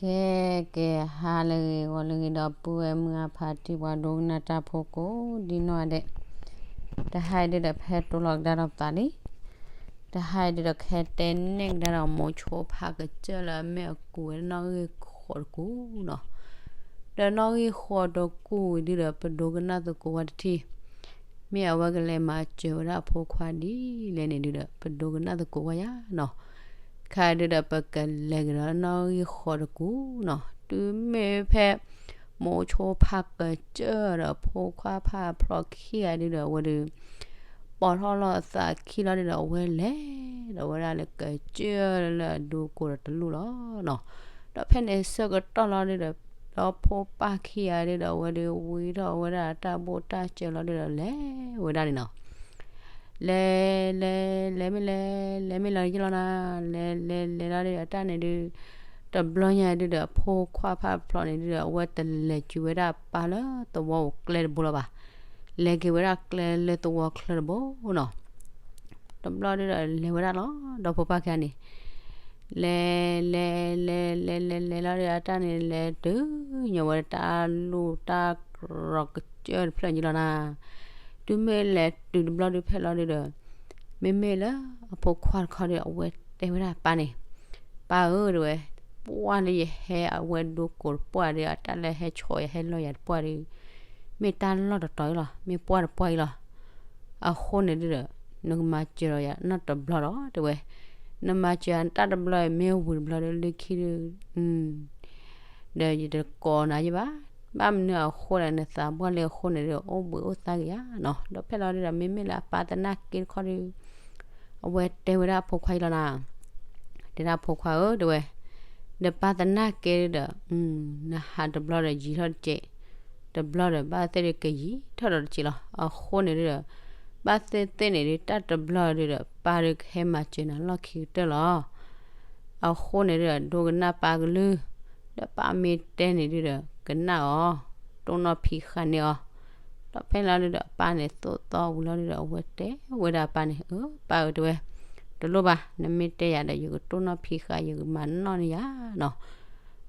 ကဲ ကဲ ဟါလၢအဂ့ၤ ဂီၤလၢအဂ့ၤ ဒီပုၢ်ဝဲၢ်မုၢ်အါဖးတံၢ် ပှၤဒိကနၣ်တၢ်ဖိကိးဒ်နီၢ်ဂၤဒဲး, တဟါအံၤဒုဒီး ဖဲတိလီၤကဒါထီၣ်ပသးလံ. တဟါအံၤဒုဒီး ကဟဲတဲနဲၣ်ကဒါဒီး မိၤဆိဖးကစၢၢ်လၢအမ့ၢ်အကူးဝဲနီၣ်ဂံၢ်ဃိးတကူးနီၤ. ဒီးနီၣ်ဂံၢ်ဃိးတကူးအံၤဒုဒီး ပဒိကနၣ်သကိးဝဲတထံၣ် မ့ၢ်အဝဲကလဲၤမၤစၢၤဝဲဒၣ်အဖိခွါဒ်လဲၣ်န့ၣ်ဒုဒီး ပဒိကနၣ်သကိးဝဲယါနီၤ. ခါဒုဒီး ပကလဲၤကဒီးနီၣ်ဂံၢ်ဃိးတကူးနီၤ. တုၤမ့ၢ်ဖဲ မိၤဆိဖးကစၢၢ်ဒီးဖိခွါဖးဖျိးခံဂၤဒုဒီး အဝဲဒု ပိာ်ထီၣ်လီၤအသးခံလီၤဒုဒီး အဝဲလဲၤဒီးဝဲဒၣ်လၢကစၢၢ်လၢအဒိကိးဒီးတလူၢ်လီၤနီၤ. ဒီးဖဲန့ၣ်ဆၢကတီၢ်လီၤဒုဒီး ဒီဖိပၢ်ခံဂၤဒုဒီး အဝဲဒုဝံထီၣ်ဝဲဒၣ်တၢ်ဘိၣ်တၢ်စၢၤလီၤဒုဒီး လဲၤဝဲဒၣ်န့ၣ်နီၤ. လဲၤ လဲၤ လဲၤမ့ၢ်လဲၤ လဲၤမ့ၢ်လီၤယလီၤနၤ, လဲၤ လဲၤ လဲၤလီၤဒုဒီး တၢ်န့ၣ်ဒု တဘျီညါဒုဒီး အဖိခွါဖးဖျိးန့ၣ်ဒုဒီး အဝဲတလဲၤစုၤဝဲဒၣ်ပၢ်လၢသဝီအိၣ်ကျဲတဘိလီၤဘၣ်. လဲၤက့ၤဝဲဒၣ်ကျဲလၢသဝီချၢတဘိနီၤ. တဘျီဒုဒီး လဲၤဝဲဒၣ်လီၤ ဒီဖိပၢ်ခံဂၤန့ၣ် လဲၤ လဲၤ လဲၤ လဲၤ လဲၤ လဲၤလီၤဒုဒီး တၢ်န့ၣ်လဲၤတုၤ ညီဝဲတၢ်လူၢ်တၢ်ကရီကစၢၢ်တဖျၢၣ်ယလီၤနၤ. တုၤမ့ၢ်လဲၤတုၤတဘျီဒုဖဲလီၤဒုဒီး မ့မ့ၢ်လၢအဖိခွါတခီဒီး အဝဲတဲဝဲဒၣ်ပၢ်န့ၣ်, ပၢ်ဧၢ တဲဝဲ, ပှၢ်လၢယဟဲအဝဲဒိကိးတပှၢ်ဒီး အတၢ်လၢဟဲဆီးယၤဟဲလီၤယၤတပှၢ်ဒီး မ့ၢ်တၢ်လီၢ်တတီၤအံၤလီၤ, မ့ၢ်ပှၢ်တပှၢ်အံၤလီၤ. အဃိန့ၣ်ဒုဒီး နကမၤစၢၤဒီးယၤနီတဘျီဒီး တဲဝဲ, နမၤစၢၤယၤတၢ်တဘျီအံၤ မ့ၢ်ဝံၤတဘျီဒီး လၢခံဒု ဒီးယတကိးနၤယဘၣ်. ဘၣ်မနုၤအဃိလဲၣ် နသးပှၢ်လၢအဃိန့ၣ်ဒီး အိၣ်ဘှံးအိၣ်သါက့ၤယါနီၤ. ဒီးဖဲလီၤဒုဒီး မ့မ့ၢ်လၢအပၢ်သနာ်က့တခီဒီး အဝဲတဲဝဲဒၣ်အဖိခွါအံၤလီၤနၤ, တဲဒၣ်ဖိခွါဧၢ တဲဝဲ, နပၢ်သနာ်က့ဒီး နဟးတဘျီဒီးယံာ်ထီၣ်တစဲး, တဘျီဒီးဘၣ်သ့ၣ်ဒီးကယံာ်ထီၣ်ဒီးတစဲးလီၤ. အဃိန့ၣ်ဒုဒီး ဘၣ်သ့ၣ်သ့ၣ်န့ၣ်ဒု တၢ်တဘျီဒုဒီး ပၢ်ဒုကဟဲမၤစၢၤနၤလီၢ်ခံကတၢၢ်လီၤ. အဃိန့ၣ်ဒုဒီး ဒိကနၣ်ပၢ်ကလုၢ်, ဒီးပၢ်မ့ၢ်တဲန့ၣ်ဒုဒီး ကနၣ်အီၤ, တိၢ်နီၣ်ဖံးဃာ်န့ၢ်အီၤ. ဒီးဖဲလီၤဒုဒီး အပၢ်န့ၣ်သိၣ်သီဝံၤလီၤဒုဒီး အဝဲတဲဝဲဒၣ်အပၢ်န့ၣ်, အၢ ပၢ်ဧၢ တဲဝဲ, တလိၣ်ဘၣ်, နမ့ၢ်တဲယၤဒီး ယကတိၢ်နီၣ်ဖံးဃာ် ယကမၤနီၣ်န့ၢ်ယၤနီၤ.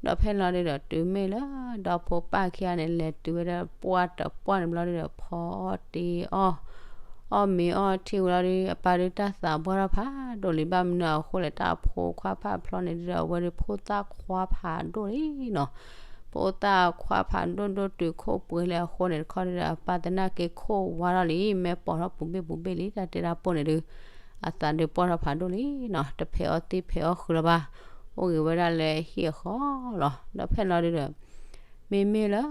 ဒီးဖဲလီၤဒုဒီး တုၤမ့ၢ်လၢ ဒီဖိပၢ်ခံဂၤန့ၣ် လဲၤတုၤဝဲဒၣ်ပှၢ်တပှၢ်န့ၣ်ဘျီဒုဒီး ဖီအီၣ်တ့အီၣ်, အီၣ်မ့ၤအီထံဝံၤလီၤဒု အပၢ်ဒုတၢ်သးပှၢ်ထီၣ်ဖးဒိၣ်လံ. ဘၣ်မနုၤအဃိလဲၣ် တၢ်အဖိခွါဖးဖျိးန့ၣ်ဒုဒီး အဝဲဒုဖိသၣ်ခွါဖးဒိၣ်လံနီၤ. ဖိသၣ်ခွါဖးဒိၣ်ဒိၣ်တုၤခိၣ်ပှဲၤလံအဃိန့ၣ်တခီဒုဒီး အပၢ်သနာ်က့ခိၣ်ဝါထီၣ်လံ, မ့ၢ်ပိာ်ထီၣ်ပူၤဘ့ၣ်ပူၤဘ့ၣ်လံ တၢ်တဲတၢ်ပိၢ်န့ၣ်ဒု အသးဒုပှၢ်ထီၣ်ဖးဒိၣ်လံနီၤ. တဖဲးအီၣ်သံဖဲးအီၣ်ဃုာ်လၢၤဘၣ်, အိၣ်ဂ့ၤဝဲဒၣ်လၢဟံၣ်အဃီလီၤ. ဒီးဖဲလီၤဒုဒီး မ့မ့ၢ်လၢ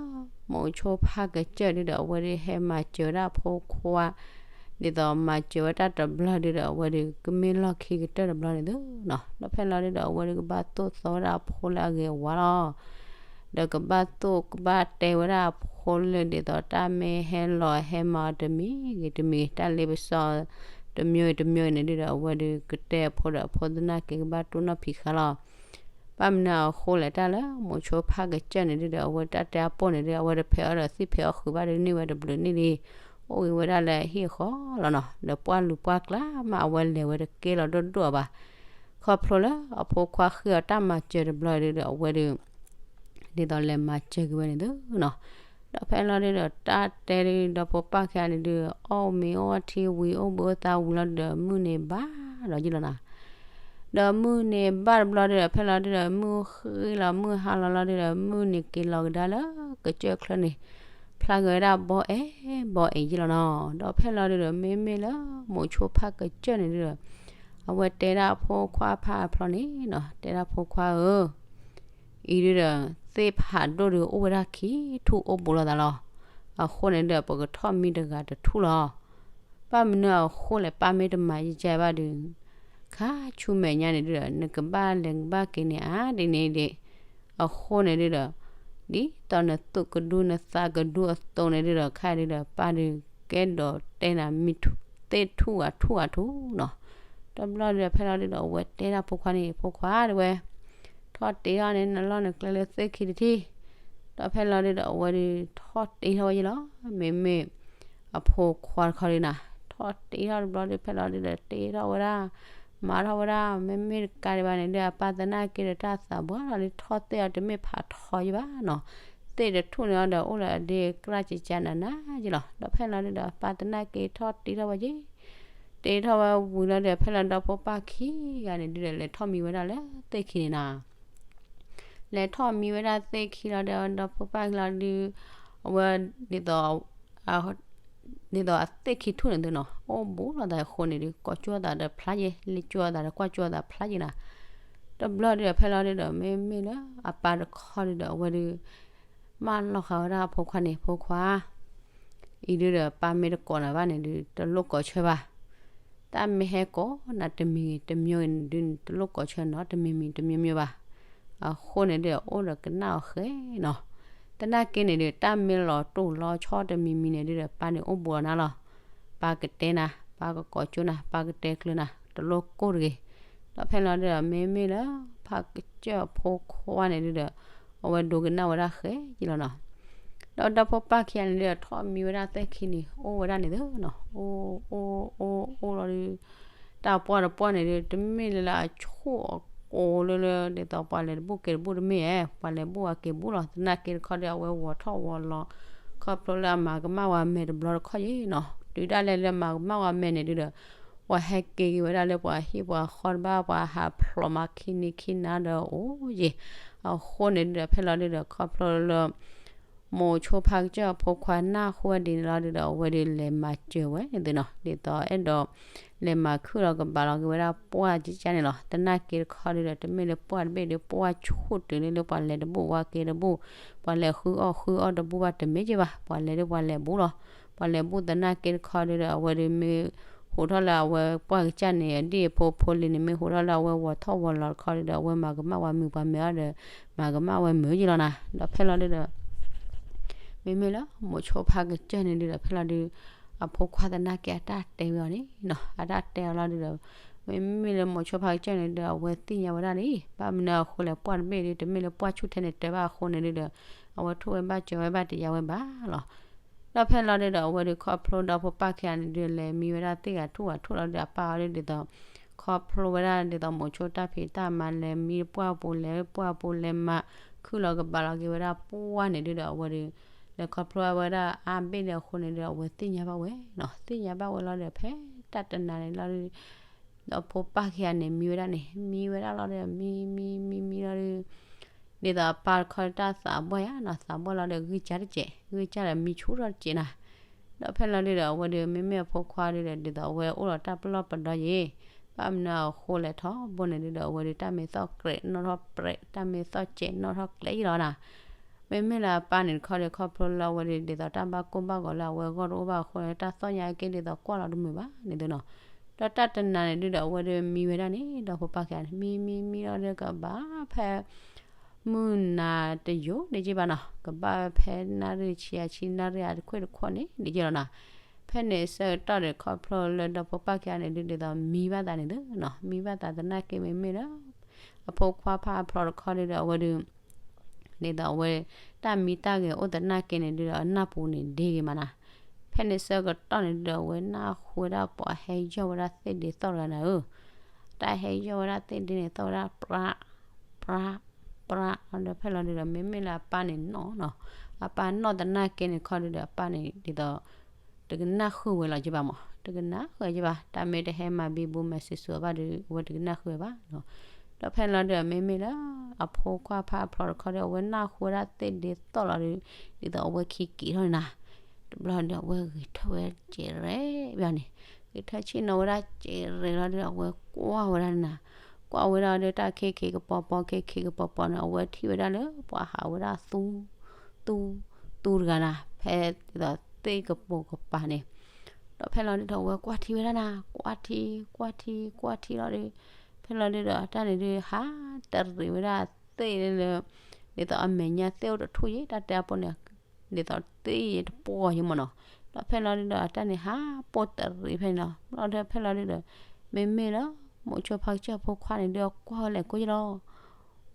မိၤဆိဖးကစၢၢ်ဒုဒီး အဝဲဒုဟဲမၤစၢၤဝဲဒၣ်အဖိခွါ, ဒ်သိးမၤစၢၤဝဲတၢ်တဘျီဒုဒီး အဝဲဒုကမ့ၢ်လီၢ်ခံကတၢၢ်တဘျီန့ၣ်သုနီၤ. ဒီးဖဲလီၤဒုဒီး အဝဲဒုကဘၣ်သိၣ်သီဝဲဒၣ်အဖိလၢအဂ့ၤအဝါလီၤ. ဒီးကဘၣ်သိၣ်ကဘၣ်တဲဝဲဒၣ်အဖိလၢဒ်သိးတၢ်မ့ၢ်ဟဲလီၤဟဲမၤအီၤတမံၤဂ့ၤတမံၤဂ့ၤ တၢ်လ့ပစီတမံၤဂ့ၤတမံၤဂ့ၤန့ၣ်ဒုဒီး အဝဲဒုကတဲအဖိဒီးအဖိသနာ်က့ကဘၣ်တိၢ်နီၣ်ဖံးဃာ်လီၤ. ဘၣ်မနုၤအဃိလဲၣ် တၢ်လၢမိၤဆိဖးကစၢၢ်န့ၣ်ဒုဒီး အဝဲတၢ်တဲအပိၢ်န့ၣ်ဒု အဝဲတဖဲးအီၣ်ဒီးသံဖဲးအီၣ်ဃုာ်ဘၣ်ဒုန့ၢ်ဝဲတဘျုးန့ၣ်လံ, အိၣ်ဂ့ၤဝဲဒၣ်လၢဟံၣ်အဃီလီၤနီၤ. ဒီးပှၢ်လူၤပှၢ်ကျါမးအဝဲလဲၤဝဲတကဲလီၤဒိၣ်ဒိၣ်အီၤဘၣ်. ခီဖျိလၢအဖိခွါဃ့အီၤတၢ်မၤစၢၤတဘျီဒုဒီး အဝဲဒု ဒ်သိးလဲၤမၤစၢၤက့ၤဝဲန့ၣ်သုနီၤ. ဒီးဖဲလီၤဒုဒီး တၢ်တဲဒုဒီးဖိပၢ်ခံဂၤန့ၣ်ဒု အီၣ်မ့ၤအီထံဝံၤ အိၣ်ဘှံးအိၣ်သါဝံၤလီၤဒုဒီး မုၢ်န့ၣ်ဘၣ်ဒီးယလီၤနၤ. ဒီးမုၢ်န့ၣ်ဘၣ်တဘျီဒုဒီး ဖဲလီၤဒုဒီး မုၢ်ဃ့လီၤမုၢ်ဟါလီၤလီၤဒုဒီး မုၢ်န့ၣ်က့ၤလီၤကဒါလၢကစၢၢ်ချၢန့ၣ် ဖျါက့ၤဝဲဒၣ်ဘီအဲၣ်ဘီအဲၣ်ယလီၤနီၤ. ဒီးဖဲလီၤဒုဒီး မ့မ့ၢ်လၢမိၤဆိဖးကစၢၢ်န့ၣ်ဒုဒီး အဝဲတဲဒၣ်အဖိခွါဖးဖျိးန့ၣ်နီၤ, တဲဒၣ်ဖိခွါဧၢ အံၤဒုဒီး သ့ၣ်ဖးဒိၣ်ဒုအိၣ်ဝဲဒၣ်ခံထူၣ်အိၣ်ဘူးလိာ်သးလီၤ. အဃိန့ၣ်ဒုဒီး ပကထီၣ်မံတဂၤတထူၣ်လီၤ. ဘၣ်မနုၤအဃိလဲၣ် ပၢ်မ့ၢ်တမၤယကဲဘၣ်ဒု ခါဆူမဲာ်ညါန့ၣ်ဒုဒီး နကဘၣ်လဲၤကဘၣ်က့ၤန့ၣ် အါဒ်န့ၣ်ဒံး. အဃိန့ၣ်ဒုဒီး ဒ်သိးနသူၣ်ကဒူနသးကဒူအသိးန့ၣ်ဒုဒီး ခါဒုဒီး ပၢ်ဒုကဲဒိးတဲနၤမံထူၣ်သ့ၣ်ထူၣ်ဂၤထူၣ်ဂၤထူၣ်နီၤ. တဘျီဒုဒီး ဖဲလီၤဒုဒီး အဝဲတဲဒၣ်ဖိခွါန့ၣ် ဖိခွါတဲဝဲ ထီၣ်တ့ထီၣ်န့ၣ် နလီၢ်နကျဲလၢသ့ၣ်ခံတထံၣ်. ဒီးဖဲလီၤဒုဒီး အဝဲဒုးထီၣ်တ့ထီၣ်ဝဲယလီၤ. မ့မ့ၢ်အဖိခွါတခီဒုနၤ ထီၣ်တ့ထီၣ်တဘျီဒုး ဖဲလီၤဒုဒီး တ့ထီၣ်ဝဲဒၣ် မၤထီၣ်ဝဲဒၣ် မ့မ့ၢ်တကးဒံးဘၣ်န့ၣ်ဒီး အပၢ်သနာ်က့ဒီးတၢ်သးပှၢ်လီၤဒီး ထီၣ်သ့ၣ်အီၤတမ့ၢ်ဖးထီယံၤဘၣ်နီၤ, သ့ၣ်တထူၣ်န့ၣ်အီၤဒီး အိၣ်လၢအဒ့ကြၢ်ကကါနးနးယံၤလီၤ. ဒီးဖဲလီၤဒုဒီး အပၢ်သနာ်က့ထီၣ်တ့ထီၣ်ဝဲယံၤ, တ့ထီၣ်ဝဲဝံၤလီၤဒီး ဖဲလီၤဒီဖိပၢ်ခံဂၤန့ၣ်ဒုဒီး လဲၤထီၣ်မံဝဲဒၣ်လၢသ့ၣ်ခံန့ၣ်နီၤ လဲၤထီၣ်မံဝဲဒၣ်သ့ၣ်ခံလီၤဒီး ဒီဖိပၢ်ခံလီၤဒု အဝဲ ဒ်သိး ဒ်သိးအသ့ၣ်ခံထူၣ်န့ၣ်သုနီၤ အိၣ်ဘူးလိာ်သးအဃိန့ၣ်ဒု ကိးကၠိသးဒီးဖျါယဲ လၢကၠိသးဒီးကွၢ်ကၠိသးဖျါယဲနီၤ. တဘျီဒုဒီး ဖဲလီၤဒုဒီး မ့မ့ၢ်လၢအပၢ်တခီဒုဒီး အဝဲဒု မၢလီၤဃာ်ဝဲဒၣ်အဖိခွါန့ၣ် ဖိခွါ အံၤဒုဒီး ပၢ်မ့ၢ်တကိးနၤဘၣ်န့ၣ်ဒု တလိၣ်ကိးဆၢဘၣ်. တၢ်မ့ၢ်ဟဲကိးနၤတမံၤတမံၤန့ၣ်ဒု တလိၣ်ကိးဆၢနီတမံၤမံၤတမံၤမံၤဘၣ်. အဃိန့ၣ်ဒု အိၣ်ဒီးကနၣ်အီၤဃဲနီၤ. သနာ်က့န့ၣ်ဒု တၢ်မ့ၢ်လီၤတိၢ်လီၤဆီတမံၤမံၤန့ၣ်ဒုဒီး ပၢ်န့ၣ်အိၣ်ဘူးအီၤနၤလီၤ. ပၢ်ကတဲနၤ, ပၢ်ကကိးကၠိနၤ, ပၢ်ကတဲကျၢၤနၤ, တလိၣ်ကိၢ်တဂ့ၤ. ဒီးဖဲလီၤဒုဒီး မ့မ့ၢ်လၢ ဖးကစၢၢ်အဖိခွါန့ၣ်ဒုဒီး အဝဲဒိကနၣ်ဝဲဒၣ်ဃဲယံၤလီၤနီၤ. ဒီးဒီဖိပၢ်ခံဂၤန့ၣ်ဒုဒီး ထီၣ်မံဝဲဒၣ်သ့ၣ်ခံန့ၣ် အိၣ်ဝဲဒၣ်န့ၣ်သုနီၤ, အိၣ် အိၣ် အိၣ် အိၣ်လီၤဒု တၢ်ပှၢ်တပှၢ်န့ၣ်ဒု တမ့ၢ်လၢလၢအဆိၣ်အကိးလၢလၢ ဒ်သိးပှၤလဲၤတဘူၣ်ကဲတဘူၣ်တမ့ၢ်ဧါ, ပှၤလဲၤဘူၣ်ဝဲကဲဘူၣ်လီၤ. သနာ်က့တခီဒီး အဝဲဝီၤထီၣ်ဝီၤလီၤ ခီဖျိလၢအမၤကမၣ်ဝဲအမဲာ်တဘျီတခီယံၤနီၤ. တုၤဒၣ်လဲာ်လၢမၤကမၣ်ဝဲအမဲာ်န့ၣ်ဒုဒီး ပှၤဟဲက့ၤက့ၤဝဲဒၣ်လၢပှၤဟံၣ်ပှၤဃီတဘၣ် ပှၤဟးဖျိးမးခံနံၤခံနၤဒီးအိၣ်ယံၤ. အဃိန့ၣ်ဒုဒီး ဖဲလီၤဒုဒီး ခီဖျိလၢ မိၤဆိဖးကစၢၢ်အဖိခွါနၢ်ဟူဝဲဒ်န့ၣ်လီၤဒုဒီး အဝဲဒုလဲၤမၤစၢၤဝဲန့ၣ်သုနီၤ, ဒ်သိးအဲၣ်ဒိး လဲၤမၤခုၣ်လီၤကဘၣ်လီၤက့ၤဝဲဒၣ်ပှၢ်ကကၢ်န့ၣ်လီၤ. သနာ်က့တခီဒုဒီး တမ့ၢ်လၢပှၢ်တဘ့ၣ်ဒု ပှၢ်ဆူၣ်တုၤလၢလၢပှၤလဲၤတဘူၣ်ဝါက့ၤတဘူၣ်, ပှၤလဲၤဃုအီၣ်ဃုအီတဘူၣ်ဘၣ်တမ့ၢ်က့ၤဘၣ်, ပှၤလဲၤဒုပှၤလဲၤဘူၣ်လီၤ. ပှၤလဲၤဘူၣ်သနာ်က့တခီဒုဒီး အဝဲဒုမ့ၢ်ဟူးထီၣ်လၢအဝဲပှၢ်ကစၢ်န့ၣ် အဒ့ၣ်အဖိဖိလံၤန့ၣ် မ့ၢ်ဟူးထီၣ်လၢအဝဲဝီၤထီၣ်ဝီၤလီၤတခီဒုဒီး အဝဲမၤကမၣ်ဝဲမုာ်ပှၤမဲာ်အီၤဒီး မၤကမၣ်ဝဲမုာ်ယံၤလီၤနီၤ. ဒီးဖဲလီၤဒုဒီး မ့မ့ၢ်လၢ မိၤဆိဖးကစၢၢ်န့ၣ်ဒုဒီး ဖဲလီၤဒု အဖိခွါသနာ်က့အတၢ်တဲဝဲအီၤန့ၣ်နီၤ, အတၢ်တဲအီၤလီၤဒုဒီး မ့မ့ၢ်လၢမိၤဆိဖးကစၢၢ်န့ၣ်ဒုဒီး အဝဲသ့ၣ်ညါဝဲဒၣ်လံ, ဘၣ်မနုၤအဃိလဲၣ် ပှၢ်တဘ့ၣ်ဒု တမ့ၢ်လၢပှၢ်ဆူၣ်ထဲန့ၣ်တၢ်ဘၣ်အဃိန့ၣ်ဒုဒီး အဝဲထိၣ်ဝဲဘၣ်စၢၤဝဲဘၣ်တယါဝဲဘၣ်လီၤ. ဒီးဖဲလီၤဒုဒီး အဝဲဒုခီဖျိဒီဖိပၢ်ခံဂၤန့ၣ်ဒု လဲၤမံဝဲဒၣ်သ့ၣ်ဂၤထူၣ်ဂၤထူၣ်လီၤဒု အပၢ်အီၤဒုဒ်သိး ခီဖျိဝဲဒၣ်ဒ်သိးမိၤဆိတၢ်ဖံးတၢ်မၤ လဲၤမံပှၢ်ပူၤ လဲၤပှၢ်ပူၤ လဲၤမၤခုၣ်လီၤကဘၣ်လီၤက့ၤဝဲဒၣ်ပှၢ်န့ၣ်ဒုဒီး အဝဲဒု လဲၤခီဖျိဝဲဒၣ်အါဘ့ၣ်ဒုအဃိန့ၣ်ဒု အဝဲသ့ၣ်ညါဘၣ်ဝဲနီၤ, သ့ၣ်ညါဘၣ်ဝဲလီၤဒီး ဖဲတၢ်တနၤန့ၣ်လီၤဒု ဒီးဖိပၢ်ခံဂၤန့ၣ် မံဝဲဒၣ်န့ၣ် မံဝဲဒၣ်လီၤဒီး မံ မံ မံ မံလီၤဒု ဒ်သိးအပၢ်တခီတၢ်သးဘှဲၣ်ယါနီၤ, သးဘှဲၣ်လီၤဒီး ဂံၢ်စၢ်တစဲး ဂံၢ်စၢ်ဒီးမံဆူၣ်ထီၣ်တစဲးနၤ. ဒီးဖဲလီၤဒုဒီး အဝဲဒု မ့မ့ၢ်အဖိခွါဒုဒီး ဒ်သိးအဝဲအိၣ်ဒီးတၢ်ပလီၢ်ပဒီယ့ၤ, ဘၣ်မနုၤအဃိလဲၣ်ထီဘိန့ၣ်ဒုဒီး အဝဲဒုတၢ်မ့ၢ်သီၣ်ကြဲးနီၣ်ထီၣ်ပြဲး တၢ်မ့ၢ်သီၣ်စဲးနီၣ်ထီၣ်ကျဲအံၤလီၤနၤ. မ့မ့ၢ်လၢအပၢ်န့ၣ်တခီဒီး ခီဖျိလၢအဝဲဒု ဒ်သိးတၢ်ဘၣ်ကိၢ်ဘၣ်ဂီၤလၢအဝဲဂီၢ်တအိၣ်ဘၣ်အဃိန့ၣ် တၢ်သီၣ်ညါက့ဒ်သိးကွၢ်လီၤတမုာ်ဘၣ်န့ၣ်သုနီၤ. ဒီးတၢ်တနၤန့ၣ်ဒုဒီး အဝဲဒုမံဝဲဒၣ်န့ၣ် ဒီးဖိပၢ်ခံဂၤန့ၣ် မံ မံ မံလီၤဒီးကဘၣ်ဖဲ မုၢ်နၤတယိာ်န့ၣ်က့ဘၣ်နီၤ, ကဘၣ်ဖဲနၣ်ရံၣ်ဆံအဆံ နၣ်ရံၣ်အတခွ့ၣ်တခီန့ၣ်န့ၣ်က့လီၤနၤ. ဖဲန့ၣ်ဆၢကတီၢ်ဒီး ခီဖျိလၢဒီဖိပၢ်ခံဂၤန့ၣ်ဒု ဒ်သိးမံဘၣ်သးန့ၣ်သုနီၤ, မံဘၣ်သးသနာ်က့မ့မ့ၢ်လၢ အဖိခွါဖးအဖျိတခီဒုဒီး အဝဲဒု ဒ်သိးအဝဲ တၢ်မံတၢ်ဂဲၤအိၣ်သနာ်က့န့ၣ်ဒုဒီး အနၢ်ပူၤန့ၣ်ဒ့ဂ့ၤမးနၤ. ဖဲန့ၣ်ဆၢကတီၢ်န့ၣ်ဒုဒီး အဝဲနၢ်ဟူဝဲဒၣ်ပှၤဟဲယီၢ်ဝဲဒၣ်သ့ၣ်ဒ့သီၣ်တဂၤနၤဧၢ, တၢ်ဟဲယီၢ်ဝဲဒၣ်သ့ၣ်ဒ့န့ၣ်သီၣ်ဝဲဒၣ်ပြး ပြး ပြး ဒီးဖဲလီၤဒုဒီး မ့မ့ၢ်လၢအပၢ်န့ၣ်နီၣ်နီၤ, အပၢ်နီၣ်သနာ်က့န့ၣ်ခီဒုဒီး အပၢ်န့ၣ်ဒ်သိး တကနၣ်ဃုာ်ဝဲလီၤက့ဘၣ်မး, တကနၣ်ဃုာ်က့ဘၣ်, တၢ်မ့ၢ်တဟဲမၤဘံဘူမၤစံးဆူအဘၣ်ဒု အဝဲတကနၣ်ဃုာ်ဝဲဘၣ်နီၤ. ဒီးဖဲလီၤဒုဒီး မ့မ့ၢ်လၢ အဖိခွါဖးအဖျိတခီဒီး အဝဲနၢ်ဟူဝဲဒၣ်သ့ၣ်ဒ့သီၣ်လီၤဒု ဒ်သိးအဝဲခံက့ၤထီၣ်န့ၣ်နၤ, တဘျီဒီး အဝဲဂဲၤထၢၣ်ဝဲကဲးရဲၣ်ဘၣ်န့ၣ်, ဂဲၤထၢၣ်ဆ့ၣ်နီၤဝဲဒၣ်ကဲးရဲၣ်လီၤဒု အဝဲကွၢ်ဝဲဒၣ်န့ၣ်နၤ, ကွၢ်ဝဲဒၣ်ဒီးတၢ်ခ့ခ့ကပီၤပီၤ ခ့ခ့ကပီၤပီၤန့ၣ် အဝဲထံၣ်ဝဲဒၣ်လၢပှၤဟးဝဲဒၣ်သူ သူ သူတဂၤနၤ, ဖဲဒ်သိးသ့ၣ်ကပိာ်ကပၤန့ၣ်, ဒီးဖဲလီၤဒုဒီး အဝဲကွၢ်ထံဝဲဒၣ်နၤ, ကွၢ်ထံ ကွၢ်ထံ ကွၢ်ထံလီၤဒု, ဖဲလီၤဒုဒီး တၢ်န့ၣ်ဒု ဟးတရံးဝဲဒၣ်သ့ၣ်လၢ ဒ်သိးအမဲာ်ညါသ့ၣ်အိၣ်တထူၣ်ယဲ တၢ်တဲအဖိန့ၣ် ဒ်သိးသ့ၣ်တပှီၢ်ယဲမးနီၤ. ဒီးဖဲလီၤဒုဒီး အတၢ်န့ၣ်ဟးပိာ်တရံးဖဲန့ၣ်လီၤ. ဘျီဒီးဖဲလီၤဒုဒီး မ့မ့ၢ်လၢ မိၤဆိဖါကစၢၢ်ဖိခွါန့ၣ်ဒု ကွၢ်ဝဲလဲၣ်ကိၢ်ယလီၤ.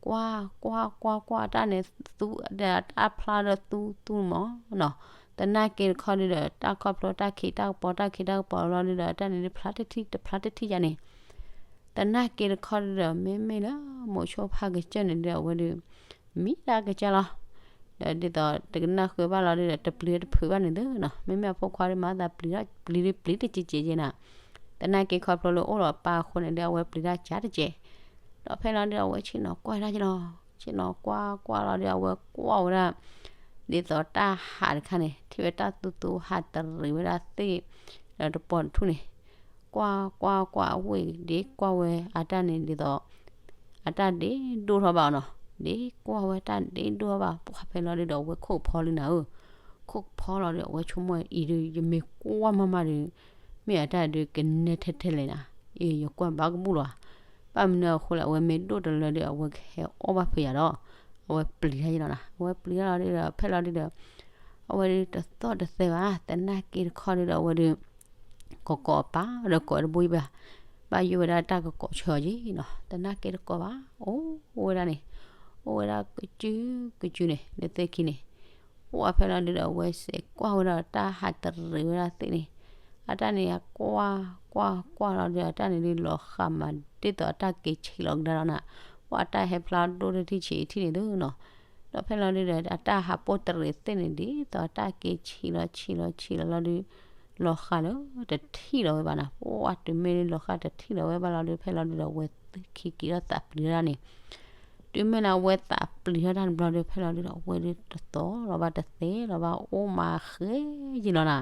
ကွၢ် ကွၢ် ကွၢ် ကွၢ် တၢ်န့ၣ်သူ ဒီးတၢ်ဖျါဒီးသူသူမးနီၤ. သနာ်က့တခီဒုဒီး တၢ်ခီဖျိတၢ်ခံးတၢ်ကပီၤ တၢ်ခံးတၢ်ကပီၤလီၤဒုဒီး တၢ်န့ၣ်ဒုဖျါတထံၣ်တဖျါတထံၣ်ယါန့ၣ် သနာ်က့တခီဒုဒီး မ့မ့ၢ်လၢမိၤဆိဖးကစၢၢ်န့ၣ်ဒုဒီး အဝဲဒုး မံဒၣ်ကစၢ်လီၤ. ဒီးဒ်သိးတကနၣ်ဃုာ်ဘၣ်လီၤဒုဒီး တပျံၤတဖုးဘၣ်န့ၣ်သုနီၤ, မ့မ့ၢ်အဖိခွါဒုမၤသးပျံၤဒၣ် ပျံၤဒုပျံၤတစဲးကဲးကဲးနၤ, သနာ်က့ခီဖျိလၢအိၣ်ဒီးအပၢ်အဃိန့ၣ်ဒု အဝဲပျံၤတၢ်ကၢတစဲး. ဒီးဖဲလီၤဒုဒီး အဝဲဆ့ၣ်နီၤကွၢ်ဒၣ်က့ၤလီၤ, ဆ့ၣ်နီၤကွၢ်ကွၢ်လီၤဒုဒီး အဝဲကွၢ်ဝဲဒၣ် ဒ်သိးတၢ်ဟးတခါန့ၣ် ထံၣ်ဝဲတၢ်သူသူဟးတရံးဝဲဒၣ်သ့ၣ် ဒီးတပိာ်တထူၣ်န့ၣ် ကွၢ်ကွၢ်ကွၢ် အဝဲဒၣ်ဒ့ကွၢ်ဝဲအတၢ်န့ၣ်ဒ်သိး အတၢ်ဒ့ဒိၣ်ထီၣ်ဘၣ်အီၤနီၤ, ဒ့ကွၢ်ဝဲတၢ်ဒ့ဒိၣ်ထီၣ်ဘၣ် ပှၢ်ဖဲလီၤဒုဒီး အဝဲခိၣ်ဖီလံနၤဧၢ, ခိၣ်ဖီလီၤဒုဒီး အဝဲဆိကမိၣ်အံၤဒု ယမ့ၢ်ကွၢ်မးမးဒု မ့ၢ်အတၢ်ဒုကနဲထဲထဲလဲၣ်နၤ, အ့ ယကွၢ်ဘၣ်ကဘူၣ်လီၤဧါ. ဘၣ်မနုၤအဃိလဲၣ် အဝဲမ့ၢ်ဒိၣ်တလၢဒု အဝဲကဟဲအီၣ်ဘၣ်ဖုးယၤဒီး အဝဲပျံၤတၢ်ယဲလီၤနၤ, အဝဲပျံၤတၢ်လီၤဒုဒီး ဖဲလီၤဒုဒီး အဝဲဒုတသီၣ်တသဲဘၣ်, သနာ်က့တခီဒုဒီး အဝဲဒု ကကိးအပၢ်ဒီးကိးတဘိယံၤဘၣ်, ဘၣ်ယိၣ်ဝဲဒၣ်တၢ်ကကိးဆၢအီၤက့ၤနီၤ, သနာ်က့တကိးဘၣ် အိၣ်ဝဲဒၣ်န့ၣ်, အိၣ်ဝဲဒၣ်ကစုကစုန့ၣ် လၢသ့ၣ်ခံန့ၣ်, ပှၢ်ဖဲလီၤဒုဒီး အဝဲစဲးကွၢ်ဝဲဒၣ်တၢ်ဟးတရံးဝဲဒၣ်သ့ၣ်န့ၣ်, အတၢ်န့ၣ် အကွၢ်ကွၢ်ကွၢ်လီၤဒုဒီး အတၢ်န့ၣ်ဒုလီၤဃးမးဒ်သိးအတၢ်က့ၤဆံးလီၤကဒါလီၤနၤ, ပှၢ်အတၢ်ဟဲဖျါဒိၣ်တထံၣ်ဆံးထံၣ်န့ၣ်သုနီၤ, ဒီးဖဲလီၤဒုဒီး အတၢ်ဟးပိၢ်တရံးသ့ၣ်န့ၣ် ဒ်သိးအတၢ်က့ၤဆံးလီၤဆံးလီၤဆံးလီၤလီၤဒု လီၤဃးလၢတထံၣ်လီၤဝဲဘၣ်နၤ, ပှၢ်တုၤမ့ၢ်လၢလီၤဃးတထံၣ်လီၤဝဲဘၣ်လီၤဒု ဖဲလီၤဒုဒီး အဝဲသ့ၣ်ခံက့ၤဒီးသးပျံၤတၢ်န့ၣ်, တုၤမ့ၢ်လၢအဝဲသးပျံၤထီၣ်တၢ်တဘျီဒု ဖဲလီၤဒုဒီး အဝဲဒုတသီၣ်လီၤဘၣ်တသဲလီၤဘၣ် အိၣ်မးဃဲယံၤလီၤနၤ,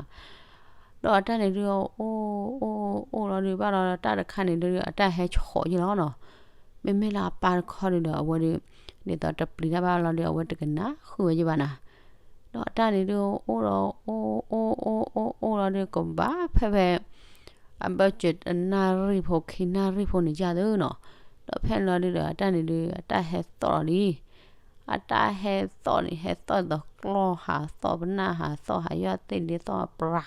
ဒီးအတၢ်န့ၣ်ဒု အိၣ်အိၣ်အိၣ်လီၤဒု ဘၣ်လီၤတၢ်တခါန့ၣ်ဒု အတၢ်ဟဲဆီၣ်ယံၤလီၤနီၤ, မ့မ့ၢ်လၢအပၢ်တခီဒုဒီး အဝဲဒု ဒ်သိးတပျံၤတၢ်ဘၣ်လီၤဒု အဝဲတကနၣ်ဃုာ်ဝဲယံၤဘၣ်နၤ, ဒီးအတၢ်န့ၣ်ဒု အိၣ်ဒီးအိၣ်အိၣ်အိၣ်အိၣ်လီၤဒု ကဘၣ်ဖဲဖဲ အဘၢၣ်စၢၤတနၣ်ရံၣ်ဖိ ခံနၣ်ရံၣ်ဖိန့ၣ်ယၤသုနီၤ, ဒီးဖဲလီၤဒုဒီး အတၢ်န့ၣ်ဒု အတၢ်ဟဲသီၣ်လီၤလံ, အတၢ်ဟဲသီၣ်န့ၣ် ဟဲသီၣ်ဒီးကျီၢ်ဟးသီၣ် ပနၢ်ဟးသီၣ် ဟးယီၢ်သ့ၣ်ဒ့သီၣ်ပြၤ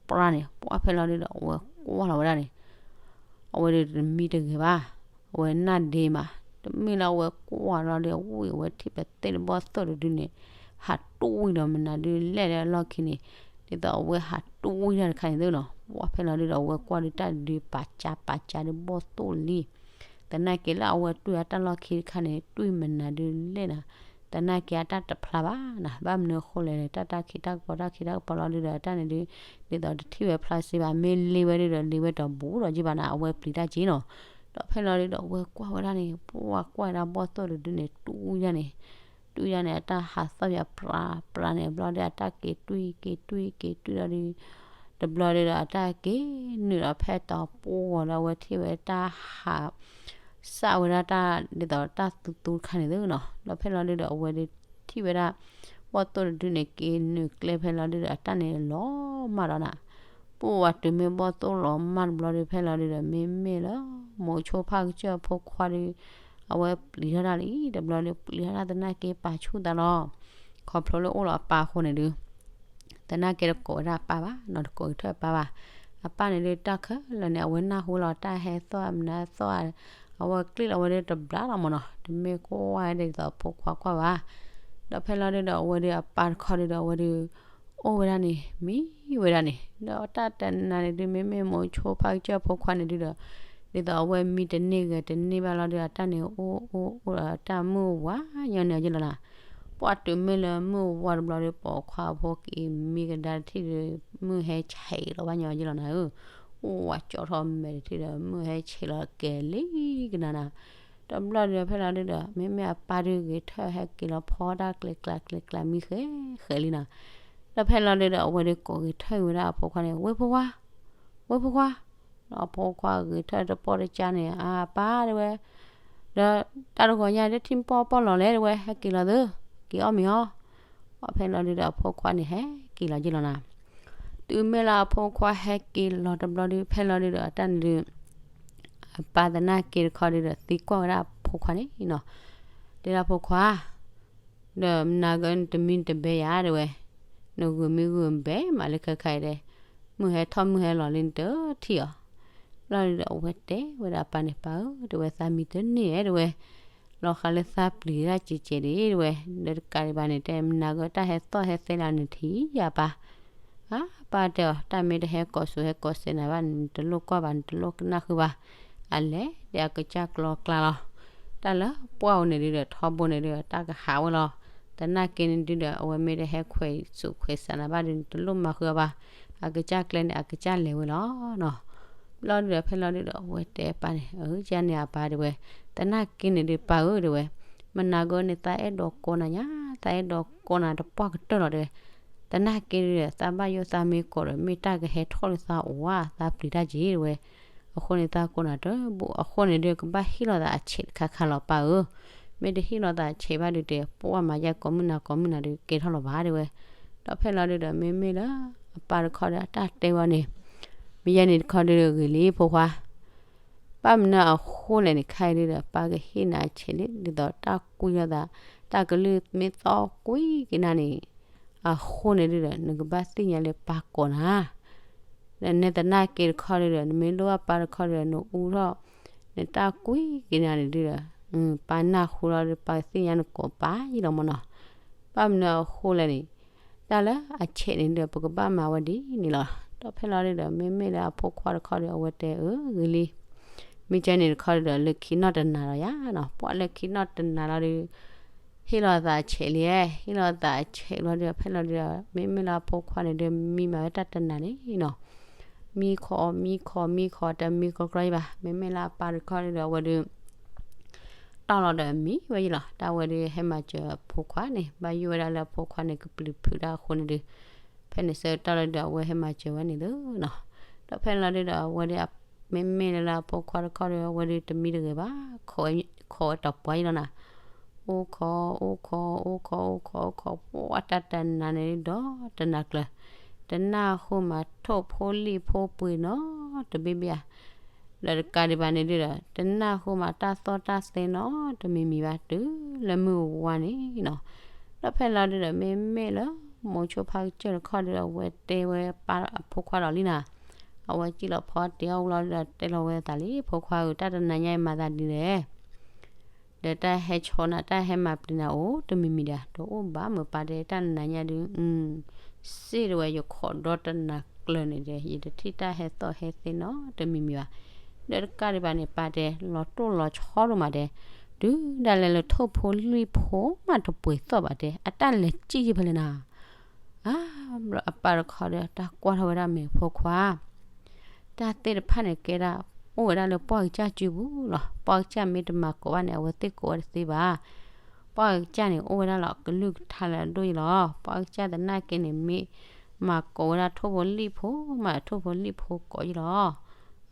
ပြၤန့ၣ် ပှၢ်ဖဲလီၤဒုဒီး အဝဲကွၢ်လီၤဝဲဒၣ်န့ၣ် အဝဲဒုတမံတဂဲၤဘၣ်, အဝဲနၢ်ဒ့မး, တမ့ၢ်လၢအဝဲကွၢ်လီၤဒု အဝံၣ် အဝဲထံၣ်ပသ့ၣ်လၢဘီၣ်သိၣ်တဒုန့ၣ် ဟးတူၢ်ဝံၣ်ဒီးမနုၤဒုလဲၣ်လၢအလီၢ်ခံန့ၣ်, ဒ်သိးအဝဲဟးတူၢ်ဝံၣ်တၢ်တခါန့ၣ်သုနီၤ, ပှၢ်ဖဲလီၤဒုဒီး အဝဲကွၢ်ဒုတၢ်ဒုပာ်စၢပာ်စၢဒုဘီၣ်သိၣ်လံ သနာ်က့လၢအဝဲတူၢ်အတၢ်လီၢ်ခံတခါန့ၣ် တူၢ်မနုၤဒုလဲၣ်နၤ, သနာ်က့အတၢ်တဖျါဘၣ်နၤ, ဘၣ်မနုၤအဃိလဲၣ် တၢ်တၢ်ခံးတၢ်ကပီၤတၢ်ခံးတၢ်ကပီၤလီၤဒုဒီး အတၢ်န့ၣ်ဒု ဒ်သိးတထံၣ်ဝဲဖျါစ့ဘၣ် မ့ၢ်လ့ဝဲဒုဒီး လ့ဝဲဒီးဘူးဒီးယံၤဘၣ်နၤ အဝဲပျံၤတၢ်က့ၤနီၤ, ဒီးဖဲလီၤဒုဒီး အဝဲကွၢ်ဝဲဒၣ်န့ၣ် ပှၢ်ကွၢ်ဒၣ်ဘီၣ်သိၣ်တဒုန့ၣ် တူၢ်ယၤန့ၣ် တူၢ်ယၤန့ၣ် အတၢ်ဟးသီၣ်ယၤပြၤပြၤန့ၣ် ဘျီဒု အတၢ်က့ၤတွံၢ်က့ၤတွံၢ်က့ၤတွံၢ်လီၤဒု တဘျီဒုဒီး အတၢ်က့ၤနုာ်ဒီးဖဲတီၤပှီၢ်ဒီး အဝဲထံၣ်ဝဲတၢ်ဟး စၢ်ဝဲဒၣ်တၢ် ဒ်သိးတၢ်သူသူတခါန့ၣ်သုနီၤ, ဒီးဖဲလီၤဒုဒီး အဝဲဒုထံၣ်ဝဲဒၣ် ဘီၣ်သိၣ်တဒုန့ၣ် က့ၤနုာ်ကျဲဖဲလီၤဒုဒီး အတၢ်န့ၣ်လီၤမၢ်ဒီးနၤ, ပှၢ်တုၤမ့ၢ်ဘီၣ်သိၣ်လီၤမၢ်တဘျီဒု ဖဲလီၤဒုဒီး မ့မ့ၢ်လၢ မိၤဆိဖးကစၢၢ်အဖိခွါဒု အဝဲပျံၤထီၣ်တၢ်လံ တဘျီဒု ပျံၤထီၣ်တၢ်သနာ်က့ပာ်ဆူၣ်သးလီၤ, ခီဖျိလၢအိၣ်လီၤအပၢ်အဃိန့ၣ်ဒု သနာ်က့တကိးဝဲဒၣ်အပၢ်ဘၣ်နီၤ, တကိးဂဲၤထၢၣ်အပၢ်ဘၣ်, အပၢ်န့ၣ်ဒု တၢ်ခဲလၢာ်န့ၣ် အဝဲနၢ်ဟူလီၤတၢ်ဟဲသီၣ်မနုၤသီၣ်, အဝဲကျ့ၣ်လီၤဝဲဒၣ်တဘျီလီၤမၢ်နီၤ, တမ့ၢ်ကွၢ်ဝဲဒၣ်ဒ်သိးဖိခွါကွၢ်ဘၣ်, ဒီးဖဲလီၤဒုဒီး အဝဲဒုအပၢ်တခီဒုဒီး အဝဲဒု အိၣ်ဝဲဒၣ်န့ၣ် မံဝဲဒၣ်န့ၣ် ဒီးတၢ်တနၤန့ၣ်ဒု မ့မ့ၢ်မိၤဆိဖးကစၢၢ်ဖိခွါန့ၣ်ဒုဒီး ဒ်သိးအဝဲမံတန့ၢ်ဂဲၤတန့ၢ်ဘၣ်လီၤဒု အတၢ်န့ၣ်အိၣ်အိၣ်အိၣ်ဒီးတၢ်မုၢ်ဝါညီနုၢ်ယလီၤနၤ, ပှၢ်တုၤမ့ၢ်လၢမုၢ်ဝါတဘျီဒု ပိာ်ခွါဖိက့ၤမံကဒါတထံၣ်ဒု မုၢ်ဟဲဆဲးလီၤဘၣ်ညီယလီၤနၤဧၢ, အိၣ်ဝဲကၠီထီၣ်မဲာ်တထံၣ်ဒီး မုၢ်ဟဲဆဲးလီၤကဲၤလံကနၤနၤ, တဘျီဒုဖဲလီၤဒုဒီး မ့မ့ၢ်အပၢ်ဒုဂဲၤထၢၣ်ဟဲက့ၤလီၤဖီတၢ်ကျဲကျါကျဲကျါမံဃဲဃဲလံနၤ, ဒီးဖဲလီၤဒုဒီး အဝဲဒုကိးဂဲၤထၢၣ်ဝဲဒၣ်အဖိခွါန့ၣ် ဝဲၢ်ဖိခွါ ဝဲၢ်ဖိခွါ, ဒီးအဖိခွါဂဲၤထၢၣ်တပီၢ်တကါန့ၣ် အပၢ်တဲဝဲ, ဒီးတၢ်တဂီၤညါတထံၣ်ပီၣ်ပီၣ်လီၤလဲၣ်တဲဝဲ ဟဲက့ၤလီၤသု, က့ၤအီၣ်မ့ၤအီၤ, ပှၢ်ဖဲလီၤဒုဒီးအဖိခွါန့ၣ်ဟဲက့ၤလီၤယလီၤနၤ, တုၤမ့ၢ်လၢအဖိခွါဟဲက့ၤလီၤတဘျီဒု ဖဲလီၤဒုဒီးအတၢ်န့ၣ်ဒု အပၢ်သနာ်က့တခီဒုဒီးသံကွၢ်ဝဲဒၣ်အဖိခွါန့ၣ်နီၤ, တဲဒၣ်ဖိခွါ ဒီးမနၤကနတမံတဘဲယၤတဲဝဲ, နဂုာ်မံဂုာ်ဘဲမးလၢခဲခါအံၤဒဲး, မုၢ်ဟဲထီၣ်မုၢ်ဟဲလီၤလံနတထံၣ်အီၤ, ဘျီဒုဒီးအဝဲတဲဝဲဒၣ်အပၢ်န့ၣ် ပၢ်ဧၢ တဲဝဲသးမံတန့ၢ်ဧါတဲဝဲ, လီၤဃးလၢသးပျံၤဒၣ်ကဲးကဲးဒ်တဲဝဲ, ဒီးတကးဒံးဘၣ်န့ၣ် တဲမနၤကတၢ်ဟဲသီၣ်ဟဲသဲလၢနထံၣ်ယၤပၢ် အပၢ်တဲအီၤ တၢ်မ့ၢ်တဟဲကိးစိၤဟဲကိးစဲးနၤဘၣ် နတလိၣ်ကွၢ်ဘၣ် နတလိၣ်ကနၣ်ဃုာ်ဘၣ်, အလဲၤဒီးအကစၢ်ကျီကျါလီၤ. တၢ်လၢပှၢ်အူန့ၣ်ဒုဒီး ထီဘိန့ၣ်ဒုဒီး တၢ်ကဟးဝဲလီၤ. သနာ်က့န့ၣ်ဒုဒီး အဝဲမ့ၢ်တဟဲခွဲးစူးခွဲးစးနၤဘၣ်ဒီး တလိၣ်မၤဃုာ်အီၤဘၣ်. အကစၢ်ကျဲန့ၣ် အကစၢ်လဲၤဝဲလီၤနီၤ. ဘျီဒုဒီး ဖဲလီၤဒုဒီး အဝဲတဲပၢ်န့ၣ်, အၢ ကန့ၣ်အပၢ်တဲဝဲ, သနာ်က့န့ၣ်ဒု ပၢ်ဧၢ တဲဝဲ, မနၤဂ့ၤန့ၣ် သးအဲၣ်ဒိးကိးနၤညါ, သးအဲၣ်ဒိးကိးနၤတပှၢ်ကတၢၢ်လီၤတဲဝဲ. သနာ်က့ဒုဒီး သးဘၣ်ယိၣ်သးမ့ၢ်ကိးဒီး မ့ၢ်တၢ်ကဟဲထီၣ်လၢသးအိၣ်ဧါ, သးပျံၤတၢ်က့ၤတဲဝဲ. အဃိန့ၣ် သးကိးနၤတဘူၣ်, အဃိန့ၣ်ဒု ကဘၣ်ဟ့ၣ်လီၤသးအဆဲးတခါခါလီၤ ပၢ်ဧၢ. မ့ၢ်တဟ့ၣ်လီၤသးအဆဲးဘၣ်ဒုတဲ ပှၢ်မၤယဲကိးမုၢ်နၤကိးမုၢ်နၤဒု ကဲထီၣ်လီၤဘၣ်တဲဝဲ. ဒီးဖဲလီၤဒုဒီး မ့မ့ၢ်လၢအပၢ်တခီဒီး အတၢ်တဲဝဲန့ၣ်, မ့ၢ်ယဲန့ၣ်တခီဒုဒီး ဂ့ၤလံ ဖိခွါ ဘၣ်မနုၤအဃိလဲၣ်န့ၣ် ခဲအံၤဒုဒီး ပၢ်ကဟ့ၣ်နၤအဆဲးလံ, ဒ်သိးတၢ်ကွံလိာ်သး, တၢ်ကလုၢ်မ့ၢ်သီၣ်ကွံက့ၤနၤန့ၣ်, အဃိန့ၣ်ဒုဒီး နကဘၣ်သ့ၣ်ညါလၢပၢ်ကိးနၤ. ဒီးနဲသနာ်က့တခီဒုဒီး နမ့ၢ်လိၣ်ဘၣ်ပၢ်တခီဒုဒီး နအူထီၣ်, နတၢ်ကွံက့ၤနၤန့ၣ်ဒုဒီး ပၢ်နၢ်ဟူလီၤဒီး ပၢ်သ့ၣ်ညါနကိးပၢ်ယံလီၤမၢ်နီၤ. ဘၣ်မနုၤအဃိလဲၣ်န့ၣ် တၢ်လၢအဆဲးန့ၣ်ဒုဒီး ပကဘၣ်မၤဝဲဒ်န့ၣ်လီၤ. ဒီးဖဲလီၤဒုဒီး မ့မ့ၢ်လၢအဖိခွါတခီဒီး အဝဲတဲအၢ ဂ့ၤလံ, မ့ၢ်ကဲန့ၣ်တခီဒုဒီး လၢခံနီၣ်တနၤလီၤယါနီၤ, ပှၢ်လၢခံနီၣ်တနၤလီၤဒု ဟ့ၣ်လီၤသးအဆဲးလံ, ဟ့ၣ်လီၤသးအဆဲးလီၤဒု ဖဲလီၤဒုဒီး မ့မ့ၢ်လၢအဖိခွါန့ၣ်ဒု မံမၤဝဲတၢ်တနၤန့ၣ်နီၤ, မံခိး မံခိး မံခိး တမံကီကီဘၣ်, မ့မ့ၢ်လၢအပၢ်တခီဒုဒီး အဝဲဒု တီၢ်လီၤဒီးမံဝဲယံလီၤ. တၢ်ဝဲဒု ဟဲမၤစၢၤအဖိခွါန့ၣ် ဘၣ်ယိၣ်ဝဲဒၣ်လၢအဖိခွါန့ၣ် ကပျံၤဖုးတၢ်အဃိန့ၣ်ဒု, ဖဲန့ၣ်ဆၢကတီၢ်လၢဒု အဝဲဟဲမၤစၢၤဝဲန့ၣ်လီၤနီၤ. ဒီးဖဲလီၤဒုဒီး အဝဲဒု မ့မ့ၢ်လၢအဖိခွါတခီဒီး အဝဲဒု တမံတဂ့ၤဘၣ်, ခိးဝဲတီၤပှၢ်ယံလီၤနီၤ, အိၣ်ခိး အိၣ်ခိး အိၣ်ခိး အိၣ်ခိး အိၣ်ခိး ပှၢ်တၢ်တနၤန့ၣ်ဒီးတနၤကျၢၤ, တနၢ်ဟူမးထိၣ်ဖိလံၣ်ဖိပှ့ၤနီတဘ့ၣ်ဘ့ၣ်ဧါ ဒီးတကးဒံးဘၣ်န့ၣ်ဒုဒီး တနၢ်ဟူမးတၢ်သီၣ်တၢ်သဲနီတမံၤမံၤဘၣ် တုၤလၢမုၢ်ဝါန့ၣ်နီၤ. ဒီးဖဲလီၤဒုဒီး မ့မ့ၢ်လၢ မိၤဆိဖါကစၢၢ်တခီဒုဒီး အဝဲတဲဝဲပၢ်အဖိခွါဒီးလံနီၤ, အဝဲစံၣ်လီၤဖီတ့ၢ်အီၣ်လီၤဒုဒီး တဲလီၤဝဲသးလံ, ဖိခွါဧၢ တၢ်တနၤညါအံၤမၤသးဒ်လဲၣ် ဒီးတၢ်ဟဲဆိနၤ တၢ်ဟဲမၤပျံၤနၤအိၣ်တမံၤမံၤဒီး တအိၣ်ဘၣ်မုာ်ပၢ်တဲ တၢ်နၤညါဒု စ့ၢ်တဝဲ ယခိးဒီတနၤကျၢၤန့ၣ်ဒီး ယတထံၣ်တၢ်ဟဲသီၣ်ဟဲသဲနီတမံၤမံၤဘၣ်. ဒီးတကးဒံးဘၣ်န့ၣ် ပၢ်တဲ လီၤတိၢ်လီၤဆီဒိၣ်မးတဲ, တုၤဒၣ်လဲာ်လၢထိၣ်ဖိလံၣ်ဖိမးတပှ့ၤသီၣ်ဘၣ်တဲ အတၢ်လဲၤစံၣ်ယံၤဖဲလဲၣ်နၤ အါဘျီအပၢ်တခီဒီး တၢ်ကွၢ်ထီၣ်ဝဲဒၣ်မဲာ်ဖိခွါ, တၢ်သ့ၣ်တဖၣ်န့ၣ်ကဲဒၣ် အိၣ်ဝဲဒၣ်လၢပှၢ်ကစၢ်စုပူၤလီၤ. ပှၢ်ကစၢ်မ့ၢ်တမၤကိးဘၣ်န့ၣ် အဝဲသ့ၣ်ကိးဝဲတသ့ဘၣ်. ပှၢ်ကစၢ်န့ၣ် အိၣ်ဝဲဒၣ်လီၤ ကလုၢ်ကထါလၢအဒိၣ်ယံလီၤ. ပှၢ်ကစၢ်သနာ်က့န့ၣ် မ့ၢ်မၤကိးဝဲဒၣ်ထိၣ်ဖိလံၣ်ဖိမး ထိၣ်ဖိလံၣ်ဖိကိးယံလီၤ.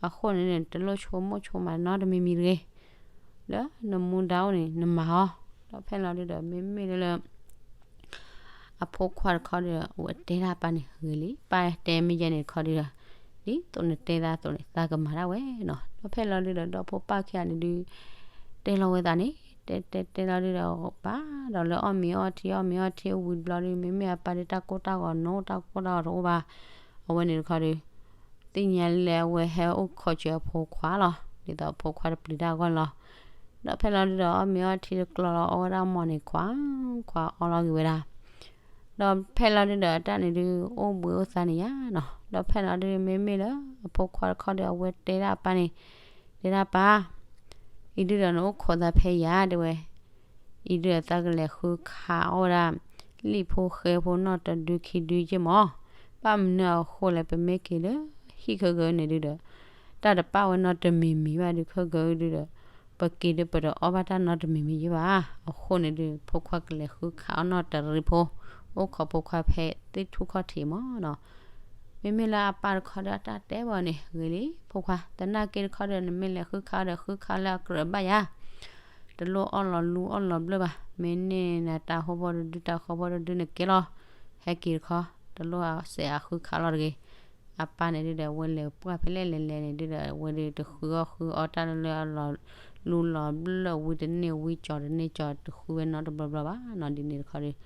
အဃိန့ၣ်န့ၣ် တလိၣ်ဆိကမိၣ်ဆိကမးနီတမံၤမံၤတဂ့ၤ. လၢနမူဒါအိၣ်န့ၣ် နမၤအီၤ. ဒီးဖဲလီၤဒုဒီး မ့မ့ၢ်လၢ အဖိခွါတခီဒီး အဝဲတဲဒၣ်ပၢ်န့ၣ် ဂ့ၤလံ, ပၢ်တဲမ့ၢ်ယဲန့ၣ်တခီဒီး ဒ်သိးနတဲသးအသိးန့ၣ် သးကမၤဒၣ်ဝဲနီၤ. ဒီးဖဲလီၤဒုဒီး ဒီဖိပၢ်ခံဂၤန့ၣ်ဒု တဲလီၤဝဲသးန့ၣ် တဲတဲတဲလီၤဒုဒီး ပၢ်ဒီးလၢအီၣ်မ့ၤအီထံ အီၣ်မ့ၤအီထံ ဝံၤတဘျီဒု မ့မ့ၢ်အပၢ်ဒု တၢ်ကိၢ်တၢ်ဂီၤနီတၢ်ကိၢ်တၢ်ဂီၤတအိၣ်ဘၣ်. အဝဲန့ၣ်တခီဒီး သ့ၣ်ညါလၢအဝဲဟဲအိၣ်ခိးစၢၤအဖိခွါလီၤ. ဒ်သိးအဖိခွါတပျံၤတၢ်အဂီၢ်န့ၣ်လီၤ. ဒီးဖဲလီၤဒုဒီး အီၣ်မ့ၤအီထံတကျီလီၤ အီၣ်ဝဲဒၣ်မီၢ်န့ၣ် ခွါခွါအီလီၤဂ့ၤဝဲဒၣ်. ဒီးဖဲလီၤဒုဒီး အတၢ်န့ၣ်ဒု အိၣ်ဘှံးအိၣ်သါန့ၣ်ယါနီၤ. ဒီးဖဲလီၤဒု မ့မ့ၢ်လၢအဖိခွါတခီဒီး အဝဲတဲဒၣ်အပၢ်န့ၣ် တဲဒၣ်ပၢ် အံၤဒုဒီးနအိၣ်ခိးသးဖဲယၤတဲဝဲ, အံၤဒုဒီးသးကလဲၤဃုခးအီၣ်ဝဲဒၣ် လံၣ်ဖိဃဲဖိနီၢ်တဒုခံဒုယ့ၢ်မး, ဘၣ်မနုၤအဃိလဲၣ် ပမ့ၢ်က့ၤလၢဟံၣ်ခဲကနံၣ်ဒုဒီး တၢ်တပာ်ဝဲနီတမံၤမံၤဘၣ်ဒုခဲကနံၣ်ဒုဒီး ပက့ၤဒုပတအီၣ်ဘၣ်တၢ်နီတမံၤမံၤယ့ၢ်ဘၣ်. အဃိန့ၣ်ဒု ဖိခွါကလဲၤဃုခးအီၣ်နီၢ်တရံးဖိ အိၣ်ခိးဖိခွါဖဲသ့ၣ်ထူၣ်ခီၣ်ထံးမးနီၤ. မ့မ့ၢ်လၢအပၢ်တခီဒီး အတၢ်တဲဘၣ်န့ၣ် ဂ့ၤလံ ဖိခွါ, သနာ်က့တခီဒီး နမ့ၢ်လဲၤဃုခးအီၣ်ဒီး ဃုခးလၢအကြၢးဘၣ်ယၤ, တလိၣ်အီၣ်လီၤလူအီၣ်လီၤဘျၢၣ်ဘၣ်. မ့ၢ်န့ၢ်နတၢ်ဟီၣ်ဘီတဒု တၢ်ဃီဘီတဒုန့ၣ်ကဲလီၤ, ဟဲက့ၤတခီ, တလိၣ်စဲးအဃုခးလီၤတဂ့ၤ. အပၢ်န့ၣ်ဒုဒီး အဝဲလဲၤပှၢ်ဖဲလဲၣ်လဲၤလဲၤန့ၣ်ဒုဒီး အဝဲဒုတဃုအီၣ်ဃုအီတၢ်လၢအလီၤလူလီၤဘျၢၣ် ဝံတန့ၢ်ဝံကၠီၤတန့ၢ်ကၠီၤ တဃုဝဲနီတဘျီဘျီဘၣ်နီၤ ဒ်န့ၣ်တခီဒီး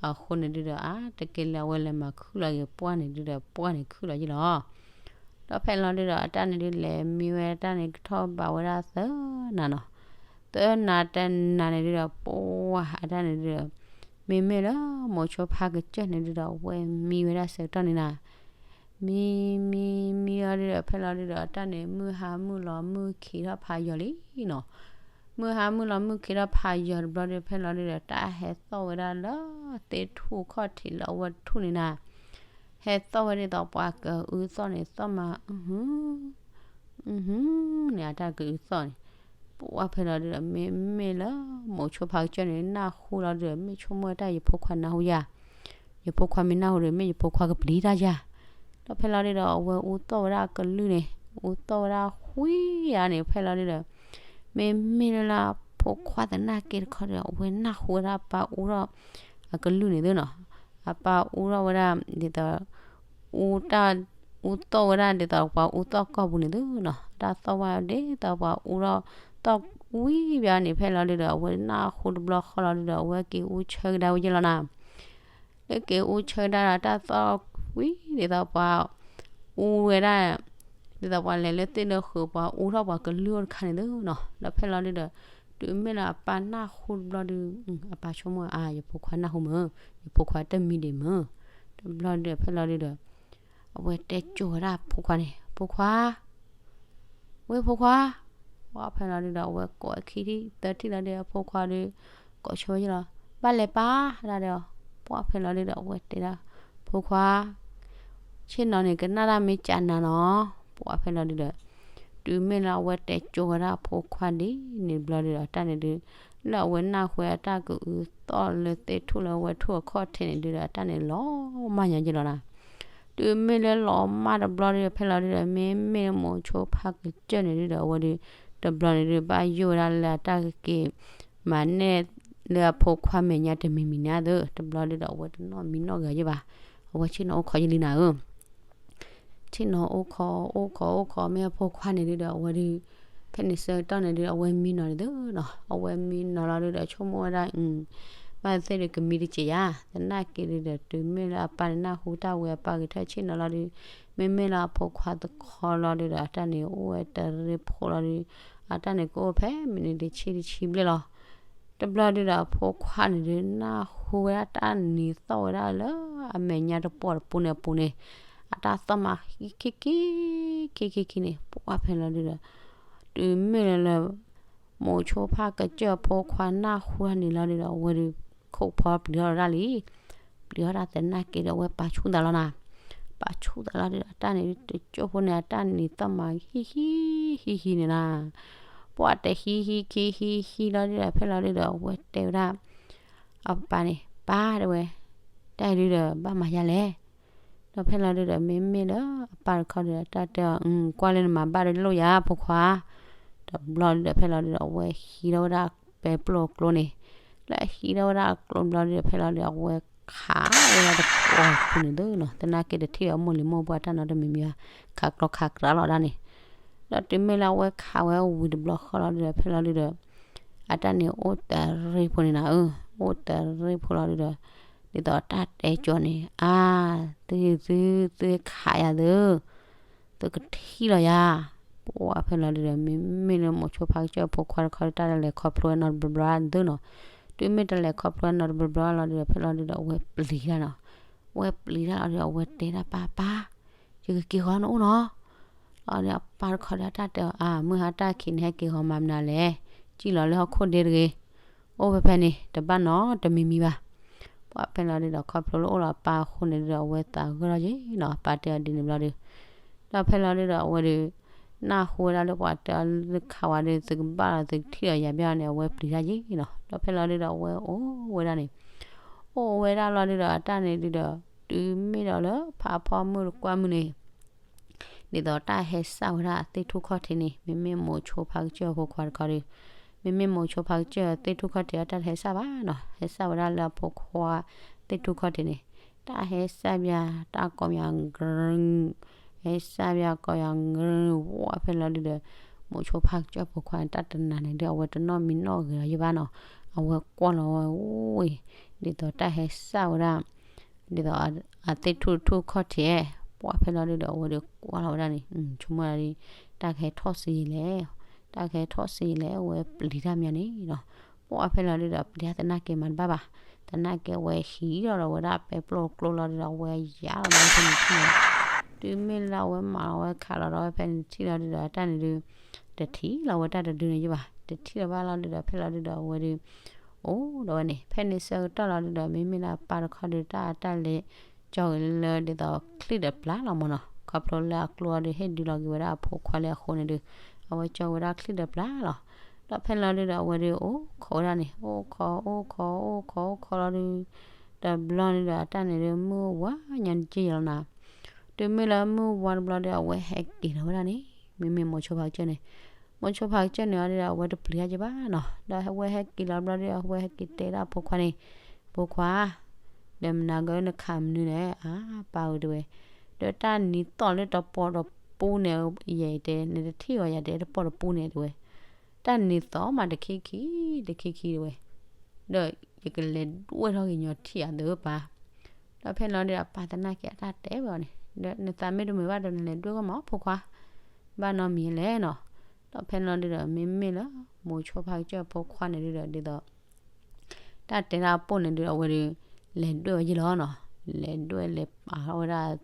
အဃိန့ၣ်ဒုဒီး အါတက့ၢ်လၢအဝဲလဲၤမၤခုၣ်လီၤက့ၤ ပှၢ်န့ၣ်ဒုဒီး ပှၢ်န့ၣ်ခုၣ်လီၤယံလီၤ. ဒီးဖဲလီၤဒုဒီး အတၢ်န့ၣ်ဒုလဲၤမံဝဲတၢ်န့ၣ် ကထီၣ်ဘးဝဲဒၣ်သၢနၤနီၤ. သၢနၤတနၤန့ၣ်ဒုဒီး ပှၢ်အတၢ်န့ၣ်ဒုဒီး မ့မ့ၢ်လၢမိၤဆိဖါကစၢၢ်န့ၣ်ဒုဒီး ဝဲမံဝဲဒၣ်ဆၢကတီၢ်န့ၣ်နၤ မံမံမံလီၤဒုဒီး ဖဲလီၤဒုဒီး တၢ်န့ၣ် မုၢ်ဟါမုၢ်လီၤမုၢ်ခံးထီၣ်ဖးယံၤလံနီၤ. မုၢ်ဟါမုၢ်လီၤမုၢ်ခံးထီၣ်ဖးယံၤတဘျီဒု ဖဲလီၤဒုဒီး တၢ်ဟဲသီၣ်ဝဲဒၣ်လၢသ့ၣ်ထူၣ်ခီၣ်ထံးလၢအဝဲတထူၣ်န့ၣ်နၤ, ဟဲသီၣ်ဝဲဒ်သိးပှၤကအုသီၣ်န့ၣ် သီၣ်မး အဟ အဟ န့ၣ် အတၢ်ကအုသီၣ်န့ၣ်, ပှၢ်ဖဲလီၤဒုဒီး မ့မ့ၢ်လၢ မိၤဆိဖါကစၢၢ်န့ၣ် နၢ်ဟူလီၤဒုဒီး မ့ၢ်ဆိကမိၣ်တၢ် ယဖိခွါနၢ်ဟူယၤ, ယဖိခွါမ့ၢ်နၢ်ဟူဒီး မ့ၢ်ယဖိခွါကပျံၤတၢ်ယၤ, ဒီးဖဲလီၤဒုဒီး အဝဲအူသီၣ်ဝဲဒၣ်အကလုၢ်န့ၣ် အူသီၣ်ဝဲဒၣ်ဃံဧါန့ၣ် ဖဲလီၤဒုဒီး မ့မ့ၢ်လၢလၢဖိခွါသနာ်က့တခီဒီး အဝဲနၢ်ဟူဝဲဒၣ်ပၢ်အူထီၣ်အကလုၢ်န့ၣ်သုနီၤ, အပၢ်အူထီၣ်ဝဲဒၣ်ဒ်သိး အူတၢ် အူသီၣ်ဝဲဒၣ်ဒ်သိးပှၤအူသီၣ်ကီၢ်ပူၤန့ၣ်သုနီၤ, တၢ်သီၣ်ဝဲဒ်သိးပှၤအူထီၣ်သီၣ်ဝံၤဘၣ်န့ၣ် ဖဲလီၤဒုဒီး အဝဲနၢ်ဟူတဘျီဃီလီၤဒုဒီး အဝဲက့ၤအူဆၢကဒါဝဲယဲၢ်လီၤနၤ လၢက့ၤအူဆၢကဒါဒီး တၢ်သီၣ်ဝံၤဒ်သိးပှၤအူဝဲဒၣ် ဒ်သိးပှၤလဲၤလၢသ့ၣ်လၢဃုာ် ပှၤအူထီၣ်ပှၤကလုၢ်အိၣ်တခါန့ၣ်သုနီၤ, ဒီးဖဲလီၤဒုဒီး တုၤမ့ၢ်လၢအပၢ်နၢ်ဟူတဘျီဒု အပၢ်ဆိကမိၣ်အါ ယဖိခွါနၢ်ဟူမ့ၢ်, ယဖိခွါတမံၤဒံးမ့ၢ်, တဘျီဒုဒီးဖဲလီၤဒုဒီး အဝဲတဲကိၤဝဲဒၣ်ဖိခွါန့ၣ် ဖိခွါ ဝဲဖိခွါ, ပှၢ်ဖဲလီၤဒုဒီး အဝဲကိးအခံထံၣ်သၢထံၣ်လီၤဒုဒီး အဖိခွါဒီး ကိးဆိဝဲယဲၢ်လီၤ, ဘၣ်လဲၤပၢ်ဒၣ်ဒီး, ပှၢ်ဖဲလီၤဒုဒီး အဝဲတဲဒၣ် ဖိခွါ ဆ့ၣ်နီၤန့ၣ် ကနၣ်တၢ်မ့ၢ်ကနၤနီၤ, ပှၢ်ဖဲလီၤဒုဒီး တုၤမ့ၢ်လၢအဝဲတဲကိၤဝဲဒၣ်အဖိခွါဒ်န့ၣ်တဘျီဒုဒီး တၢ်န့ၣ်ဒု လၢအဝဲနၢ်ဟူဝဲတၢ်ကအုသီၣ်လၢသ့ၣ်ထူၣ်လၢအဝဲထူၣ်အခီၣ်ထံးန့ၣ်ဒုဒီး တၢ်န့ၣ်လီၤမၢ်ညါယဲၢ်လီၤနၤ တုၤမ့ၢ်လၢလီၤမၢ်တဘျီဒုဒီး ဖဲလီၤဒုဒီး မ့မ့ၢ်လၢမိၤဆိဖါကစၢၢ်န့ၣ်ဒုဒီး အဝဲဒု တဘျီန့ၣ်ဒု ဘၣ်ယိၣ်ဝဲဒၣ်လၢအတၢ်ကက့ၤ မၤနဲၣ်လၢအဖိခွါမဲာ်ညါတမံၤမံၤန့ၣ်အသိး တဘျီဒုဒီး အဝဲတနီၣ်မံနီၣ်ဂ့ၤယဲၢ်ဘၣ်, အဝဲဆ့ၣ်နီၤအိၣ်ခိးယဲၢ်လံနၤဧၢ ဆ့ၣ်နီၤအိၣ်ခိး အိၣ်ခိး အိၣ်ခိး မ့ၢ်အဖိခွါန့ၣ်ဒုဒီး အဝဲဒု ဖဲန့ၣ်ဆၢကတီၢ်န့ၣ်ဒု အဝဲမံနီၤန့ၣ်သုနီၤ, အဝဲမံနီၤလီၤဒုဒီး ဆိကမိၣ်ဝဲဒၣ် ဘၣ်သ့ၣ်ဒု ကမံတစဲးယၤ, သနာ်က့ဒုဒီး တုၤမ့ၢ်လၢအပၢ်န့ၣ်နၢ်ဟူတၢ်ဝဲ အပၢ်ဂဲၤထၢၣ်ဆ့ၣ်နီၤလီၤဒု, မ့မ့ၢ်လၢအဖိခွါတခီလီၤဒုဒီး အတၢ်န့ၣ်အိၣ်ဝဲတရ့ဖိလီၤဒု, အတၢ်န့ၣ်ကအိၣ်ဖဲမံးနံးတဆံတဆံဘျဲၣ်လီၤ. တဘျီဒုဒီး အဖိခွါန့ၣ်ဒု နၢ်ဟူဝဲဒၣ်တၢ်နံၤသီၣ်ဝဲဒၣ်လၢအမဲာ်ညါတပီၢ်တပူၤန့ၣ်အပူၤန့ၣ်, အတၢ်သီၣ်မးခံခံခံ ခံခံခံန့ၣ် ပှၢ်ဖဲလီၤဒုဒီး တုၤမ့ၢ်လၢလၢ မိၤဆိဖါကစၢၢ်အဖိခွါနၢ်ဟူတၢ်န့ၣ်လီၤဒုဒီး အဝဲဒု ခိၣ်ဖီပျံၤထီၣ်ဒၣ်လံ, ပျံၤထီၣ်ဒၣ်သနာ်က့ဒီး အဝဲပာ်ဆူၣ်သးလီၤနၤ, ပာ်ဆူၣ်သးလီၤဒုဒီး အတၢ်န့ၣ်ဒု တကၠိၢ်ဖိန့ၣ် အတၢ်နံၤသီၣ်မးဟံၣ်ဟံၣ် ဟံၣ်ဟံၣ်န့ၣ်နၤ, ပှၢ်တဟံးဟံးခံဟံးဟံးလီၤဒုဒီး ဖဲလီၤဒုဒီး အဝဲတဲဝဲဒၣ် အပၢ်န့ၣ် ပၢ်တဲဝဲ, တၢ်အံၤဒုဒီး ဘၣ်မၤယါလဲၣ် ဒီးဖဲလီၤဒုဒီး မ့မ့ၢ်လၢအပၢ်တခီဒီး တၢ်တဲအီၤ ကွၢ်လၢနမၤဘၣ်ဒီးလိၣ်ယၤ ဖိခွါ, တဘျီဒုဒီး ဖဲလီၤဒုဒီး အဝဲဟံးထီၣ်ဝဲဒၣ်ပဲပျိၢ်အကျိန့ၣ်, လၢအဟံးထီၣ်ဝဲဒၣ်အကျိတဘျီဒုဒီး ဖဲလီၤဒုဒီး အဝဲခးဝဲဒၣ်တကိးဖိန့ၣ်သုနီၤ, သနာ်က့တထံၣ်အမိၢ်လံၤမိၢ်ပှၢ်တၢ်နီတမံၤမံၤဘၣ်, ခးကျီခးကြးလီၤဒၣ်န့ၣ်, ဒီးတုၤမ့ၢ်လၢအဝဲခးဝဲဝံၤတဘျီဃီလီၤဒုဒီး ဖဲလီၤဒုဒီး အတၢ်န့ၣ်အိၣ်တရ့ဖိန့ၣ်နၤဧၢ, အိၣ်တရ့ဖိလီၤဒုဒီး ဒ်သိးတၢ်တဲကၠီန့ၣ် အါ, သုသု သုခးယၤသု, သုကထံၣ်လီၤယၤ, ပှၢ်ဖဲလီၤဒုဒီး မ့မ့ၢ်လၢမိၤဆိဖါကစၢၢ်ဖိခွါတခီဒီး တၢ်လဲၤခီဖျိဝဲနီတဘျီဘျီဒုနီၤ, တုၤမ့ၢ်တၢ်လဲၤခီဖျိဝဲနီတဘျီဘျီလီၤဒုဒီး ဖဲလီၤဒုဒီး အဝဲပျံၤတၢ်နီၤ, အဝဲပျံၤတၢ်လီၤဒုဒီး အဝဲတဲဒၣ်ပၢ်ပၢ်, ယကက့ၤဃီၤနအိၣ်နီၤ လီၤဒုဒီး အပၢ်တခီဒီး တၢ်တဲအီၤ အါ မုၢ်ဟါတၢ်ခံးန့ၣ် ဟဲက့ၤဃီၤမၤမနုၤလဲၣ်, စံၣ်လီၤလၢဟီၣ်ခိၣ်ဒ့တဂ့ၤ, အိၣ်ဖဲဖဲန့ၣ် တဘၣ်နီတမံၤမံၤဘၣ်, ပှၢ်ဖဲလီၤဒုဒီး ခီဖျိလၢအိၣ်လီၤအပၢ်အဃိန့ၣ်ဒုဒီး အဝဲသးဂၢၢ်ထီၣ်က့ၤနီၤ, အပၢ်တဲအီၤဒ်န့ၣ်ဘျီဒု, ဒီးဖဲလီၤဒုဒီး အဝဲဒု နၢ်ဟူဝဲဒၣ်လၢပှၤတဲအီၤလၢခးဝဲဒု သုကဘၣ်လီၤ သုကထံၣ်လီၤယၤဘၣ်န့ၣ် အဝဲပျံၤတၢ်က့ၤနီၤ, ဒီးဖဲလီၤဒုဒီး အဝဲအိၣ်ဝဲဒၣ်န့ၣ် အိၣ်ဝဲဒၣ်လီၤဒုဒီး အတၢ်န့ၣ်ဒုဒီး တုၤမ့ၢ်ဒီးလၢဖးဖီမုၢ်တကွၢ်မုၢ်န့ၣ် ဒ်သိးတၢ်ဟဲစၢ်ဝဲဒၣ်အသ့ၣ်ထူၣ်ခီၣ်ထံးန့ၣ် မ့မ့ၢ်မိၤဆိဖါကစၢၢ်အဖိခွါတခီဒီး, မ့မ့ၢ်မိၤဆိဖါကစၢၢ်သ့ၣ်ထူၣ်ခီၣ်ထံးအတၢ်တဟဲစၢ်ဘၣ်နီၤ, ဟဲစၢ်ဝဲဒၣ်လၢအဖိခွါသ့ၣ်ထူၣ်ခီၣ်ထံးန့ၣ်, တၢ်ဟဲစၢ်ဘၣ် တၢ်ကိးမး ကရၢ, ဟဲစၢ်ဘၣ်ကိးမး ကရၢ, ဝဲဖဲလီၤဒုဒီး မိၤဆိဖါကစၢၢ်ဖိခွါန့ၣ် တၢ်တနၤန့ၣ်ဒီး အဝဲတနီၣ်မံနီၣ်ဂ့ၤလီၤယဲၢ်ဘၣ်နီၤ, အဝဲကွၢ်လီၤဝဲ အိၣ်ဝဲ ဒ်သိးတၢ်ဟဲစၢ်ဝဲဒၣ် ဒ်သိးအသ့ၣ်ထူၣ်ထူၣ်ခီၣ်ထံး, ပှၢ်ဖဲလီၤဒုဒီး အဝဲဒုးကွၢ်လီၤဝဲဒၣ်န့ၣ်, ဆိကမိၣ်ဒၣ်ဒ် တၢ်ကဟဲထီၣ်စ့ယဲၢ်လဲၣ်, တၢ်ကဟဲထီၣ်စ့ယဲၢ်လဲၣ်, အဝဲပျံၤတၢ်မးန့ၣ်နီၤ, ပှၢ်ဖဲလီၤဒုဒီး ပျံၤတၢ်သနာ်က့မၤတဘၣ်ဘၣ်, သနာ်က့အဝဲဟံးထီၣ်ဒီးဝဲဒၣ်ပဲပျိၢ်ကျိလီၤဒုဒီး အဝဲယါလီၤဝဲဖဲန့ၣ် တုၤမ့ၢ်လၢအဝဲမၤလီၤဝဲခးလီၤဒီးဝဲဖဲန့ၣ်တထံၣ်လီၤဒုဒီး တၢ်န့ၣ်ဒုး တထံၣ်လီၤဝဲတၢ်တဒုန့ၣ်ယဘၣ်, တထံၣ်လီၤဘၣ်လီၤဒုဒီး ဖဲလီၤဒုဒီးအဝဲဒုး အိၣ်ဒီးဝဲန့ၣ် ဖဲန့ၣ်ဆၢကတီၢ်လီၤဒုဒီး မ့မ့ၢ်လၢအပၢ်တခီဒုး တၢ်အတၢ်လဲၤကၠီဂ့ၤလၢဒ်သိးချံၣ်ဒီးပျၢ်လီၤမၢ်နီၤ, ခီဖျိလၢအကျိအီၤဒုး ဟ့ၣ်ဒုးလီၤက့ၤဝဲဒၣ်အဖိခွါလၢအဃိန့ၣ်ဒုး အဝဲကၠီဝဲဒၣ်ချံၣ်ဒီးပျၢ်လီၤ. ဒီးဖဲလီၤဒုဒီး အဝဲဒုးအိၣ်ခိးဝဲဒၣ်န့ၣ် အိၣ်ခိးအိၣ်ခိးအိၣ်ခိးအိၣ်ခိးလီၤဒုး တဘျီန့ၣ်ဒီး အတၢ်န့ၣ်ဒုး မုၢ်ဝါညါတက့ၢ်ယလီၤနၤ, တုၤမ့ၢ်လၢမုၢ်ဝါတဘျီဒီး အဝဲဟဲက့ၤလီၤဝဲဒၣ်န့ၣ် မ့မ့ၢ်မိၤဆိဖးကစၢၢ်န့ၣ်, မိၤဆိဖးကစၢၢ်န့ၣ်အီၤဒုဒီး အဝဲတပျံၤတၢ်က့ၤဘၣ်နီၤ, ဒီးအဝဲဟဲက့ၤလီၤတဘျီဒီး အဝဲဟဲက့ၤတဲဒၣ်အဖိခွါန့ၣ်, ဖိခွါ ဒီးမနၤဂ့ၤနခးမနုၤလဲၣ်, အါပၢ်ဧၢတဲဝဲ, ဒီးတၢ်နံၤသီၣ်လၢတပီၢ်တပူန့ၣ် ယဲတဲ နတထံၣ်အီၤယၤတဲ တပီၢ်တပူန့ၣ်တဲဝဲ, တၢ်နံၤသီၣ်မးတခံခံ တခံခံတဲဝဲ, ဒီးယကလဲၤဒွဲၣ်ထီၣ်က့ၤညီထံၣ်အသးပၢ်, ဒီးဖဲလီၤဒုဒီး အပၢ်သနာ်က့အတၢ်တဲဝဲအီၤန့ၣ် ဒီးနသးမ့ၢ်တမုာ်ဘၣ်ဒီး နလဲၤဒွဲၣ်ဂီၢ်မးဖိခွါ, ဘၣ်နီတမံၤလဲၣ်နီၤ, ဒီးဖဲလီၤဒုဒီး မ့မ့ၢ်လၢ မိၤဆိဖးကစၢၢ်အဖိခွါန့ၣ်ဒုဒီး ဒ်သိး တၢ်တဲဒၣ်အပိၢ်န့ၣ်ဒုဒီး အဝဲဒုး လဲၤဒွဲၣ်ဝဲယ့ၢ်လီၤနီၤ, လဲၤဒွဲၣ်လဲၤပာ်ထီၣ်ဝဲဒၣ်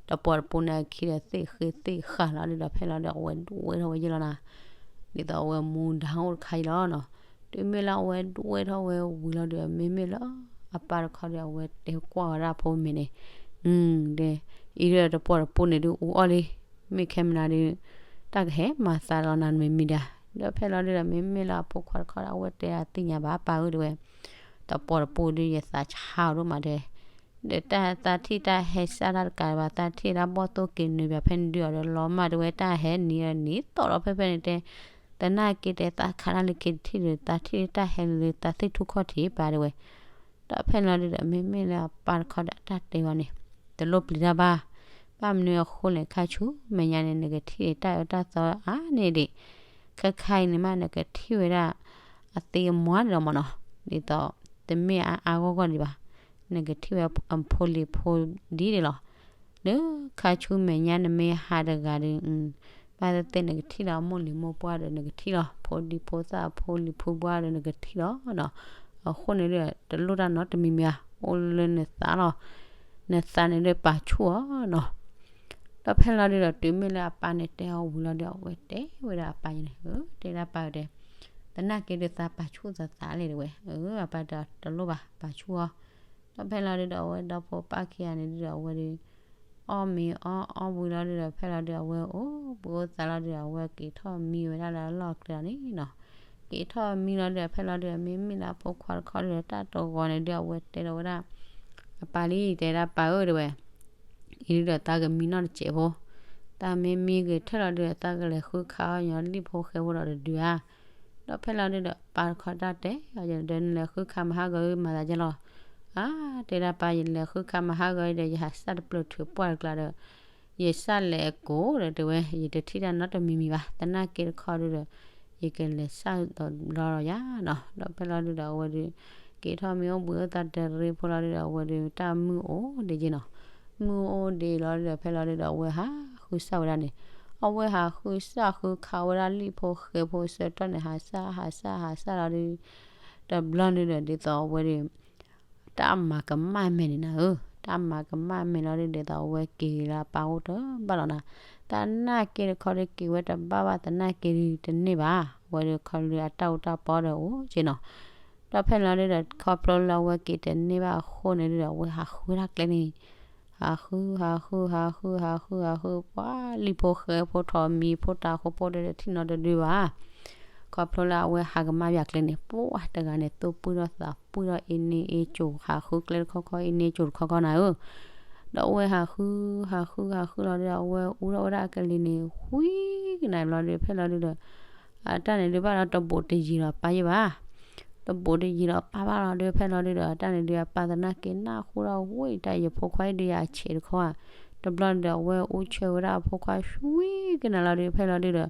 တပီၢ်တပူန့ၣ်အခံဒီး သ့ၣ်ဃ့သ့ၣ်ဃာ်လီၤဒုဒီး ဖဲလီၤဒုဒီး အဝဲဒွဲၣ်ထီၣ်ဝဲယ့ၢ်လီၤနၤ, ဒ်သိးအဝဲမူဒါအိၣ်တခါအံၤလီၤနီၤ, တုၤမ့ၢ်လၢအဝဲဒွဲၣ်ထီၣ်ဝဲဝံၤလီၤဒုဒီး မ့မ့ၢ်လၢ အပၢ်တခီဒီး အဝဲတဲကွၢ်ဝဲဒၣ်အဖိမ့ၢ်န့ၣ်, ဒီး အံၤဒုဒီးတပီၢ်တပူန့ၣ်ဒုးအူအီၣ်လံ, မ့ၢ်ခဲမနၤဒုး တၢ်ကဟဲမၤသးလီၤနၤမ့မံၤဒၣ်, ဒီးဖဲလီၤဒုဒီး မ့မ့ၢ်လၢအဖိခွါတခီဒီး အဝဲတဲအသ့ၣ်ညါဘၣ်ပၢ်ဧၢတဲဝဲ, တပီၢ်တပူဒုး ယသးဆါအီၤဒိၣ်မးတဲ ဒီးတၢ်သးထံၣ်တၢ်ဟဲစၢ်တၢ်တကးဘၣ် သးထံၣ်တၢ်ဘီၣ်သိၣ်က့ၤနုာ်ဘၣ်ဖဲန့ၣ်ဒုးအီၤဒီး လီၤမၢ်တဲဝဲ တၢ်ဟဲနံၤဒီးနံၤသီၣ်လီၤဖဲဖဲန့ၣ်တဲ, သနာ်က့တဲ သးခးတၢ်လၢခံတထံၣ်ဒီး သးထံၣ်တၢ်ဟဲလၢသးသ့ၣ်ထူၣ်ခီၣ်ထံးပၢ်တဲဝဲ, ဒီးဖဲလီၤဒုဒီး မ့မ့ၢ်လၢအပၢ်တခီဒီး အတၢ်တဲဝဲန့ၣ် တလိၣ်ပျံၤတၢ်ဘၣ်, ဘၣ်မနုၤအဃိလဲၣ် ခါဆူမဲာ်ညါန့ၣ် နကထံၣ်တၢ်အၢတၢ်သီအါန့ၢ်ဒံး, ခဲခါအံၤန့ၣ်မး နကထံၣ်ဝဲဒၣ် အသ့အမွါန့ၣ်လီၤမၢ်နီၤ, ဒ်သိး တမ့ၢ်အါအါဂီၢ်ဂီၢ်ဒံးဘၣ်, နကထံၣ်ဝဲအဖိလံၤဖိဒ်န့ၣ်လီၤ, လၢခါဆူမဲာ်ညါနမ့ၢ်ဟးတဂၤဒီး ဘၣ်သ့ၣ်သ့ၣ်နကထံၣ်ဒီးအမိၢ်လံၤမိၢ်ပှၢ်ဒီးနကထံၣ်လီၤ, ဖိဒံဖိသၣ်အဖိလံၤဖိပှၢ်ဒီးနကထံၣ်လီၤနီၤ, အဃိန့ၣ်ဒီး တလိၣ်တၢ်နီတမံၤမံၤဧါ, အိၣ်လၢနသးလီၤ, နသးန့ၣ်ဒီးပာ်ဆူၣ်အီၤနီၤ ဒီးဖဲလီၤဒုဒီး တုၤမ့ၢ်လၢအပၢ်န့ၣ်တဲအီၤဝံၤလီၤဒီး အဝဲတဲဝဲဒၣ်အပၢ်န့ၣ်, တဲဒၣ်ပၢ်တဲ, သနာ်က့ဒီးသးပာ်ဆူၣ်သးသးလဲၣ်တဲဝဲ, အပၢ်တဲတလိၣ်ဘၣ် ပာ်ဆူၣ်အီၤ, ဒီးဖဲလီၤဒုဒီး အဝဲဒီဖိပၢ်ခံဂၤန့ၣ်ဒုဒီး အဝဲဒုး အီၣ်မ့ၤအီၣ်အီၣ်ဝံၤလီၤဒုဒီး ဖဲလီၤဒုဒီး အဝဲအိၣ်ဘှံးအိၣ်သးလီၤဒုဒီး အဝဲက့ၤထီၣ်မံဝဲဒၣ်လၢအလီၢ်ကျဲလီၤန့ၣ်နီၤ, က့ၤထီၣ်မံလီၤဒုဒီး ဖဲလီၤဒုဒီး မ့မ့ၢ်လၢအဖိခွါတခီဒုဒီး တၢ်တဂီၤန့ၣ်ဒု အဝဲတဲဒီးဝဲဒၣ် အပၢ်လံ တဲဒၣ်ပၢ်ဧၢတဲဝဲ အံၤဒုဒီးသးကမံနီၢ်တစဲးဖိ, သးမ့ၢ်မံဂ့ၤထၢၣ်လီၤဒုဒီး သးကလဲၤဃုခးအီၣ်ညီလံၣ်ဖိဃဲဖိဒီးတဒုဧါ, ဒီးဖဲလီၤဒုဒီး ပၢ်တခီတၢ်တဲအီၤဒီး နလဲၤဃုခးမဟါဂီၤ မၤသးကဲလီၤ, အါ တဲဒၣ်ပၢ် ယလဲၤဃုခးမဟါဂီၤအံၤဒီး ယဟးစၢ်တပျၢၤထုးပှၢ်တကျါဒီး ယစၢ်လဲၤအကိာ်ဒီးတဲဝဲ ယတထံၣ်တၢ်နီတမံၤမံၤဘၣ် သနာ်က့တခီဒုဒီး ယကလဲၤစၢ်ဒီးဘျီလီၤယၤနီၤ, ဒီးဖဲလီၤဒုဒီးအဝဲဒု က့ၤထီၣ်မံအိၣ်ဘှံးအိၣ်သးတရံးဖိလီၤဒုဒီး အဝဲဒု တၢ်မုၢ်အိၣ်ဒံးက့နီၤ, မုၢ်အိၣ်ဒံးလီၤဒုဒီး ဖဲလီၤဒုဒီး အဝဲဟးဃုစၢ်ဝဲဒၣ်န့ၣ်, အဝဲဟးဃုစၢ်ဃုခးဝဲဒၣ်လံၣ်ဖိဃဲဖိဆၢကတီၢ်န့ၣ် ဟးစၢ်ဟးစၢ်ဟးစၢ်လီၤဒု တဘျီန့ၣ်ဒီးဒ်သိးအဝဲဒု တၢ်မၤကမၣ်မဲာ်န့ၣ်နၤဧၢ, တၢ်မၤကမၣ်မဲာ်လီၤဒု ဒ်သိးအဝဲက့ၤလၢအပၢ်အိၣ်တဘၣ်လီၤနၤ, သနာ်က့တခီဒုက့ၤဝဲတဘၣ်ဘၣ် သနာ်က့ဒုတန့ၢ်ဘၣ်, အဝဲဒုခီဒုအတၢ်အူတၢ်ပီဒီးအိၣ်က့နီၤ, ဒီးဖဲလီၤဒုဒီး ခီဖျိလၢအဝဲက့ၤတန့ၢ်ဘၣ်အဃိန့ၣ်ဒုဒီး အဝဲဟးဃုတၢ်ကျဲန့ၣ် ဟးဃု ဟးဃု ဟးဃု ဟးဃု ဟးဃု ပှၤလံၣ်ဖိဃဲဖိထိးမံၤဖိတၤဖိဖိဒီးတထံၣ်နီတဒုဘၣ် ခီဖျိလၢအဝဲဟးကမၣ်ဘၣ်ကျဲန့ၣ် ပှၤတဂၤန့ၣ် သူၣ်ပှံၢ်ထီၣ်သးပှံၢ်ထီၣ် အ့န့အ့ကိၤ ဟးဃုကျဲတခီခီ အ့န့ကိၤတခီခီနၤဧၢ, ဒီးအဝဲဟးဃု ဟးဃု ဟးဃုလီၤဒုဒီး အဝဲအူထီၣ်ဝဲဒၣ်အကလံၤန့ၣ် ဝံၤကနၤဘျီဒု ဖဲလီၤဒုဒီး အတၢ်န့ၣ်ဒုးဘၣ်ဒီးတဘူးတယံၤဒီးပၢ်ယဲၢ်ဘၣ်, တဘူးတယံၤဒီးပၢ်ဘၣ်လီၤဒု ဖဲလီၤဒုဒီး အတၢ်န့ၣ်ဒုးအပၢ်သနာ်က့နၢ်ဟူဒီးဝံၤ တၢ်ယဖိခွါအံၤဒုးယၤအဆဲးတခီဧါ, တဘျီန့ၣ်ဒီးအဝဲအူဆၢဝဲဒၣ်အဖိခွါ ဝံၤကနၤလီၤဒု ဖဲလီၤဒုဒီး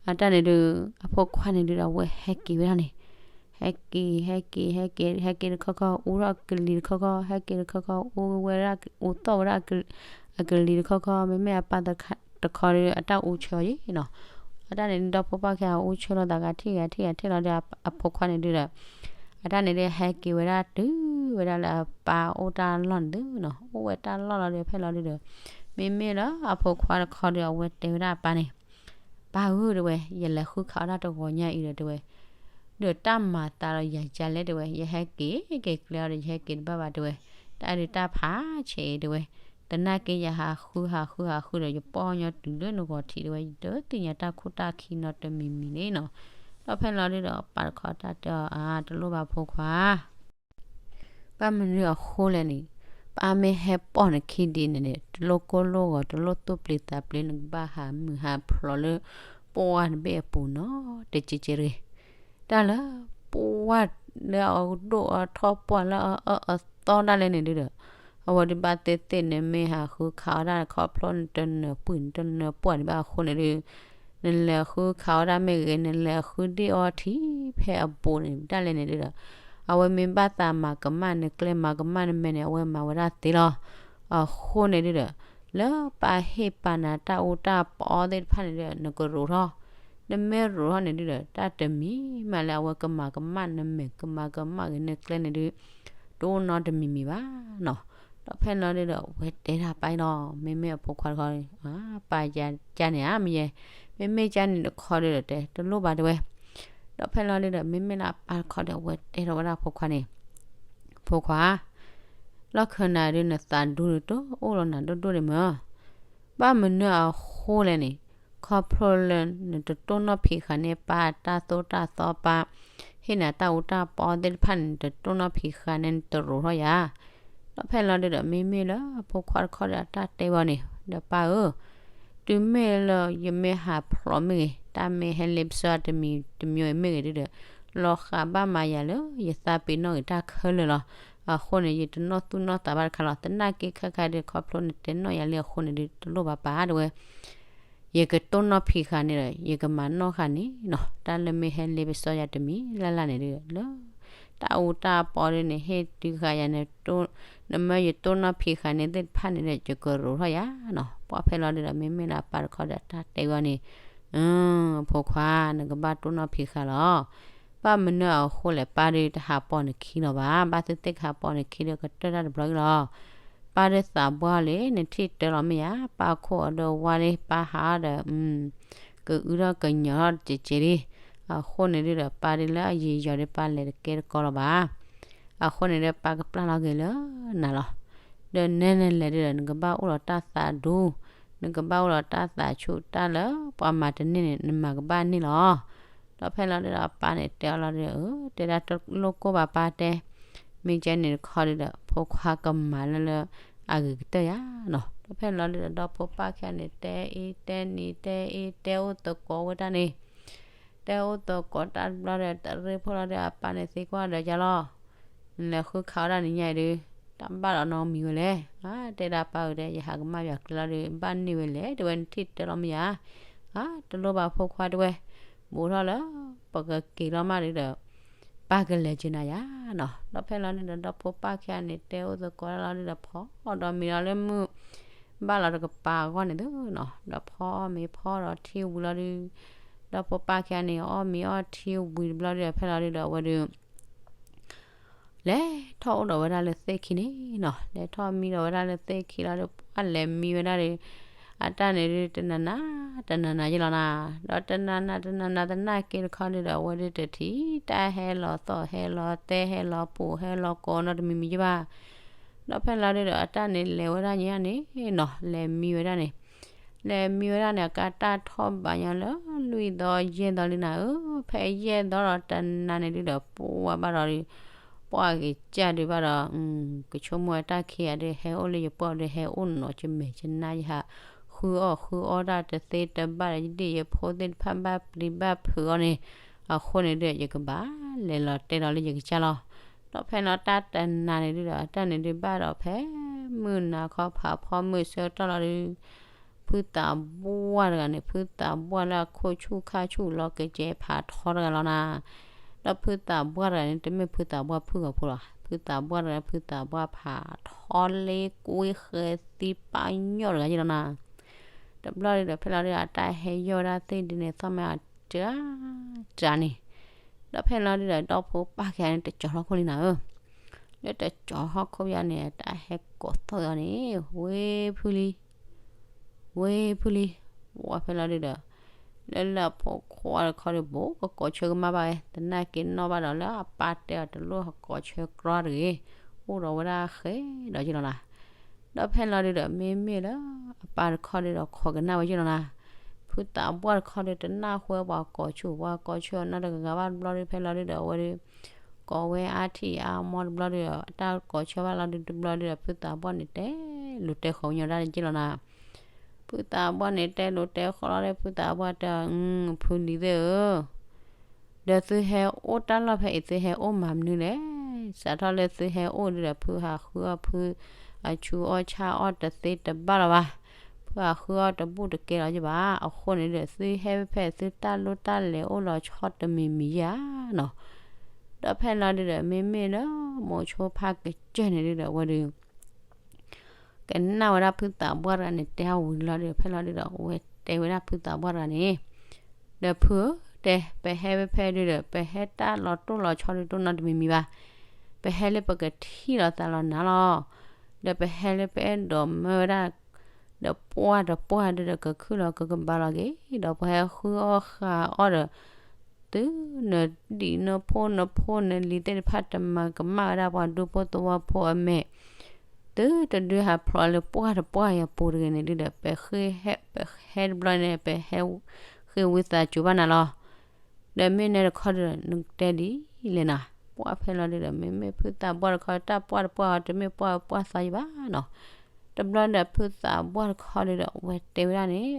အတၢ်န့ၣ်ဒုး အဖိခွါန့ၣ်ဒုးဒီးအဝဲဟဲက့ၤဝဲဒၣ်န့ၣ် ဟဲက့ၤ ဟဲက့ၤ ဟဲက့ၤ ဟဲက့ၤတခီခီ အူထီၣ်ကလံၤတခီခီ ဟဲက့ၤတခီခီ အူဝဲဒၣ် အူသီၣ်ဝဲဒၣ် အကလံၤတခီခီ မ့မ့ၢ်အပၢ်တခီဒုး အတၢ်အူဆၢအီၤယဲၢ်နီၤ, အတၢ်န့ၣ်ဒုး ဒီဖိပၢ်ခံဂၤအူဆၢလီၤသးဂၤထံၣ်ဂၤထံၣ်ဂၤထံၣ်လီၤဒုး အဖိခွါန့ၣ်ဒုးဒီး အတၢ်န့ၣ်ဒုးဟဲက့ၤဝဲဒၣ်တုၤဝဲဒၣ်လၢအပၢ်အိၣ်တၢ်လီၢ်န့ၣ်သုနီၤ, အိၣ်ဝဲတၢ်လီၢ်လီၤဒုး ဖဲလီၤဒုဒီး မ့မ့ၢ်လၢအဖိခွါတခီဒီး အဝဲတဲဝဲဒၣ်အပၢ်န့ၣ်, ပၢ်ဧၢ တဲဝဲ, ယလဲၤဃုခးအီၣ်တၢ်တဂီၤညါအံၤဒီး တဲဝဲ, ဒီးတၢ်မၤသးဒီးယၤကလဲၣ် တဲဝဲ, ယဟဲက့ၤက့ၤကျဲအီၤဒီး ယဟဲက့ၤတဘၣ်ဘၣ် တဲဝဲ, တၢ်အဒုးတၢ်ဖးဆဲးအံၤ တဲဝဲ, သနာ်က့ယဟးဃုဟးဃုဟးဃုဒီး ယပီၢ်ညီတုၤလၢနဂီၤထံး တဲဝဲ, ယတသ့ၣ်ညါတၢ်ခိၣ်တၢ်ခံနီတမံၤမံၤန့ၣ်နီၤ. ဒီးဖဲလီၤဒုဒီး ပၢ်တခီတၢ်တဲအီၤ, အါ တလိၣ်ဘၣ်ဖိခွါ ဘၣ်မနုၤအဃိလဲၣ်န့ၣ်, ပၢ်မ့ၢ်ဟဲပိာ်နခံဒ်န့ၣ်န့ၣ် တလိၣ်ကိၢ်လိၢ်ဂီၤ တလိၣ်သူၣ်ပျံၤသးပျံၤ နကဘၣ်ဟးမုာ်ဟးဖျိးလၢ ပှၢ်တဘ့ၣ်အပူၤနီတကဲးကဲးတဂ့ၤ. တၢ်လၢ ပှၢ်လၢအဒိၣ်အထီၣ်ပှၢ်လၢအအၢအသီဒၣ်လဲာ်န့ၣ်ဒုဒီး အဝဲဒုးဘၣ်သ့ၣ်သ့ၣ် နမ့ၢ်ဟးဃုခးအီၣ်တၢ်ခီဖျိ နတနၢၤပှၢ် နတနၢၤပှၢ်ဒံးဘၣ်အဃိန့ၣ်ဒု နလဲၤဃုခးအီၣ်တၢ်မ့ၢ်ဂ့ၤ နလဲၤဃုဒ့ၣ်အီထံဖဲအဘူးန့ၣ် ဒၣ်လဲာ်န့ၣ်ဒုဒီး အဝဲမ့ၢ်ဘၣ်သးမၤကမၣ်နကျဲ မၤကမၣ်နမဲာ်န့ၣ် အဝဲမၤဝဲဒၣ်သ့လီၤ. အဃိန့ၣ်ဒုဒီး လၢပၢ်ဟ့ၣ်ပာ်နၤတၢ်အူတၢ်ပီသ့ၣ်တဖၣ်န့ၣ်ဒုဒီး နကရိးထီၣ်, နမ့ၢ်ရိးထီၣ်န့ၣ်ဒုဒီး တၢ်တမံၤမးလၢအဝဲကမၤကမၣ်နမဲာ် ကမၤကမၣ်ဂ့ၤနကျဲန့ၣ်ဒု တအိၣ်နီတမံၤမံၤဘၣ်နီၤ. ဒီးဖဲလီၤဒုဒီး အဝဲတဲဒၣ်ပၢ်အံၤလီၤ, မ့မ့ၢ်အဖိခွါတခီ ပၢ်ကန့ၣ်ဧါ မ့ၢ်ယဲ, မ့မ့ၢ်ကန့ၣ်တခီဒုဒီး တဲတလိၣ်ဘၣ်တဲဝဲ. ဒီးဖဲလီၤဒုဒီး မ့မ့ၢ်လၢအပၢ်တခီဒီး အဝဲတဲထီၣ်ဝဲဒၣ်အဖိခွါန့ၣ်, ဖိခွါ လီၢ်ခၢၣ်နၤဒု နသးဒူဒုတအိၣ်လီၤနၤဒိၣ်ဒိၣ်ဒံးမၢ်. ဘၣ်မနုၤအဃိလဲၣ်န့ၣ်, ခီဖျိလၢနတတိၢ်နီၣ်ဖံးဃာ်န့ၢ်ပၢ်တၢ်သိၣ်တၢ်သီ ပၢ်ဟ့ၣ်နၤတၢ်အူတၢ်ပီသ့ၣ်တဖၣ်န့ၣ် နတတိၢ်နီၣ်ဖံးဃာ်န့ၢ် နတရိးထီၣ်ယၤ. ဒီးဖဲလီၤဒုဒီး မ့မ့ၢ်လၢဖိခွါတခီဒီးအတၢ်တဲဝဲန့ၣ် ဒီးပၢ်ဧၢ, တုၤမ့ၢ်လၢယမ့ၢ်ဟးဖျိးမ့ၢ်ဂ့ၤ တၢ်မ့ၢ်ဟဲလ့ပစီတမံၤတမံၤအံၤမ့ၢ်ဂ့ၤဒုဒီး လီၤဃာ်ဘၣ်မၤယၤလၢယသးပ့ၤနီၣ်ဂ့ၤတၢ်ခဲလၢာ်လီၤ. အဃိန့ၣ် ယတနီၣ်သူၣ်နီၣ်သးဘၣ်တခါလီၤ. သနာ်က့ခဲခါဒုး ခီဖျိနတဲနီၣ်ယၤလံအဃိန့ၣ်ဒုး တလိၣ်ဘၣ်ပၢ်တဲဝဲ ယကတိၢ်နီၣ်ဖံးဃာ်န့ၣ်ဒီး ယကမၤနီၣ်ဃာ်န့ၣ်နီၤ. တၢ်လၢမ့ၢ်ဟဲလ့ပစီယၤတမံၤလၢ်လၢ်န့ၣ်ဒုး လၢတၢ်အူတၢ်ပီဒုန့ၣ် ဟ့ၣ်တုၤဃာ်ယၤန့ၣ် နမ့ၢ်ယတိၢ်နီၣ်ဖံးဃာ်န့ၢ်သ့ၣ်တဖၣ်န့ၣ်ဒီး ယကရိးထီၣ်ယၤနီၤ. ပှၢ်ဖဲလီၤဒုဒီး မ့မ့ၢ်လၢအပၢ်တခီဒီးတၢ်တဲဝဲန့ၣ်, ဖိခွါ နကဘၣ်တိၢ်နီၣ်ဖံးဃာ်လီၤ. ဘၣ်မနုၤအဃိလဲၣ် ပၢ်ဒုးတဟးပိာ်နခံလီၤဘၣ်. ဘၣ်သ့ၣ်သ့ၣ်ကဟးပိာ်နခံဒီးကတၢၢ်တၢ်တဘျီအံၤလီၤ. ပၢ်ဒုးသးဘှၢ်လံ နထံၣ်တၢ်လီၤမ့ၢ်ဧါ. ပၢ်ခိၣ်အီၤဒီးဝါလံ ပၢ်ဟးအီၤဒီး ကအုထီၣ်ကညီၤထီၣ်တကဲးကဲးလံ. အဃိန့ၣ်ဒုဒီး ပၢ်ဒုးလၢအယံာ်ယီၤဒီး ပၢ်လဲၤတကဲတကီလီၤဘၣ်. အဃိန့ၣ်ဒီး ပၢ်ကပျၢ်လီၤက့ၤလၢနၤလီၤ. ဒီးနဲနလဲၤဒုဒီး နကဘၣ်အိၣ်ဒီးတၢ်သးဒူ, နကဘၣ်အိၣ်ဒီးတၢ်သးဆူၣ် တၢ်လၢပှၤမၤတန့ၢ်န့ၣ် နမၤကဘၣ်န့ၢ်လီၤ. ဒီးဖဲလီၤဒုဒီး အပၢ်န့ၣ်တဲအီၤလီၤဒုဒီး အၢ တဲဒၣ်တလိၣ်ကိၢ်ဘၣ်ပၢ်တဲ, မ့ၢ်ကဲန့ၣ်တခီဒုဒီး ဖိခွါကမၤလၢလၢအဂ့ၤကတၢၢ်ယၤနီၤ. ဒီးဖဲလီၤဒုဒီး ဒီဖိပၢ်ခံဂၤန့ၣ် တဲအ့တဲနံၤ တဲအ့တဲအိၣ်သကိးဝဲဒၣ်န့ၣ် တဲအိၣ်သကိးတၢ်တဘျီဒီး တရ့ဖိလီၤဒီး အပၢ်န့ၣ်သံကွၢ်ဒီးယၤလီၤ. နလဲၤဃုခးဝဲဒၣ်နံၤညါအံၤဒုး တၢ်ဘၣ်ဒီးနီတမံၤဝဲလဲၣ်. အါ တဲဒၣ်ပၢ်ဧၢ တဲ ယဟးကမၣ်ယၤကျဲလီၤဒုး ဘၣ်န့ၢ်ဝဲလဲၣ် တဲဝဲ နထံၣ်တၢ်လီၤမ့ၢ်ဧါ. အါ တလိၣ်ဘၣ်ဖိခွါတဲဝဲ, ဘူးထီၣ်လၢ ပကက့ၤလီၤမးဒုဒီး ပၢ်ကလဲၤက့ၤနၤယၤနီၤ. ဒီးဖဲလီၤဒုဒီး ဒီဖိပၢ်ခံဂၤန့ၣ် တဲအိၣ်သကိးတၢ်လီၤဒုဒီး ဖီဒီးမံလီၤလၢမုၢ် ဘၣ်လီၤတကပၤအဂီၢ်န့ၣ်သုနီၤ. ဒီးဖီအီၣ်မ့ၤဖီဒီးထံဝံၤလီၤဒုး ဒီဖိပၢ်ခံဂၤန့ၣ် အီၣ်မ့ၤအီၣ်ထံဝံၤတဘျီဒုး ဖဲလီၤဒုဒီး အဝဲဒုး လဲၤထီၣ်အိၣ်ဒီးဝဲဒၣ်လၢသ့ၣ်ခံန့ၣ်နီၤ. လဲၤထီၣ်မံဒီးဝဲဒၣ်လၢသ့ၣ်ခံလီၤဒုး ပှၢ်လဲၤမံဝဲဒၣ်ဒီး အတၢ်န့ၣ်ဒုး တနၤနၤ တနၤနၤယဲလီၤနၤ. ဒီးတနၤနၤတနၤနၤသနာ်က့တခီဒုဒီး အဝဲဒုးတထံၣ် တၢ်ဟဲလီၤသီၣ်ဟဲလီၤတဲဟဲလီၤပူၤဟဲလီၤကိးနီတမံၤမံၤယဲဘၣ်. ဒီးဖဲလီၤဒုဒီး အတၢ်န့ၣ်လဲၤဝဲဒၣ်ညါန့ၣ်နီၤ လဲၤမံဝဲဒၣ်န့ၣ် လဲၤမံဝဲဒၣ်န့ၣ် အကါတၢ်ထီၣ်ဘးညီလၢ လွံၢ်သီယဲၢ်သီလံနၤဧၢ. ဖဲယဲၢ်သီဒီးတနၤန့ၣ်ဒုဒီး ပှၢ်ဘၣ်ဒီးဒုး ပှၢ်ဂ့ၤကၢ်ဒုးဘၣ်ဒီး ကဆိကမိၣ်ဝဲတၢ်ခံဂၤဒုး ဟဲအိၣ်လၢယပှၢ်ဒုး ဟဲအိၣ်နီၤ ယမဲာ်ယနါ ယဟးဃုအီၣ်ဃုအီတၢ်တသ့တဘၣ်ဒီး ယဒ့ၣ်ယဖိသ့ၣ်တဖၣ် ဘၣ်ပျံၤဘၣ်ဖုးအီၤန့ၣ် အဃိန့ၣ်ဒုး ယကဘၣ်လဲၤလီၤတဲာ်လီၤလၢယကစၢ်လီၤ. ဒီးဖဲလီၤတၢ်တနၤန့ၣ်ဒုဒီး အတၢ်န့ၣ်ဒုးဘၣ်ဒီးဖဲ မုၢ်နၤခီဖးဖီမုၢ်ဆၢကတီၢ်လီၤဒုး ဖုသးဘှၢ်တဂၤန့ၣ် ဖုသးဘှၢ်လၢအခိၣ်ဆူၣ်ခါဆူၣ်လီၤ ကစဲးဖးထီတဂၤလီၤနၤ. ဒီးဖုသးဘှၢ်တဂၤန့ၣ် တမ့ၢ်ဖုသးဘှၢ်ဖုဂီၤဖိလီၤ. ဖုသးဘှၢ်တဂၤ ဖုသးဘှၢ်ဖးထီလ့ကွ့ဃဲသံပာ်ညီၣ်တဂၤယဲလီၤနၤ. တဘျီဒုဒီး ဖဲလီၤဒုဒီး အတၢ်ဟဲယီၢ်ဝဲဒၣ်သ့ၣ်ဒုန့ၣ် သီၣ်မ့ၢ်အတၢ်တၢ်န့ၣ် ဒီးဖဲလီၤဒုဒီး ဒီဖိပၢ်ခံဂၤန့ၣ် တကၠီၤထီၣ်ခိၣ်လံနၤဧၢ. လၢတကၠီၤဟီၣ်ခိၣ်ယါန့ၣ် တၢ်ဟဲကိးသီၣ်အီၤန့ၣ် ဝ့ၢ်ဖုလံ. ဝ့ၢ်ဖုလံၤ, ဝဲဖဲလီၤဒုဒီး လၢလၢအဖိခွါတခီဒီး ဘူးကကိးဆၢကမၣ်ဘၣ်ဝဲ, သနာ်က့နီၣ်ဘၣ်ဒီးလၢအပၢ်တဲအီၤတလိၣ်ဟကိးဆၢကြီတဂ့ၤ, အိၣ်ဒီးဝဲဒၣ်ဃဲဒီးက့လီၤနၤ. ဒီးဖဲလီၤဒုဒီး မ့မ့ၢ်လၢအပၢ်တခီဒုဒီး ခိးကနၣ်ဝဲက့လီၤနၤ. ဖုသးပှၢ်တခီဒီး တနၢ်ဟူဝဲပှၤကိးဆူၣ် ပှၤကိးဆၢအီၤနီတဂၤဂၤဘၣ်တဘျီဒီး ဖဲလီၤဒုဒီး အဝဲဒု ကိးဝဲအါထံၣ်အါမီတဘျီဒီး အတၢ်ကိးဆၢဘၣ်လီၤဒုတဘျီဒီး ဖုသးပှၢ်န့ၣ်တဲလိၤတဲဃီၤညီဒၣ်က့လီၤနၤ. ဖုသးပှၢ်န့ၣ်တဲလိၤတဲဃီၤလီၤဒီး ဖုသးပှၢ်တဲအီၤ, ဖုလံၤသ့ၣ်ဧၢ, ဒီးသုဟဲအိၣ်တၢ်လီၢ်ဖဲအံၤ သုဟဲအိၣ်မၤမနုၤလဲၣ်. စးထီၣ်လၢသုဟဲအိၣ်ဒုဒီး ဖုဟးဃုအီၣ်ဖု အဆူအီၣ်ဆၣ်အီၣ်တသ့တဘၣ်လီၤဘၣ်, ဖုဟးဃုအီၣ်တဘူၣ်တကဲလီၤက့ဘၣ်. အဃိန့ၣ်ဒီး သုဟဲဖဲ သုတၢ်လိၣ်တၢ်လဲၤအိၣ်လီၤဆီတမံၤမံၤဧါနီၤ. ဒီးဖဲလီၤဒုဒီး မ့မ့ၢ်လၢမိၤဆိဖါကစၢၢ်န့ၣ်ဒုဒီး အဝဲဒု ကနၣ်ဝဲဒၣ်ဖုသးပှၢ်တဂၤန့ၣ်တဲအဝံၤလီၤဒီး ဖဲလီၤဒုဒီး အဝဲတဲဝဲဒၣ်ဖုသးပှၢ်တဂၤန့ၣ်, ဒီးဖုဧၢ, တဲ ပဟဲဖဲဖဲဒုဒီး ပဟဲတၢ်လီၤတိၢ်လီၤဆီဒုတိၢ်နီတမံၤမံၤဘၣ်. ပဟဲလၢပကထံၣ်လီၤသးလီၤနၤလီၤ. ဒီးပဟဲလၢပအဲၣ်ဒိးမၢဝဲဒၣ် ဒီးပှၢ်တပှၢ်ဒုဒီး ကခုၣ်လီၤကကဘါလီၤက့ၤ, ဒီးပှၤဟဲဃုအီၣ်ဃုအီၣ်ဒီး သုနဒံၣ်နဖိနဖိနလံၤသ့ၣ်တဖၣ် တမၤကမၣ်ဝဲဒၣ်ပှၤဒူဖိသဝီဖိအမဲာ်, သုတဒုးဟးဖျိးလၢပှၢ်တပှၢ်အံၤအပူၤတဂ့ၤန့ၣ်ဒုဒီး ပဟဲတဘျီန့ၣ် ပဟဲဃ့ဝံသးစူၤဘၣ်နၤလီၤ. ဒီးမ့ၢ်နဲတခီဒုဒီး နတဲဒ်လဲၣ်နၤ. ပှၢ်ဖဲလီၤဒုဒီး မ့မ့ၢ်ဖုသးပှၢ်တခီ တၢ်ပှၢ်တပှၢ်အီၤ တမ့ၢ်ပှၢ်ပှၢ်သီယဘၣ်နီၤ. တဘျီဒီးဖုသးပှၢ်တခီဒုဒီး အဝဲတဲဝဲဒၣ်န့ၣ်,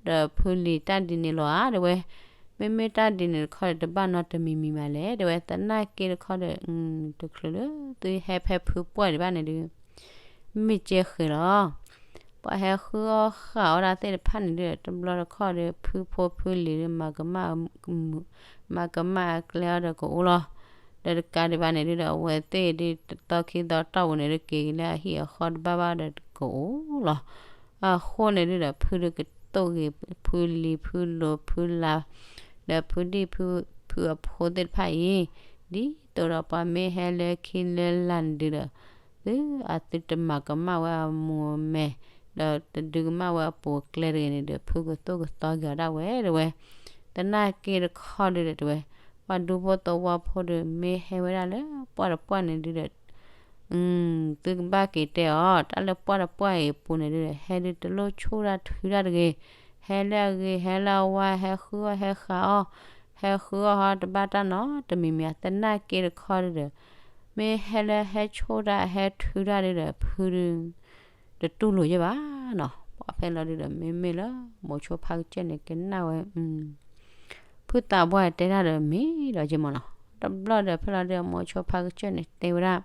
ဒီးဖုလံၤတၢ်ဒ်န့ၣ်လီၤဧါ တဲဝဲ, မ့မ့ၢ်တၢ်ဒ်န့ၣ်တခီဒီး တဘၣ်နီတမံၤမံၤမးလဲၣ် တဲဝဲ, သနာ်က့တခီဒီး တချုးလၢသုဟဲဖဲဖုပှၢ်ဒံးဘၣ်န့ၣ်ဒု မ့ၢ်ကဲဃဲၤလီၤ. ပှၤဟဲဃုအီၣ်ဃုအီၣ်ဝဲဒၣ်သ့ၣ်တဖၣ်န့ၣ်ဒုဒီး တဘျီတခီဒီး ဖုဖိဖုလံၤဒု မၤကမၣ် မၤကမၣ်အကျဲအီၤဒီးကအိၣ်လီၤ. ဒီးတကးဒံးဘၣ်န့ၣ်ဒုဒီး အဝဲသ့ၣ်ဒုတသီခံသီတီၢ်ပူၤန့ၣ်ဒု က့ၤက့ၤလၢအဟံၣ်အဃီတဘၣ်ဘၣ်ဒီးကအိၣ်လီၤ. အဃိန့ၣ်ဒုဒီး ဖုဒုကသိၣ်ဂ့ၤ ဖုလံၤဖုလိၤဖုလၢ် ဒီးဖုဒံၣ်ဖုအဖိသ့ၣ်တဖၣ်အံၤ, ဒ်သိးဒီးပှၤမ့ၢ်ဟဲလၢခံလၢလာ်န့ၣ်ဒုဒီး သုအသုတမၤကမၣ်ဝဲအမူအမဲာ်, ဒီးတဒုကမၣ်ဝဲအပူၤအကျဲတဂ့ၤန့ၣ်ဒီး ဖုကသိၣ်ကသီက့ၤအီၤဒၣ်ဝဲ တဲဝဲ. သနာ်က့တခီဒုဒီး တဲဝဲ, ပှၤဒူဖိသဝီဖိဒီး မ့ၢ်ဟဲဝဲဒၣ်လၢပှၢ်တပှၢ်န့ၣ်ဒုဒီး သုကဘၣ်က့ၤတဲအီၤ, တၢ်လၢပှၢ်တပှၢ်အံၤအပူၤန့ၣ်ဒုဒီး ဟဲဒုတလိၣ်ဆိၣ်တၢ်ထုတၢ်တဂ့ၤ, ဟဲလၢအဂ့ၤ ဟဲလၢအဝါ ဟဲဃုအီၣ်ဟဲဃးအီၣ်, ဟဲဃုအီၣ်ဟီတဘၣ်တၢ်နီတမံၤမံၤ သနာ်က့တခီဒုဒီး မ့ၢ်ဟဲလၢဟဲဆိၣ်တၢ်ဟဲထုတၢ်ဒုဒီး ဖုဒု တတူၢ်လိာ်ယဲၢ်ဘၣ်နီၤ. ပှၢ်ဖဲလီၤဒုဒီး မ့မ့ၢ်လၢမိၤဆိဖါကစၢၢ်န့ၣ် ကနၣ်ဝဲ ဖုသးပှၢ်တဲတၢ်ဒီးမ့ၢ်ဒီးယဲၢ်မးနီၤ. တဘျီဒီးဖဲလီၤဒုဒီး မိၤဆိဖါကစၢၢ်န့ၣ် တဲဝဲဒၣ်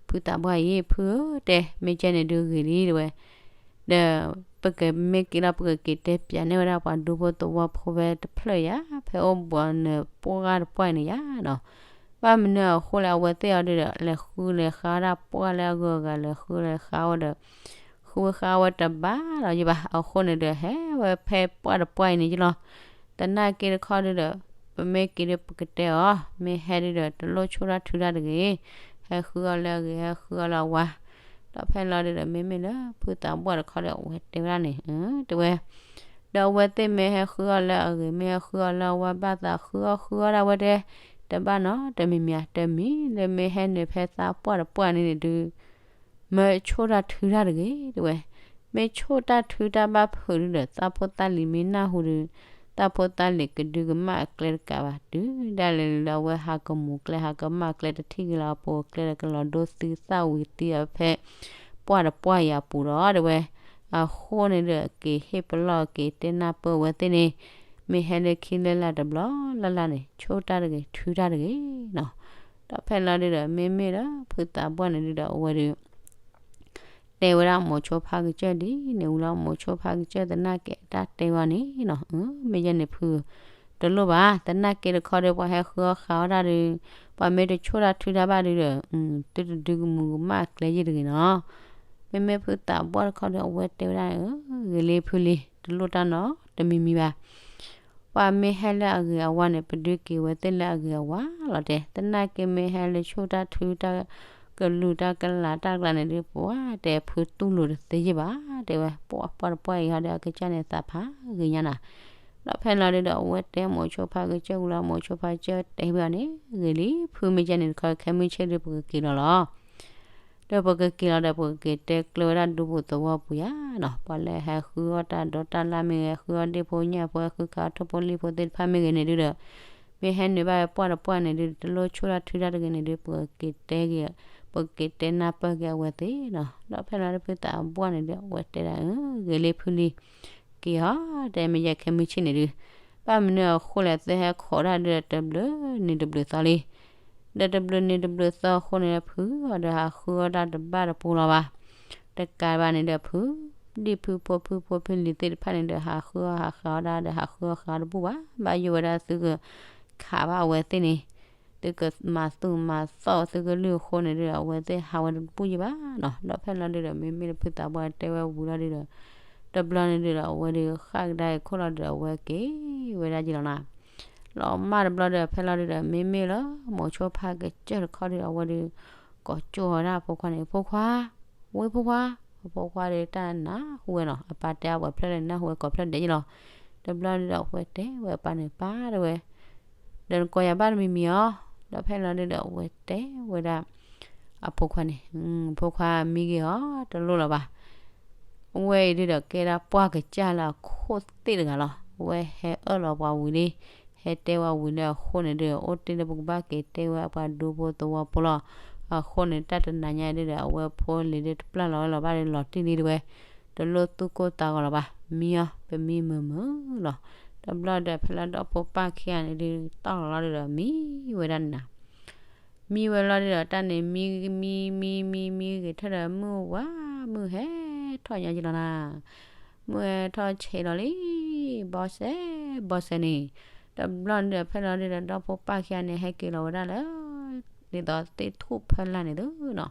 ဖုသးပှၢ်အံၤ, ဖုဧၢ, တဲ မ့ၢ်ကဲန့ၣ်ဒုဂ့ၤလံ တဲဝဲ, ဒီးပကမ့ၢ်က့ၤလီၤ ပကက့ၤတဲပၠးန့ၢ်ဝဲဒၣ်ပှၤဒူဖိသဝီဖိဖဲတဖျၢၣ်ယါ ဖဲအိၣ်ဘှီန့ၣ် ပှၢ်တပှၢ်အံၤန့ၣ်ယါနီၤ. ဘၣ်မနုၤအဃိလဲၣ် အဝဲသ့ၣ်အီၤဒုဒီး လဲၤဃုလဲၤဃါဝဲဒၣ်ပှၢ်လၢအဂုၤအဂၤ လဲၤဃုလဲၤဃါဝဲဒီး ဃုဝဲဃါဝဲတဘၣ်လီၤယဲၢ်ဘၣ်. အဃိန့ၣ်ဒီး ဟဲဝဲဖဲပှၢ်တပှၢ်အံၤန့ၣ်ယဲၢ်လီၤ. သနာ်က့တခီဒုဒီး ပမ့ၢ်က့ၤဒီးပကတဲအီၤ, မ့ၢ်ဟဲဒုဒီး တလိၣ်ဆိၣ်တၢ်ထုတၢ်တဂ့ၤ, ဟဲဃုအီၤလၢအဂ့ၤ ဟဲဃုအီၤလၢအဝါ. ဒီးဖဲလီၤဒုဒီး မ့မ့ၢ်လၢဖုသးပှၢ်တခီဒီး အဝဲတဲဝဲဒၣ်န့ၣ် တဲဝဲ ဒီးအဝဲသ့ၣ်မ့ၢ်ဟဲဃုအီၤလၢအဂ့ၤ မ့ၢ်ဟဲဃုအီၤလၢအဝါ ဘၣ်သးဃုအီၣ်ဃုအီၣ်ဒၣ်ဝဲတဲ, တဘၣ်နီတမံၤမံၤဧါ. တမံၤလၢမ့ၢ်ဟဲနုာ်ဖဲသးပှၢ်တပှၢ်န့ၣ်န့ၣ်ဒု မ့ၢ်ဆိၣ်တၢ်ထုတၢ်တဂ့ၤ တဲဝဲ. မ့ၢ်ဆိၣ်တၢ်ထုတၢ်ဘၣ်ဖုးဒုဒီး သးဖိသၣ်လံၤမ့ၢ်နၢ်ဟူဒု သးဖိသၣ်လံၤကဒုကမၣ်အကျဲတကးဘၣ် တုၤဒၣ်လဲာ်လၢအဝဲဟးကမူၤကျဲ ဟးကမၣ်ကျဲ တထံၣ်က့ၤလၢအပူၤအကျဲဒီး ကလီၤဒိသံသၣ်ဝံၤသံအီၤဖဲပှၢ်တပှၢ်အံၤအပူၤဒီး တဲဝဲ. အဃိန့ၣ်ဒီး က့ၤဟ့ၣ်ပလီၢ်က့ၤတဲနၢ်ပၢၢ်အဝဲသ့ၣ်န့ၣ် မ့ၢ်ဟဲလၢခံလၢလာ်တဘျီလၢ်လၢ်န့ၣ် ဆိၣ်တၢ်တဂ့ၤ ထုတၢ်တဂ့ၤနီၤ. ဒီးဖဲလီၤဒုဒီး မ့မ့ၢ်လၢဖုသးပှၢ်န့ၣ်ဒုဒီး အဝဲဒု တဲဝဲဒၣ်မိၤဆိဖါကစၢၢ်ဒ်န့ၣ်ဝံၤလီၤ. မိၤဆိဖါကစၢၢ်သနာ်က့အတၢ်တဲဝဲန့ၣ်နီၤ မ့ၢ်ယဲန့ၣ်ဖု တလိၣ်ဘၣ်. သနာ်က့တခီဒီး ပှၤဟဲဃုအီၣ်ဃုအီၣ်တၢ်ဒု ပှၤမ့ၢ်တဆိၣ်တၢ်ထုတၢ်ဘၣ်ဒုဒီး သုတဒုကမူၤကမၣ်အကျဲယဲၢ်တဂ့ၤနီၤ. မ့မ့ၢ်ဖုသးပှၢ်တခီဒီး အဝဲတဲဝဲဒၣ် ဂ့ၤလံဖုလံၤ တလိၣ်တၢ်နီတမံၤမံၤဘၣ်. ပှၤမ့ၢ်ဟဲလၢအဂ့ၤအဝါန့ၣ် ပဒုးက့ၤဝဲသ့ၣ်လၢအဂ့ၤအဝါလီၤတဲ. သနာ်က့မ့ၢ်ဟဲလၢဆိၣ်တၢ်ထုတၢ် ကလူၤတၢ်ကလၤတၢ်ကလၤန့ၣ်ဒုး ပှၤတဲဖုတူၢ်လိာ်တသ့ယ့ၢ်ဘၣ်, တဲဝဲ ပှၢ်ပှၢ်တပှၢ်အံၤဟီဒီး အကစၢ်န့ၣ်သးဖးဂ့ၤညါနၤ. ဒီးဖဲလီၤဒုးဒီး အဝဲတဲမိၤဆိဖါကစၢၢ်ဝံၤလီၤ, မိၤဆိဖါကစၢၢ်တဲဝဲအီၤန့ၣ် ဂ့ၤလံ ဖုမ့ၢ်ကဲန့ၣ်တခီ ခဲမုၢ်ဆ့ၣ်ဒုး ပကက့ၤလီၤလီၤ. ဒီးပကက့ၤလီၤဒီး ပကက့ၤတဲကျၢၤဝဲဒၣ်ဒူဖိသဝီပူၤယါနီၤ, ပှၤလၢဟဲဃုအီၣ်တၢ်ဒိးတၢ်လၢ်မ့ၢ်ဂ့ၤ, ဟဲဃုအီၣ်ဒ့ၣ်ဖိညၣ်ဖိ, ဟဲဃုခးအီၣ်ထိၣ်ဖိလံၣ်ဖိသ့ၣ်တဖၣ်မ့ၢ်ဂ့ၤန့ၣ်ဒုးဒီး မ့ၢ်ဟဲနုာ်ဘၣ်ဝဲပှၢ်တပှၢ်န့ၣ်ဒုး တလိၣ်ဆူၣ်တၢ်ထုတၢ်တဂ့ၤန့ၣ်ဒုး ပကက့ၤတဲက့ၤ, ပကက့ၤတဲနၢ်ပၢၢ်က့ၤအဝဲသ့ၣ်နီၤ. ဒီးဖဲလီၤဒုး ဖုသးပှၢ်န့ၣ်ဒုး အဝဲတဲဒၣ် အၢ ဂ့ၤလံဖုလံ က့ၤဟီ, တဲမ့ၢ်ယဲခဲမုၢ်ဆ့ၣ်န့ၣ်ဒုး ဘၣ်မနုၤအဃိလဲၣ် သုဟဲခိးတၢ်ဒုးဒီး တဘျုးနံၤတဘျုးသီလံ. ဒီးတဘျုးနံၤတဘျုးသီအဃိန့ၣ်ဒီး ဖုအီၤဒီးဟးဃုအီၣ်တၢ်တဘၣ်တပူၤလီၤဘၣ်. တကးဘၣ်န့ၣ်ဒီး ဖုဒံၣ်ဖုဖိဖုဖိဖုလံၤသ့ၣ်တဖၣ်န့ၣ်ဒီး ဟးဃုအီၣ်ဟးဃုအီၣ်တၢ်ဒီး ဟးဃုအီၣ်ဃုအီၣ်တဘူၣ်ဘၣ်. ဘၣ်ယိၣ်ဝဲဒၣ်သုကခးဘၣ်အဝဲသ့ၣ်န့ၣ် သုကမၤသူၣ်မၤသီၣ်သုကလုၢ်အဃိန့ၣ်ဒုးဒီး အဝဲသ့ၣ်ဟးဝဲတဘူၣ်ယ့ၢ်ဘၣ်နီၤ. ဒီးဖဲလီၤဒုးဒီး မ့မ့ၢ်လၢဖုသးပှၢ်တဲဝဲဝံၤလီၤဒုးဒီး တဘျီန့ၣ်ဒုးဒီး အဝဲဒုးဃၣ်ကဒါအံၤခိၣ်လီၤဒုးဒီး အဝဲက့ၤဝဲဒၣ်ယ့ၢ်လီၤနီၤ. လီၤမၢ်တဘျီဒီး ဖဲလီၤဒုးဒီး မ့မ့ၢ်လၢ မိၤဆိဖါကစၢၢ်တခီဒုးဒီး အဝဲဒုး ကိးကၠိဝဲဒၣ်အဖိခွါန့ၣ် ဖိခွါ, ဝဲဖိခွါ, အဖိခွါဒီးတၢ်နၢ်ဟူဝဲနီၤ, အပၢ်တဲအဝဲဖျၢၣ်လၢနၢ်ဟူဝဲကိးဖျၢၣ်ဒဲးယ့ၢ်လီၤ. တဘျီဒုးဒီး အဝဲတဲဝဲအပၢ်န့ၣ် ပၢ်တဲဝဲ ဒီးနကိးယၤဘၣ်တမံၤမံၤအီၤ. ဒီးဖဲလီၤဒုးဒီး အဝဲတဲဝဲဒၣ် အဖိခွါန့ၣ်, ဖိခွါမံဂ့ၤအီၤ တလိၣ်လၢၤဘၣ်. အဝဲအံၤဒုးဒီး ကဲဒၣ်ပှၢ်ကစၢ်လၢအခိၣ်သ့ၣ်တဂၤလီၤ. အဝဲဟဲအၢၣ်လီၤပှၤဝံၤလံ, ဟဲတဲဝဲဝံၤလံအဃိန့ၣ်ဒုး အိၣ်တ့ၢ်လၢပကဘၣ်က့ၤတဲဝဲအပှၤဒူဖိသဝီဖိလီၤ. အဃိန့ၣ် တၢ်တနၤညါဒုးဒီး အဝဲဖိလံၤဒုးတပျၢ်လီၤဝဲလီၤဘၣ်ဒီး လီၤတံၢ်လံတဲဝဲ, တလိၣ်သူၣ်ကိၢ်သးဂီၤလၢၤဘၣ်, မံအီၤ ပမံမုာ်မုာ်လီၤ. တဘျီဒီး ဖဲလီၤဒီး ဖိပၢ်ခံဂၤန့ၣ်ဒုး တီၢ်လီၤလီၤဒုးဒီး မံဝဲဒၣ်နၤ မံဝဲလီၤဒုးဒီး တၢ်န့ၣ်မံမံမံမံမံဂ့ၤထၢၣ်ဒီး မုၢ်ဝါမုၢ်ဟဲထီၣ်ညါက့ၤလီၤနၤ, မုၢ်ဟဲထီၣ်ဆဲးလီၤလံ ဘီစဲးဘီစဲးန့ၣ်. တဘျီန့ၣ်ဒီး ဖဲလီၤဒုးဒီး ဒီဖိပၢ်ခံဂၤန့ၣ် ဟဲက့ၤလီၤဝဲဒၣ်လၢ ဒ်သိးသ့ၣ်ထူၣ်ဖၢလာ်န့ၣ်သုနီၤ.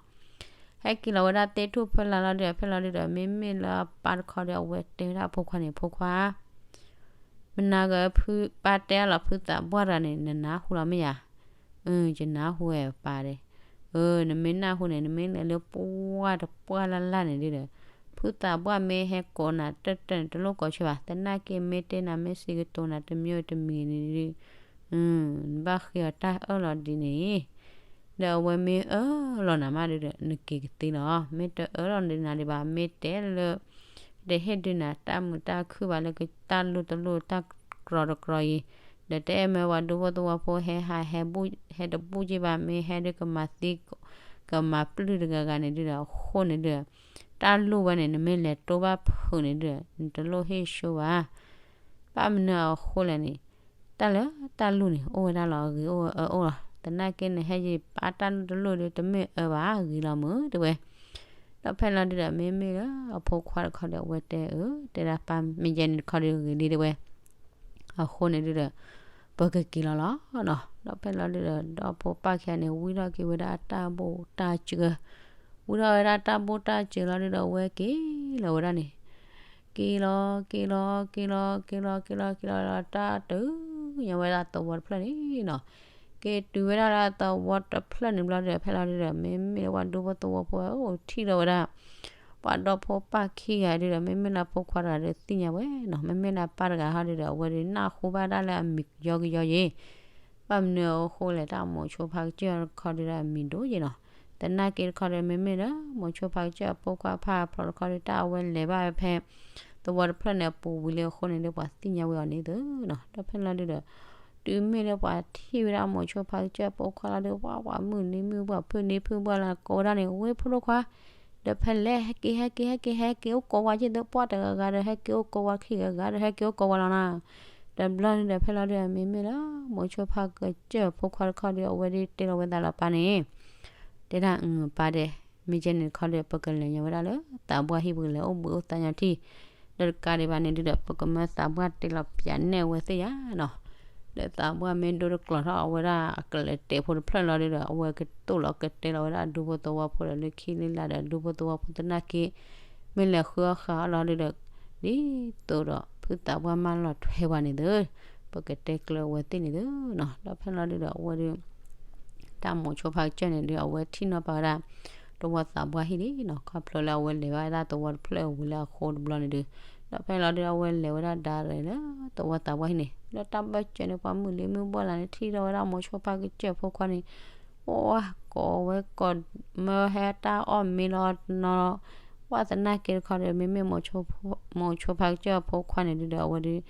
ဟဲက့ၤလီၤဝဲဒၣ်သ့ၣ်ထူၣ်ဖၢလာ်လီၤဒုးဒီး ဖဲလီၤဒုးဒီး မ့မ့ၢ်လၢအပၢ်တခီဒီး အဝဲတဲဝဲဒၣ်အဖိခွါန့ၣ် ဖိခွါ မနၤဂ့ၤ ဖုပၢ်တဲအလီၤ ဖုသးပှၢ်တဂၤန့ၣ် နနၢ်ဟူလီၤမ့ၢ်ယၤ. အၢ ယနၢ်ဟူဝဲပၢ်ဒီး, အၢ နမ့ၢ်နၢ်ဟူန့ၣ် နမ့ၢ်လဲၤလၢပှၢ်တပှၢ်လၢ်လၢ်န့ၣ်ဒုးဒီး ဖုသးပှၢ်မ့ၢ်ဟဲကိးနၤတၢၢ်တၢၢ်န့ၣ် တလိၣ်ကိးဆၢဘၣ်. သနာ်က့မ့ၢ်တဲနၤ မ့ၢ်စံးကတိၤနၤတမံၤတမံၤန့ၣ်ဒုး နဘၣ်ဃ့အီၤတၢ်အၢၣ်လီၤဒ်န့ၣ် ဒီးအဝဲမ့ၢ်အၢၣ်လီၤနၤမးဒုးဒီး နက့ၤကသ့လီၤ. မ့ၢ်တအၢၣ်လီၤနၤဒံးဘၣ် မ့ၢ်တဲလၢ တဟ့ၣ်ဒုးနၤတၢ်မုာ်တၢ်ခုၣ်ဘၣ်လၢ တၢ်လိၣ်တလိၣ်တၢ်ကြီတကြီအံၤ, ဒီးတအဲၣ်မၢပှၤဒူဖိသဝီဖိဟဲဟးဟဲဘူၣ် ဟဲတဘူၣ်က့ဘၣ် မ့ၢ်ဟဲဒုးကမၤသံ ကမၤပျုၢ်တဂၤဂၤန့ၣ်ဒုးဒီး အဃိန့ၣ်ဒုး တၢ်လိၣ်ဝဲန့ၣ် နမ့ၢ်လဲၤတိၢ်ဘၣ်ဖုးန့ၣ်ဒုး နတလိၣ်ဟ့ၣ်ဆိဘၣ်. ဘၣ်မနုၤအဃိလဲၣ်န့ၣ် တၢ်လၢတၢ်လိၣ်န့ၣ် အိၣ်ဝဲဒၣ်လီၤ အဂ့ၤအိၣ်ဝဲအၢအိၣ်လီၤ. သနာ်က့နဟဲယံာ်ပာ်တၢ်လိၣ်တလိၣ်ဒီး တမ့ၢ်အၢဘၣ် ဂ့ၤလီၤမုာ်တဲဝဲ. ဒီးဖဲလီၤဒုးဒီး မ့မ့ၢ်လၢအဖိခွါတခီဒီး အဝဲတဲအၢ တဲဒၣ်ပၢ်မ့ၢ်ယဲန့ၣ်တခီဒီးဂ့ၤလံတဲဝဲ. အဃိန့ၣ်ဒုးဒီး ပကက့ၤလီၤလီၤနီၤ. ဒီးဖဲလီၤဒုးဒီး ဒီဖိပၢ်ခံဂၤန့ၣ် ဝံထီၣ်က့ၤဝဲဒၣ်အတၢ်ဘိၣ်တၢ်စၢၤ, ဝံထီၣ်ဝဲဒၣ်တၢ်ဘိၣ်တၢ်စၢၤလီၤဒုးဒီး အဝဲက့ၤလီၤဝဲဒၣ်န့ၣ် က့ၤလီၤ က့ၤလီၤ က့ၤလီၤ က့ၤလီၤ က့ၤလီၤ က့ၤလီၤ တၢ်တုၤညါဝဲဒၣ်သဝီတဖျၢၣ်န့ၣ်နီၤ. က့ၤတုၤဝဲဒၣ်လၢသဝီတဖျၢၣ်န့ၣ်ဘျီဒီး ဖဲလီၤဒုးဒီး မ့မ့ၢ်လၢပှၤဒူဖိသဝီဖိ အိၣ်ထံၣ်လီၤဝဲဒၣ် ပှၤဒီဖိပၢ်ခံဂၤဒုးဒီး မ့မ့ၢ်လၢဖိခွါတဂၤဒီးသ့ၣ်ညါဝဲနီၤ. မ့မ့ၢ်လၢပၢ်တဂၤဟီဒုးဒီး အဝဲဒုးနၢ်ဟူဘၣ်ဒၣ်လၢအမံၤကယီကယီယ့ၣ် ဘၣ်မနုၤအဃိလဲၣ် တၢ်မိၤဆိဖါကစၢၢ်တခီဒုးဒီးအမံၤဒိၣ်ယ့ၣ်နီၤ. သနာ်က့တခီဒီး မ့မ့ၢ်လၢမိၤဆိဖါကစၢၢ်အဖိခွါဖးဖျိးတခီဒီး တၢ်အဝဲလဲၤဘၣ်ဝဲဖဲ သဝီတဖျၢၣ်န့ၣ်အပူၤဝံၤလံအဃိန့ၣ်ဒီး ပှၤသ့ၣ်ညါဝဲအီၤန့ၣ်သုနီၤ. ဒီးဖဲလီၤဒုးဒီး တုၤမ့ၢ်လၢပှၤထံၣ်ဝဲဒၣ်မိၤဆိဖါကစၢၢ်အဖိခွါလီၤဒီး ပှၤပှၤမုၣ်နံၤမုၣ်ပှၤဖုနံၤဖုပှၤလၢကိးဝဲဒၣ်န့ၣ် ဝဲဖိဒိၣ်ခွါ ဒီးဖဲလဲၣ် ဟဲက့ၤ ဟဲက့ၤ ဟဲက့ၤ ဟဲက့ၤအိၣ်ကိးဝဲက့ၤသပှၢ်တဂၤဂၤဒီး ဟဲက့ၤအိၣ်ကိးဝဲခံဂၤဂၤဒီး ဟဲက့ၤအိၣ်ကိးဝဲလီၤနီၤ. တဘျီန့ၣ်ဒီး ဖဲလီၤဒုးဒီး မ့မ့ၢ်လၢ မိၤဆိဖါကစၢၢ်ဖိခွါတခီဒီး အဝဲဒုးတဲလီၤဝဲသးလီၤပၢ်န့ၣ် တဲဒၣ် ပၢ်ဒဲး မ့ၢ်ကဲန့ၣ်တခီဒီး ပကလဲၤညီဝဲဒၣ်လၢသးပှၢ်ဟံၣ် ပကလဲၤအိၣ်ဘှံးအိၣ်သါညီထံၣ် ဒီးတကးဒံးဘၣ်န့ၣ်ဒုးဒီး ပကမၢသးပှၢ်တဲလီၤပၠးနဲၣ်အဝဲသ့ၣ်ယါနီၤ. ဒီးသးပှၢ်မ့ၢ်ဒိတကျိၤထီၣ်အဝဲဒၣ်အကလဲၤတဲာ်ဖိတဖျၢၣ်လီၤဒုးဒီး အဝဲကတိၢ်လီၤကတဲလီၤဝဲဒၣ်အဒူဖိသဝီဖိဒီး လၢခံလၢလာ်ဒီးအဒူဖိသဝီဖိသနာ်က့ မ့ၢ်လဲၤဃုအီၣ်ဃုအီလီၤဒုးဒီး ဒ်သိးဒီးဖုသးပှၢ်မၢလီၤထွဲပှၤန့ၣ်သု ပကတဲကျၢၤအဝဲသ့ၣ်န့ၣ်သုနီၤ. ဒီးဖဲလီၤဒုးဒီးအဝဲဒုး တၢ်မိၤဆိဖါကစၢၢ်န့ၣ်ဒုး အဝဲထံၣ်နီၣ်ပာ်ဝဲဒၣ် သဝီသးပှၢ်ဟံၣ်လံနီၤ, ခီဖျိလၢအဝဲလဲၤဘၣ်ဝဲဒၣ်သဝီတဖျၢၣ်ဝံၤလၢအဃိတဘျီန့ၣ်ဒုး, ဒီးဖဲလီၤဒုး အဝဲလဲၤဝဲဒၣ်ဒါရဲၣ်လၢ သဝီသးပှၢ်ဟံၣ်န့ၣ် လၢတၢ်ဘၢၣ်စၢၤန့ၣ် ပှၤမုၢ်လံမုၢ်ဘီၣ်လၢ်န့ၣ် ထံၣ်ထီၣ်ဝဲဒၣ်မိၤဆိဖါကစၢၢ်ဖိခွါန့ၣ် အိၣ်ဝဲကိးဝဲကိးမၢဟဲတၢ်အီၣ်မ့ၤလီၤနီၤ, ပှၤသနာ်က့တခီဒီး မ့မ့ၢ်မိၤဆိဖါကစၢၢ်ဖိခွါန့ၣ်ဒုးဒီး အဝဲဒုး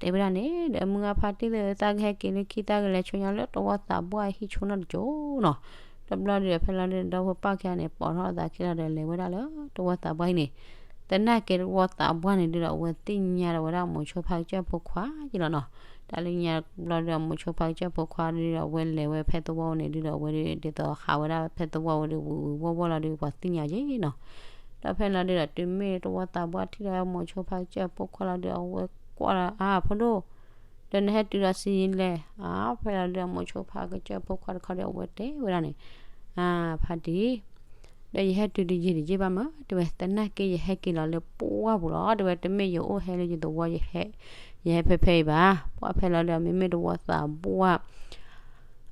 တဲဝဲဒၣ်န့ၣ် ဒီးမုၢ်ဂၢ်ဖါတံၢ်သ့ၣ်ဧၢ သးကဟဲက့ၤလၢခံ သးကလဲၤဆူညါလၢသဝီသးပှၢ်ဟံၣ်ဆူနီၢ်တစိၤနီၤ, တဘျီဒုးဒီး ဖဲလီၤဒုးဒီး ဒီဖိပၢ်ခံဂၤန့ၣ် ပိာ်ထီၣ်အသးခံလီၤဒီး လဲၤဝဲဒၣ်လၢသဝီသးပှၢ်ဟံၣ်န့ၣ်, သနာ်က့သဝီသးပှၢ်န့ၣ်ဒုးဒီး အဝဲသ့ၣ်ညါဒီးဝဲဒၣ်မိၤဆိဖါကစၢၢ်ဖိခွါယ့ၣ်လီၤနီၤ, တၢ်လၢညါတဘျီဒုးဒီး မိၤဆိဖါကစၢၢ်ဖိခွါဒုးဒီး အဝဲလဲၤဝဲဖဲသဝီန့ၣ်ဒုးဒီး အဝဲဒုးဒ်သိးဟးဝဲဒၣ်ဖဲသဝီဝဲဒုး ဝံၤဝံၤဝီၢ်ဝီၢ်လီၤဒုး ပှၤသ့ၣ်ညါယ့ၣ်နီၤ, ဒီးဖဲလီၤဒုးဒီး တုၤမ့ၢ်သဝီသးပှၢ်ထံၣ်ဒီးမိၤဆိဖါကစၢၢ်ဖိခွါလီၤဒုး အဝဲကွၢ်လီၤ အါ ဖိဒိၣ် ဒီးနဟဲတုၤဒီးဆံးလဲၣ်, အါ ဖဲလီၤဒုးဒီး မိၤဆိဖါကစၢၢ်ဖိခွါတခီဒီး အဝဲတဲဝဲဒၣ်န့ၣ်, အါ ဖါတံၢ် ဒီးယဟဲတုၤတယံာ်တယံာ်ဘၣ်မး တဲဝဲ, သနာ်က့ယဟဲက့ၤလီၤလၢပှၢ်ပူၤလီၤ တဲဝဲ, တမ့ၢ်ယအိၣ်ဟဲလၢယသဝီ ယဟဲ ယဟဲဖဲဖဲအံၤဘၣ်, ပှၢ်ဖဲလီၤဒီး မ့မ့ၢ်သဝီသးပှၢ်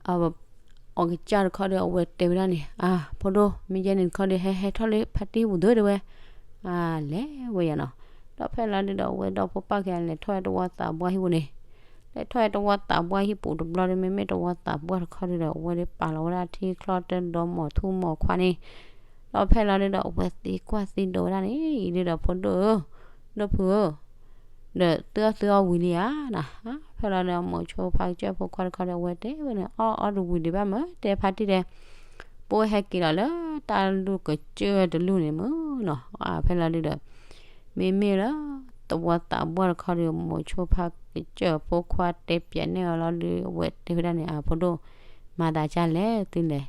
အီၣ်ကစၢ်တခီဒီး အဝဲတဲဝဲဒၣ်န့ၣ်, အါ ဖိဒိၣ် မ့ၢ်ယဲန့ၣ်တခီဒီး ဟဲဟဲထီၣ်လၢဖါတံၢ်ပူၤသု တဲဝဲ, အါ လဲၤဝဲယၤနီၤ, ဒီးဖဲလီၤဒုးဒီး အဝဲဒီဖိပၢ်ခံဂၤလဲၤထီၣ်ဝဲသဝီသးပှၢ်ဟံၣ်ပူၤန့ၣ်, လဲၤထီၣ်ဝဲသဝီသးပှၢ်ဟံၣ်ပူၤတဘျီဒီး မ့မ့ၢ်သဝီသးပှၢ်တခီဒုးဒီး အဝဲဒုးပာ်လီၤဝဲဒၣ်ထံချီတၢဒီမီၤထူၣ်မီၤခွါန့ၣ်, ဒီးဖဲလီၤဒုးဒီး အဝဲသံကွၢ်သံဒိးဝဲဒၣ်န့ၣ် အံၤဒုးဒီး ဖိဒိၣ်ဧၢ, ဒိၣ်ဖုဧၢ ဒီးသုအီၣ်သုအီဝံၤလံဧါနီၤ, ဖဲလီၤဒီး မိၤဆိဖါကစၢၢ်ဖိခွါတခီဒီး အဝဲတဲဝဲန့ၣ် အီၣ်အီတဝံၤဒံးဘၣ်မး တဲဖါတံၢ်တဲ, ပဟဲက့ၤလီၤလၢတၢ်လူၢ်ကစၢၢ်တလူၢ်န့ၣ်မးနီၤ, ဖဲလီၤဒုးဒီး မ့မ့ၢ်လၢ သဝီသးပှၢ်တခီဒီး မိၤဆိဖါကစၢၢ်ဖိခွါတဲပၠးန့ၢ်အီၤလီၤဒုး အဝဲတဲဝဲဒၣ်န့ၣ် အါ ဖိဒိၣ် မၤသးဒ်လဲၣ်သုလဲၣ်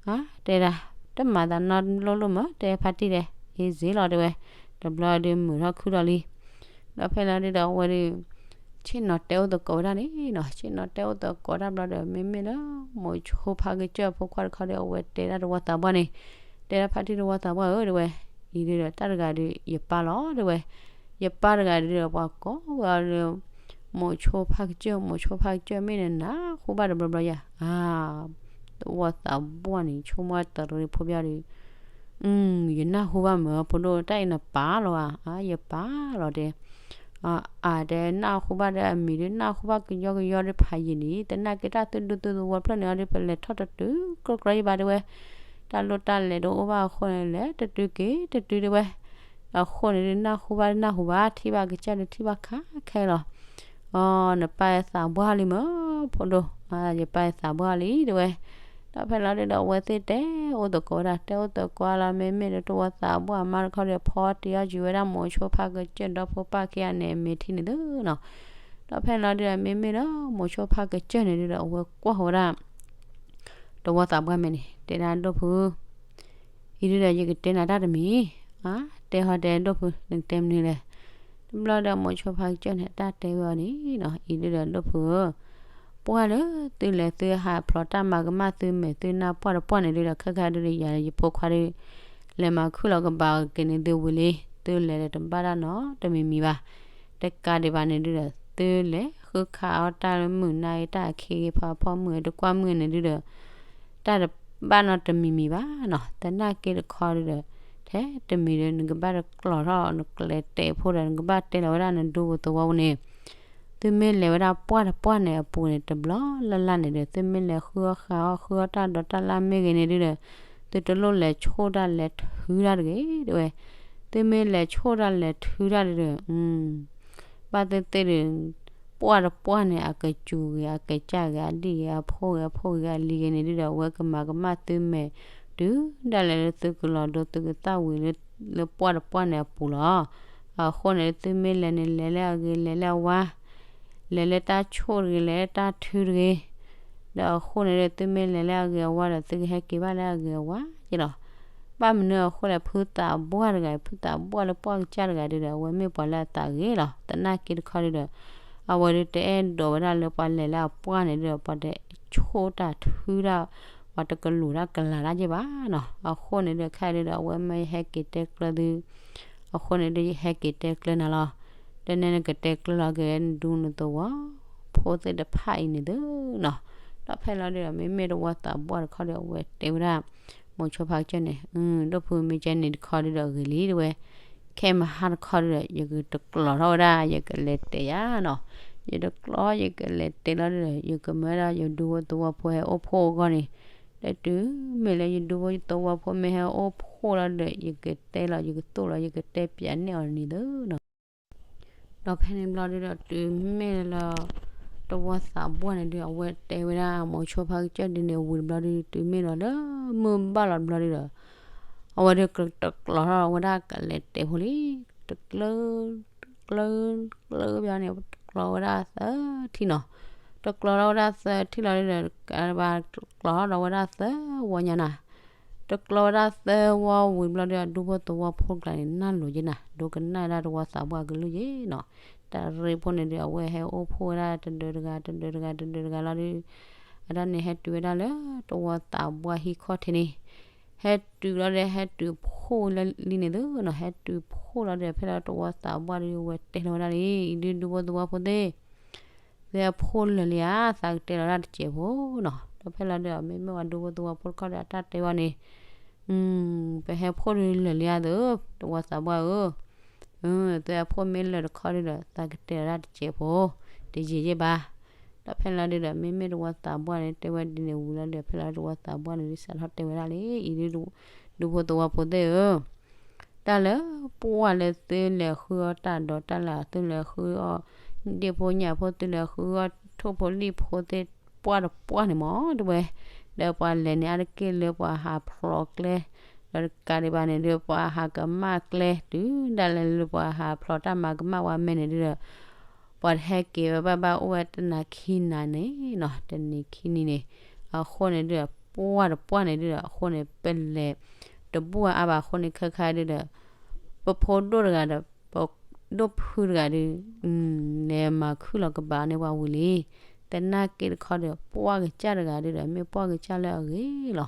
အါ တဲဒၣ် တမၤသးနီတဘျီလၢၤမး တဲဖါတံၢ်တဲ, အ့စ့လီၤတဲဝဲ, တဘျီဒုးမုာ်ထီၣ်ခုၣ်ထီၣ်လံ, ဒီးဖဲလီၤဒုးဒီးအဝဲဒုး ဆ့ၣ်နီၤတဲအိၣ်သကိးဝဲဒၣ်န့ၣ်နီၤ, ဆ့ၣ်နီၤတဲအိၣ်သကိးတၢ်ဘျီဒီး မ့မ့ၢ်လၢ မိၤဆိဖါကစၢၢ်ဖိခွါတခီဒီး အဝဲတဲဒၣ်သဝီသးပှၢ်န့ၣ်, တဲဒၣ်ဖါတံၢ်သဝီသးပှၢ်ဧၢ တဲဝဲ, အံၤဒုးဒီးတၢ်တဂၤဒုး ယပၢ်လီၤ တဲဝဲ, ယပၢ်တဂၤဒုးဒီး ပှၤကိးဝဲအီၤလၢ မိၤဆိဖါကစၢၢ် မိၤဆိဖါကစၢၢ် မ့ၢ်နနၢ်ဟူဘၣ်တဘျီဘျီယၤ အါ သဝီသးပှၢ်န့ၣ် ဆိကမိၣ်တရံးဖိပျၢ်ဒီး ယနၢ်ဟူဘၣ်မး ဖိဒိၣ် တၢ်အံၤနပၢ်လီၤဧါ, အါ ယပၢ်လီၤတဲ, အါ တဲနၢ်ဟူဘၣ်ဒီးအမံၤဒုး နၢ်ဟူဘၣ်ကယီကယီဒီးဖးယံာ်န့ၣ် သနာ်က့တၢ်သုဒူသုသဝီတဖျၢၣ်န့ၣ်အီၤဒီး ပလဲၤထီၣ်တတုၤ ကြၢးကြၢးယဘၣ်တဲဝဲ, တၢ်လိၣ်တၢ်လဲၤတအိၣ်ဘၣ်အဃိန့ၣ် လဲၤတတုၤက့ၤတတုၤတဲဝဲ, အဃိန့ၣ်ဒုး နၢ်ဟူဘၣ်နၢ်ဟူဘၣ် ထံၣ်ဘၣ်ကစၢ်ဒုးထံၣ်ဘၣ်ခါခဲလီၤ အီ နပၢ်သးပှၢ်လံမး ဖိဒိၣ်, ယပၢ်သးပှၢ်လံတဲဝဲ, ဒီးဖဲလီၤဒုးဒီးအဝဲသ့ၣ်တဲအိၣ်သကိးဝဲဒၣ် တဲအိၣ်သကိးလီၤ မ့မ့ၢ်လၢသဝီသးပှၢ်အမါတခီဒီး ဖီတံၤအီၣ်ယုၤဝဲဒၣ်မိၤဆိဖါကစၢၢ်ဒီဖိပၢ်ခံဂၤန့ၣ် မ့ၢ်ထံၣ်န့ၣ်သုနီၤ, ဒီးဖဲလီၤဒုးဒီး မ့မ့ၢ်လၢမိၤဆိဖါကစၢၢ်န့ၣ်ဒုးဒီး အဝဲကွၢ်ဝဲဒၣ် သဝီသးပှၢ်မဲာ်န့ၣ် တဲဒၣ်ဒိၣ်ဖု အံၤဒုးဒီးယကတဲနၤတၢ်တမံၤ, အါ တဲဟီတဲဒိၣ်ဖု နကတဲမနုၤလဲၣ်, တဘျီဒီးမိၤဆိဖါကစၢၢ်န့ၣ် တၢ်တဲဝဲအီၤန့ၣ်နီၤ အံၤဒုးဒီးဒိၣ်ဖုဧၢ, ပှၢ်လၢသုလဲၤသုဟးဖျိးတၢ်မၤကမၣ်သုမဲာ်သုနၢ်ပှၢ်တပှၢ်န့ၣ်ဒုးဒီး ခဲခါဒုးဒီးယၤယဖိခွါဒုး လဲၤမၤခုၣ်လီၤကဘၣ်က့ၤန့ၣ်သုဝံၤလံ, သုလဲၤဒီးတဘၣ်တၢ်နီတမံၤမံၤဘၣ်, တကးဒံးဘၣ်န့ၣ်ဒုးဒီး သုလဲၤဃုခးအီၣ်တၢ်လၢမုၢ်နၤဂ့ၤ တၢ်အခ့ဂ့ၤ ဖးဖီမုၢ်ဂ့ၤ တကွၢ်မုၢ်ဂ့ၤန့ၣ်ဒုးဒီး တၢ်တဘၣ်နီတမံၤမံၤဘၣ်နီၤ, သနာ်က့တခီဒုးဒီး ထဲတမံၤဒီး နကဘၣ်တကျီၤထီၣ် နကလဲၤတဲာ်ဖိဒီး နကဘၣ်တဲလီၤဝဲဒၣ်နဒူပူၤသဝီပူၤန့ၣ်, သုမ့ၢ်လဲၤဝဲဒၣ်ပှၢ်တပှၢ်န့ၣ်အပူၤန့ၣ် တဘျီလၢ်လၢ်န့ၣ်ဒီး သုမ့ၢ်လဲၤဃုအီၣ်ဃးအီၣ် ဃုအီၣ်တၢ်ဒိးတၢ်လၢ်မ့ၢ်ဂ့ၤန့ၣ်ဒုးဒီး သုတလိၣ်လဲၤဆိၣ်တၢ်လဲၤထုတၢ်တဂ့ၤ တဲဝဲ, သုမ့ၢ်လဲၤဆိၣ်တၢ်လဲၤထုတၢ်ဒုးဒီး ဘၣ်သ့ၣ်သ့ၣ်ဒီး ပှၢ်တပှၢ်န့ၣ် အကစူၤဂ့ၤ အကစၢ်ဂ့ၤ အဒံၣ်ဂ့ၤ အဖိဂ့ၤ အဖိဂ့ၤ အလံၤဂ့ၤန့ၣ်ဒုးဒီး အဝဲကမၤကမၣ်သုမဲာ် တုၤဒၣ်လဲာ်လၢသုကလီၤဒိသုကသၣ်ဝံၤလၢ လၢပှၢ်တပှၢ်န့ၣ်အပူၤလီၤ. အဃိန့ၣ် သုမ့ၢ်လဲၤန့ၣ် လဲၤလၢအဂ့ၤ လဲၤလၢအဝါ လဲၤလၢတၢ်ဆိၣ်တဂ့ၤ လဲၤလၢတၢ်ထုတဂ့ၤ, ဒီးအဃိန့ၣ်ဒီး သုမ့ၢ်လဲၤလၢအဂ့ၤအဝါဒီး သုကဟဲက့ၤဘၣ်လၢအဂ့ၤအဝါက့လီၤ. ဘၣ်မနုၤအဃိလဲၣ် ဖုသးပှၢ်တဂၤ ဖုသးပှၢ်လၢပှၢ်ကစၢ်တဂၤဒုးဒီး အဝဲမ့ၢ်ပှၤလၢအသးဂ့ၤလီၤ. သနာ်က့တခီဒုးဒီး အဝဲဒုးတအဲၣ်ဒိးဝဲဒၣ်လၢပှၤလဲၤလၢအပှၢ်န့ၣ်ဒုးဒီး ပှၤတဆိၣ်တၢ်ထုတၢ် ပှၤတကလူၤတၢ်ကလၤတၢ်က့ဘၣ်နီၤ. အဃိန့ၣ်ဒီး ခဲအံၤဒုးဒီး အဝဲမ့ၢ်ဟဲက့ၤတဲကျၢၤသု အဃိန့ၣ်ဒုး ယဟဲက့ၤတဲကျၢၤနၤလီၤ. ဒီးနဲနကတဲကျၢၤလီၤက့ၤနဒူနသဝီဖိသ့ၣ်တဖၣ်အံၤန့ၣ်သုနီၤ. ဒီးဖဲလီၤဒုဒီး မ့မ့ၢ်တဝီသးပှၢ်တခီဒီး အဝဲတဲဝဲဒၣ် မိၤဆိဖါကစၢၢ်န့ၣ်, ဒိၣ်ဖုမ့ၢ်ကဲန့ၣ်တခီဒုဒီး ဂ့ၤလံ တဲဝဲ, ခဲမဟါတခီဒုဒီး ယကတကျီၤထီၣ်ဝဲဒၣ် ယကလဲၤတဲယၤနီၤ, ယတကျီၤ ယကလဲၤတဲလီၤဒုဒီး ယကမၢဒၣ်ယဒူဖိသဝီဖိဟဲအိၣ်ဖှိၣ်အဂီၢ်န့ၣ်, ဒီးတုၤမ့ၢ်လၢယဒူဖိသဝီဖိမ့ၢ်ဟဲအိၣ်ဖှိၣ်လီၤဒုဒီး ယကတဲလီၤ ယကသိၣ်လီၤ ယကတဲပၠးနဲၣ်အီၤန့ၣ်သ့နီၤ. ဒီးဖဲန့ၣ်ဘျီဒုဒီး တုၤမ့ၢ်လၢ တဝီသးပှၢ်န့ၣ်ဒု အဝဲတဲဝဲဒၣ် မိၤဆိဖါကစၢၢ်ဒ်န့ၣ်ဝံၤတဘျီဒု တုၤမ့ၢ်လီၤလၢမုၢ်ဘၣ်လီၤတဘျီဒုဒီး အဝဲဒုတကျီၤထီၣ်ဝဲဒၣ်ကလဲၤတဲဖိလံ, တကျၢ တကျၢ တကျၢဘၣ်န့ၣ် တကျီၤဝဲဒၣ်သၢထံၣ်နီၤ, တကျီၤထီၣ်ဝဲဒၣ်သၢထံၣ်လီၤဒုဒီး ကဘၣ်တကျီၤထီၣ်ဒီးဝဲဒၣ်သၢဝီညါနၤ တကျီၤဝဲဒၣ်သၢဝီဝံၤတဘျီဒု အဒူဖိသဝီဖိကျါန့ၣ် နၢ်လိၤက့နၤ ဒိကနၣ်ဝဲဒၣ်တဝီသးပှၢ်ကလုၢ်က့နီၤ, တၢ်ရ့ဖိန့ၣ်ဒု အဝဲဟဲအိၣ်ဖှိၣ်ဝဲဒၣ်တဒၢးတဂၤ တဒၢးတဂၤ တဒၢးတဂၤလီၤဒု, အတၢ်န့ၣ်ဟဲတုၤဝဲဒၣ်လၢတဝီသးပှၢ်ဟံၣ်ခီၣ်ထံးန့ၣ်, ဟဲတုၤလီၤဒီး ဟဲတုၤဖှိၣ်လၢလံန့ၣ်သ့နီၤ, ဟဲတုၤဖှိၣ်လီၤဒီး ဖဲလီၤတဝီသးပှၢ်ဒု အဝဲတဲလီၤဝဲဒၣ်လံ, အံၤဒုဒူဖိသဝီဖိသ့ၣ် သုဟဲဖှိၣ်လၢာ်လံဧါ, သးကတဲလီၤဒၣ်တစဲးဖိနီၤ, ဒီးဖဲလီၤဒုဒီး မ့မ့ၢ်ဝဲဒူဖိသဝီဖိတခီဒီး အတၢ်တဲဝဲန့ၣ်, ပဟဲဖှိၣ်ဒုလၢာ်လံဧါသ့, တဝီသးပှၢ်ဧၢ, သုဟဲဖှိၣ်မ့ၢ်လၢာ်တခီဒုဒီး သးကတဲလီၤဒၣ်တစဲးဖိ, တယံာ်ယံာ်ဘၣ်. ဒီးဖဲလီၤဒုဒီး မ့မ့ၢ်တဝီသးပှၢ်န့ၣ် တဲဝဲဒ်န့ၣ်ဝံၤလီၤဒီး ဖဲလီၤတဝီသးပှၢ်န့ၣ် စးထီၣ်တဲဝဲဒၣ်လံ, အံၤဒု ဒူဖိသဝီဖိသ့ၣ်ဧၢ တၢ်လၢပှၢ်လၢသုလဲၤဃုအီၣ်တၢ်ဒီး တၢ်လၢသုလဲၤဃုအီၣ် ဒ့ၣ်ဖိညၣ်ဖိ သုလဲၤဃုအီၣ်ထိၣ်ဖိလံၣ်ဖိသ့ၣ် ပှၢ်တပှၢ်န့ၣ်မ့ၢ် တဲဝဲ, ဒီးပှၤလဲၤန့ၣ်အါတက့ၢ်လၢပှၤဟးဖျိးကျဲ, ဒီးတကးဒံးဘၣ်န့ၣ်ဒု ပှၤဟးကမၣ်ကျဲ တုၤဒၣ်လဲာ်လၢပှၤဟးဖျိးတၢ်မၤကမၣ်ဝဲမဲာ်န့ၣ်ဒုဒီး ပှၤတဟဲက့ၤဝဲဘၣ်ဘၣ် အိၣ်ဝဲတနၤခံနၤန့ၣ်နီၤ, တနံၤခံနံၤန့ၣ်, အဃိန့ၣ်ဒုဒီး ပှၢ်တပှၢ်န့ၣ်ဒုဒီး အဃိန့ၣ် ပလဲၤတဘူၣ်အါဘၣ်အဃိန့ၣ် ခဲခါဒုဒီး ပဖိဒိၣ်တဂၤဒီး ပဒိၣ်ဖုတဂၤဒု လဲၤမၤခုၣ်လီၤကဘၣ်န့ၢ်ပှၤဝံၤလံ. သနာ်က့တခီဒီး ပှၢ်ကစၢ်တဂၤဒုဒီး မ့ၢ်ပှၢ်ကစၢ်လၢအဂ့ၤလီၤ.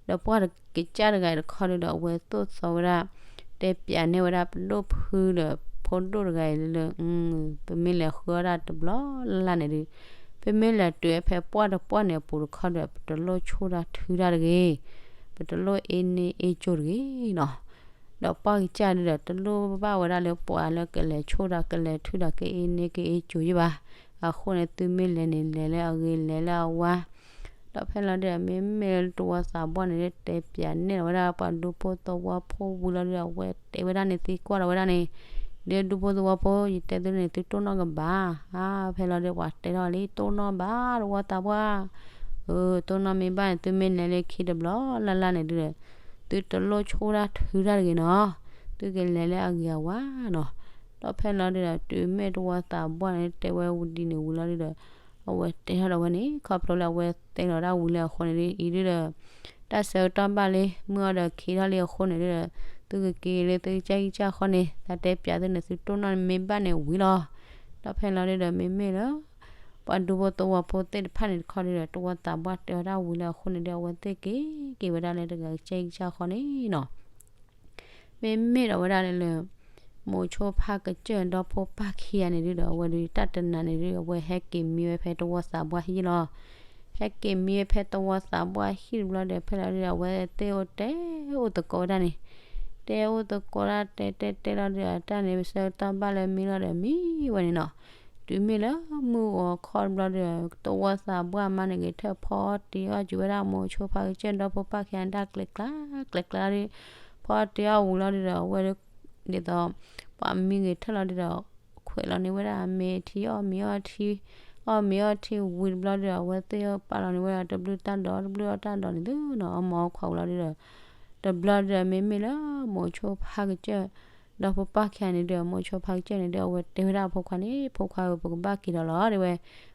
ဒီးပှၢ်ကစၢ်တဂၤတခီဒုဒီး အဝဲသိၣ်သီဝဲဒၣ် တဲပၠးန့ၢ်ဝဲဒၣ်ပဒိၣ်ဖုဒီးဖိဒိၣ်တဂၤအံၤလၢ ပမ့ၢ်လဲၤဃုအီၣ်တၢ်တဘျီလၢ်လၢ်န့ၣ်ဒု ပမ့ၢ်လဲၤတုၤဝဲဖဲပှၢ်တပှၢ်န့ၣ်အပူၤတခီဒီး ပတလိၣ်ဆိၣ်တၢ်ထုတၢ်တဂ့ၤ, ပတလိၣ်အ့န့ၢ်အ့ကၠိတဂ့ၤနီၤ. ဒီးပှၢ်ကစၢ်ဒုဒီး တလိၣ်ဘၣ်ဝဲဒၣ်လၢပှၤလၢကလဲၤဆိၣ်တၢ် ကလဲၤထုတၢ် ကအ့န့ၢ်ကအ့ကၠိယ့ၢ်ဘၣ်. အဃိန့ၣ် သုမ့ၢ်လဲၤန့ၣ် လဲၤလၢအဂ့ၤ လဲၤလၢအဝါ ဒီးဖဲလီၤဒုဒီး မ့မ့ၢ်လၢတဝီသးပှၢ်န့ၣ် တဲပၠးန့ၢ်လီၤဝဲဒၣ်ပှၤဒူဖိသဝီဖိဝံၤလီၤဒုဒီး အဝဲတဲဝဲဒၣ်န့ၣ်သံကွၢ်လီၤဝဲဒၣ်န့ၣ်, ဒုဒူဖိသဝီဖိ ယတဲသုန့ၣ် သုတိၢ်နီၣ်ကဘၣ်ဧါ. ဖဲလီၤဒုဒီး ပှၤတဲထီၣ်လံ တိၢ်နီၣ်ဘၣ်တဝီသးပှၢ်, တိၢ်နီၣ်မ့ၢ်ဘၣ်န့ၣ် သုမ့ၢ်လဲၤလၢခံတဘျီလၢ်လၢ်န့ၣ်ဒုဒီး သုတလိၣ်ဆိၣ်တၢ်ထုတၢ်တဂ့ၤနီၤ, သုကလဲၤလၢအဂ့ၤအဝါနီၤ. ဒီးဖဲလီၤဒုဒီး တုၤမ့ၢ်တဝီသးပှၢ်န့ၣ် တဲဝဲဝံၤဒ်န့ၣ်ဝံၤလီၤဒုဒီး အဝဲတဲထီၣ်ဒီးဝဲန့ၣ် ခီဖျိလၢအဝဲတဲလီၤဒၣ်ဝံၤလၢအဃိန့ၣ်ဒု အံၤဒုဒီး တၢ်ဆၢကတီၢ်ဘၣ်လံ မုၢ်အီဒီးခံထီၣ်လံအဃိန့ၣ်ဒုဒီး သုကက့ၤလၢသုကစၢ်ဂံၢ်စၢ်ဃီန့ၣ် သးတဲပၠးသုန့ၣ် သုတိၢ်နီၣ်မ့ၢ်ဘၣ်န့ၣ်ဝံၤလီၤ. ဒီးဖဲလီၤဒုဒီး မ့မ့ၢ်လၢ ပှၤဒူဖိသဝီဖိသ့ၣ်တဖၣ်န့ၣ်တခီဒုဒီး တဝီသးပှၢ်တဲဝဲဒၣ်ဝံၤလၢအဃိန့ၣ်ဒု အဝဲသ့ၣ်က့ၤက့ၤဝဲဒၣ်လၢတဂၤကစၢ်ဂံၢ်စၢ်ဃီန့ၣ်နီၤ. မ့မ့ၢ်ဒီးဝဲဒၣ်လၢ မိၤဆိဖါကစၢၢ်ဒီဖိပၢ်ခံဂၤန့ၣ်ဒုဒီး အဝဲဒုတၢ်တနၤန့ၣ်ဒု အဝဲဟဲက့ၤမံဝဲဖဲတဝီသးပှၢ်ဟံၣ်လီၤ. ဟဲက့ၤမံဝဲဖဲတဝီသးပှၢ်ဟံၣ်တဘျီဒီး ဖဲလီၤဒုဒီး အဝဲသ့ၣ်အိၣ်တဲအိၣ်သကိးဝဲဒၣ်န့ၣ် တဲအိၣ်သကိးဒၣ်တဲတဲတဲလီၤဒုဒီး တၢ်န့ၣ်ပဆၢကတီၢ်ဘၣ်လၢမံလီၤဒီးမံဝဲန့ၣ်နီၤ. တုၤမ့ၢ်လၢမုၢ်ဂီၤခီတဘျီဒီး တဝီသးပှၢ်မါန့ၣ်ဂ့ၤထၢၣ်ဖီတ့ၢ်အီၣ်ကၠူဝဲဒၣ်မိၤဆိဖါကစၢၢ်ဒီဖိပၢ်ခံဂၤန့ၣ် တၢ်ကျဲၤကျါကျဲၤကျါဒု ဖီတ့ၢ်အီၣ်ဝံၤလီၤဒုဒီး အဝဲဒု ဒ်သိး ပှၤမံဂ့ၤထၢၣ်လီၤဒုဒီး ခွဲးလီၤန့ၢ်ဝဲဒၣ်မ့ၤထံ အီၣ်မ့ၤအီထံ အီၣ်မ့ၤအီထံဝံၤတဘျီဒုဒီး အဝဲသ့ၣ်ပာ်လီၤန့ၢ်ဝဲဒၣ်တဘျုးတၢ်ဒီးတဘျုးအီၣ်တၢ်ဒီးန့ၣ်သ့နီၤ အီၣ်မ့ၤအီခွါဝံၤလီၤဒုဒီး တဘျီဒုဒီးမ့မ့ၢ်လၢမိၤဆိဖါကစၢၢ် ဒီဖိပၢ်ခံဂၤန့ၣ်ဒုဒီး မိၤဆိဖါကစၢၢ်န့ၣ်ဒုဒီး အဝဲတဲဝဲဒၣ်အဖိခွါန့ၣ် ဖိခွါဧၢ ပကဘၣ်က့ၤဒီးလီၤ တဲဝဲ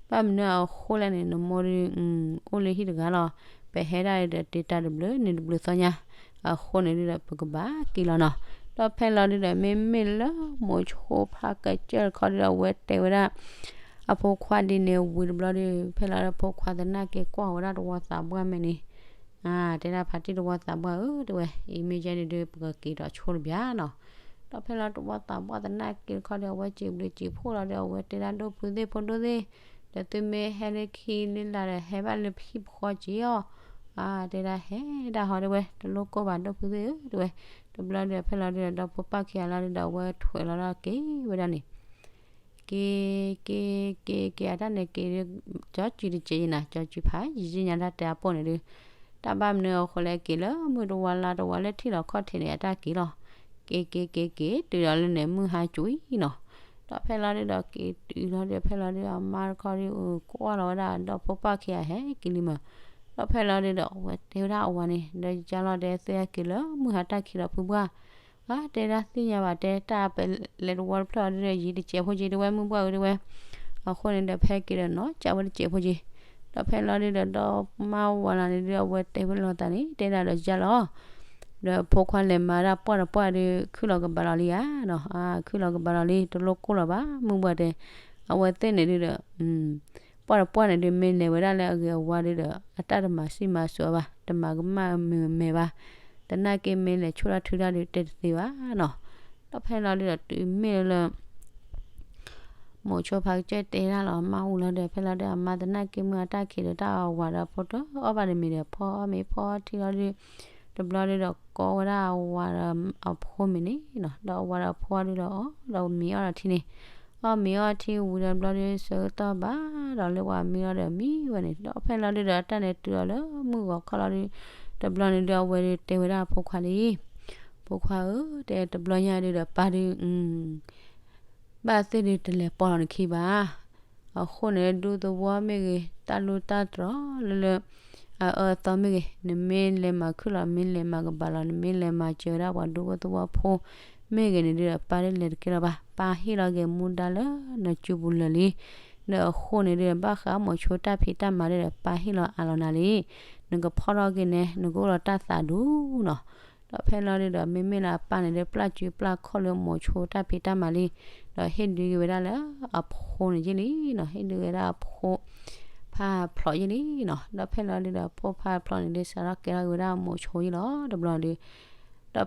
ဘၣ်မနုၤအဃိလဲၣ်န့ၣ် နမိၢ်ဒု အိၣ်လၢဟံၣ်တဂၤလီၤ ပဟဲဒၣ်ဒီးတ့တၢ်တဘျုးန့ၣ်တဘျုးသီညါ အဃိန့ၣ်ဒုဒီး ပကဘၣ်က့ၤလီၤနီၤ. ဒီးဖဲလီၤဒုဒီး မ့မ့ၢ်လၢမိၤဆိဖါကစၢၢ်တခီဒုဒီး အဝဲတဲဝဲဒၣ် အဖိခွါဒ်န့ၣ်ဝံၤတဘျီဒု ဖဲလီၤဒုဒီး ဖိခွါသနာ်က့ကွၢ်ဝဲဒၣ်တဝီသးပှၢ်မဲာ်န့ၣ် တဲဒၣ်ဖါတံၢ်တဝီသးပှၢ်ဧၢ တဲဝဲ အံၤမ့ၢ်ယဲန့ၣ်ဒု ပကက့ၤဒီးဆိတဘျီနီၤ. ဒီးဖဲလီၤတဝီသးပှၢ်သနာ်က့တခီဒီး အဝဲစံးဘျုးစံးဖှိၣ်လီၤဒီး အဝဲတဲဒၣ်ဒိၣ်ဖုသ့ၣ်ဖိဒိၣ်သ့ၣ် ဒီးသုမ့ၢ်ဟဲလၢခံလၢလာ်ဒီး ဟဲဘၣ်လၢပဟံၣ်ပဃီက့ၤအီၤ. အတဲဒၣ် ဟဲဒၣ်ဟီဒၣ်ဝဲ, တလိၣ်ကိၢ်ဘၣ် ဒီပုၢ်ဝဲၢ်ဧၢ တဲဝဲ. တဘျီဒီး ဖဲလီၤဒုဒီး ဒီဖိပၢ်ခံဂၤလီၤဒုဒီး အဝဲထွဲးလီၤဒၣ်က့ၤဝဲဒၣ်န့ၣ် က့ၤ က့ၤ က့ၤ က့ၤ အတၢ်န့ၣ်က့ၤ ကၠီကုတစဲးယံၤနၤ, ကၠီကုဖးယံၤယံၤညါ တၢ်တဲအပိၢ်န့ၣ်ဒုး, တၢ်ဘၣ်မနုၤအဃိလဲၣ် က့ၤလၢမုၢ်တဝါလါတဝါလၢထံၣ်လီၤခီၣ်ထံးန့ၣ် အတၢ်က့ၤလီၤ. က့ၤ က့ၤ က့ၤ က့ၤ တုၤဒီးလၢန့ၣ် မုၢ်ဟါကွံာ်နီၤ. ဒီးဖဲလီၤဒုဒီး က့ၤတုၤလီၤဒုး ဖဲလီၤဒု အမါတခီဒုး ကွၢ်လီၤဝဲဒၣ် ဒီဖိပၢ်ခံဂၤဟဲက့ၤလံမး. ဒီးဖဲလီၤဒုဒီး အဝဲတဲဝဲဒၣ်အဝၤန့ၣ် ဒီးယါလီၤ တဲသုဟဲက့ၤလၢမုၢ်ဟါတၢ်ခံးလီၤဖုဘှၢ် အတဲဒၣ်သ့ၣ်ညါဘၣ် တဲတၢ်ပလဲၤတဝီတဖျၢၣ်အီၤဒုဒီး ယံၤတစဲးဖိက့ၤ တဲဝဲ မုၢ်ဘှၢ်ဧၢ တဲဝဲ. အဃိန့ၣ်ဒီး ဖဲက့ၤဒီးနီၢ်ကၠးဝဲတစဲးဖိက့ၤ. ဒီးဖဲလီၤဒုဒီး ဒီမါဝၤလီၤန့ၣ်ဒုး အဝဲတဲဝဲလိာ်သးန့ၣ် တဲဒၣ်ဒီးယါလီၤ ဒီးဖိခွါလဲၤမၤဒၣ်ပှၢ်တပှၢ်ဒုး ခုၣ်လီၤကဘၣ်လီၤလံဧါနီၤ, ခုၣ်လီၤကဘၣ်လီၤလံ တလိၣ်ကိၢ်လီၤဘၣ် မုၢ်ဘှၢ်တဲ. အဝဲသ့ၣ်န့ၣ်ဒုဒီး ပှၢ်တပှၢ်န့ၣ်ဒုး မ့ၢ်လဲၤဝဲဒၣ်လၢအဂ့ၤအဝါဒုဒီး အတၢ်တမၤစံၣ်မၤစိးဘၣ်, တမၤကမၣ်မုာ်မဲာ်ဘၣ်, သနာ်က့မ့ၢ်လဲၤဆိၣ်ထီၣ်ထုတၢ်ဒုး တဲတသ့ဘၣ်နီၤ. ဒီးဖဲလီၤဒုဒီး တုၤမ့ၢ်လၢ မိၤဆိဖါကစၢၢ်တဲဒၣ်လီၤ မါအူလီၤဒီး ဖဲလီၤဒုဒီး အမါသနာ်က့မုၢ်အတၢ်ခံးဒီး တၢ်အဝၤဒီး ဖိတအီၣ်ဘၣ်တမံၤဒီး ဖီအီၣ်မ့ၤဖီအီထံလီၤဒုး တဘျီဒုဒီး ကိးဝဲဒၣ်အဝၤဒီးအဖိမ့ၤန့ၣ်နီၤ. ဒီးအဝၤဒီးအဖိဒုဒီး အီၣ်ဒီးမ့ၤအီၣ်ဒီးထံန့ၣ်, အီၣ်မ့ၤအီၣ်ထံဝံၤဒီး တဘျီဒု ဆၢကတီၢ်ဘၣ်ဒီး လၢပှၤမံလီၤဒီးမံဝဲန့ၣ်. ဒီးဖဲလီၤဒုဒီး အတၢ်န့ၣ်တုၤအီၤလၢမုၢ်ဂီၤခီလီၤဒုး တဘျီန့ၣ်ဒုး အဝဲဒုးတဲဝဲဒၣ်အဖိခွါလံ ဖိခွါဧၢ တဲတဘျီညါဒုဒီး ပၢ်ဒုး ဘၣ်သ့ၣ်ဒုးတလဲၤပိာ်လီၤနခံဘၣ်. အဃိန့ၣ် ဒူသဝီမ့ၢ်ဂ့ၤ တၢ်လူတၢ်တြီၤလၢလၢ အအၢအသီမ့ၢ်ဂ့ၤ နမ့ၢ်လဲၤမၤခုၣ်လီၤ မ့ၢ်လဲၤမၤကဘၣ်လီၤ နမ့ၢ်လဲၤမၤစၢၤဝဲဒၣ်ပှၤဒူဖိသဝီဖိ မ့ၢ်ဂ့ၤန့ၣ်ဒုဒီး ပၢ်ဒုးလဲၤတကဲလီၤဘၣ်. ပၢ်ဟ့ၣ်လီၤက့ၤမူဒါလၢနစုပူၤလၢာ်လံ. ဒီးအဃိန့ၣ်ဒုဒီး ဘၣ်ဃးမိၤဆိတၢ်ဖံးတၢ်မၤဒုဒီး ပၢ်ဟ့ၣ်လီၤအးလီၤနၤလံ. နကဖီၣ်ထီၣ်က့ၤန့ၣ် နကအိၣ်လီၤတၢ်သးဒူနီၤ. ဒီးဖဲလီၤဒုဒီး မ့မ့ၢ်လၢအပၢ်န့ၣ်ဒုး ပျၢ်စုပျၢ်ခီၣ်လၢမိၤဆိတၢ်ဖံးတၢ်မၤလံ. ဒီးဟ့ၣ်ဒုးက့ၤဝဲဒၣ်လၢအဖိန့ၣ်ယ့ၢ်လံနီၤ, ဟ့ၣ်ဒုးဝဲဒၣ်အဖိ ဖးဖျိးယ့ၢ်လံနီၤ. ဒီးဖဲလီၤဒုဒီး ဖိဖးဖျိးန့ၣ်ဒုး စးထီၣ်ကဲထီၣ်က့ၤဝဲဒၣ်မိၤဆိယ့ၢ်လီၤ တဘျီဒုး ဒီး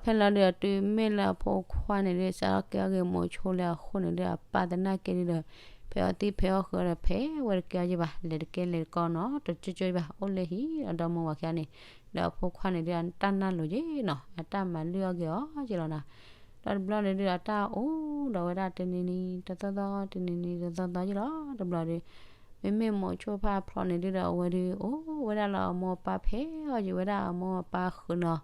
ဖဲလီၤဒုဒီး တုၤမ့ၢ်လၢအဖိခွါန့ၣ်ဒုး စးထီၣ်ကဲထီၣ်က့ၤမိၤဆိလၢအဃိန့ၣ်ဒုး အပၢ်သနာ်က့ဒုဒီး ဖဲအီၣ်သံၣ်ဖဲအီၣ်ဃုာ်ဒီး ဖဲဝဲတကဲအီၤယ့ၢ်ဘၣ်, လဲၤတကဲလဲၤတကီနီၤ တကၠိကၠိယ့ၢ်ဘၣ်, အိၣ်လၢဟံၣ်အဒီမိၢ်ဝၤခံဂၤန့ၣ်. ဒီးအဖိခွါန့ၣ်ဒုး အတၢ်နၢ်လိၤယ့ၢ်နီၤ, အတၢ်မၤလုၢ်အီၣ်က့ၤအီၤယ့ၢ်လီၤနီၤ. ဒီးတဘျီန့ၣ်ဒုး အတၢ်အိၣ်ဒီးဝဲဒၣ်တနံၤနံၤတသီသီ တနံၤနံၤတသီသီယ့ၢ်လီၤ. တဘျီဒုး မ့မ့ၢ်မိၤဆိဖးဖျိးန့ၣ်ဒုဒီး အဝဲဒုးအိၣ်ဝဲဒၣ်လၢအမိၢ်အပၢ်ဖဲအီၣ်ယ့ၢ်ဝဲဒၣ် အမိၢ်အပၢ်ဃုာ်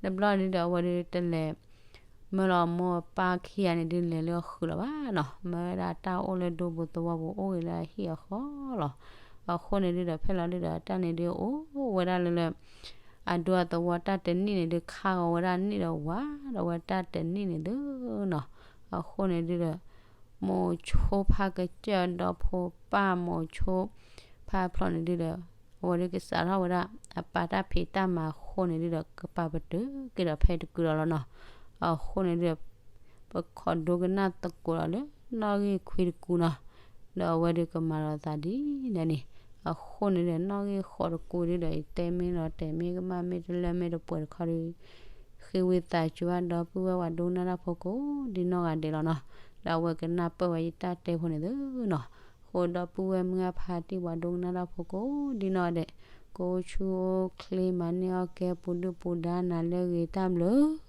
နီၤ. တဘျီန့ၣ်ဒုဒီး အဝဲဒုးတလဲၤ မၢလီၤအမိၢ်အပၢ်ခံဂၤန့ၣ်ဒုး လဲၤလၢအဃုာ်လီၤဘၣ်နီၤ, မၢဝဲဒၣ်တၢ်အိၣ်လၢဒူပူၤသဝီပူၤ အိၣ်ဂ့ၤလၢအဟံၣ်အဃီလီၤ. အဃိန့ၣ်ဒုဒီး ဖဲလီၤဒုဒီး တၢ်န့ၣ်ဒုးအိၣ်ဝဲဒၣ်လၢလၢ အဒူအသဝီတၢ်တနံၣ်န့ၣ်ဒုး ခါဂီၤဝဲဒၣ်န့ၣ်ဒီးဝၤ ဒီးဝဲတၢ်တနံၣ်န့ၣ်ဒုနီၤ. အဃိန့ၣ်ဒုဒီး မိၤဆိဖးကစၢၢ်ဒီဖိပၢ်မိၤဆိဖးဖျိးန့ၣ်ဒုဒီး အဝဲဒုးကစးထီၣ်ဝဲဒၣ် အပၢ်တၢ်ဖံးတၢ်မၤအဃိန့ၣ်ဒုဒီး ကပာ်ပတုာ်က့ၤဒီးဖဲတကုာ်ဒီးလီၤနီၤ. အဃိန့ၣ်ဒုဒီး ပခိးဒိကနၣ်သကိးဒီးလၢနီၣ်ဂံၢ်ခွံတကူနီၤ, ဒီးအဝဲဒုးကမၤလီၤသးဒ်လဲၣ်န့ၣ်. အဃိန့ၣ်ဒီး နီၣ်ဂံၢ်ဃိးတကူဒုဒီး ယတဲမ့ၢ်လီၤတဲာ်မ့ၢ်ကမၣ်မ့ၢ်တလၢမ့ၢ်တပှဲၤတခီဒုး ဃ့ဝံသးစူၤဘၣ်ဒီပုၢ်ဝဲၢ်ပှၤဒိကနၣ်တၢ်ဖိကိးဒ်နီၢ်ဂၤဒဲးလီၤနီၤ. ဒီးအဝဲကနၣ်ပၢၢ်ဝဲယတၢ်တဲဖိန့ၣ်သုနီၤ. အဃိဒီပုၢ်ဝဲၢ်မုၢ်အဖါတံၢ်ပှၤဒိကနၣ်တၢ်ဖိကိးဒ်နီၢ်ဂၤဒဲး, ကအိၣ်ဆူၣ်အိၣ်ချ့မၤန့ၢ်အီၣ်ကဲပူၤဒုၣ်ပူၤဒါနၤလၢအဂ့ၤတၢ်ဘျုး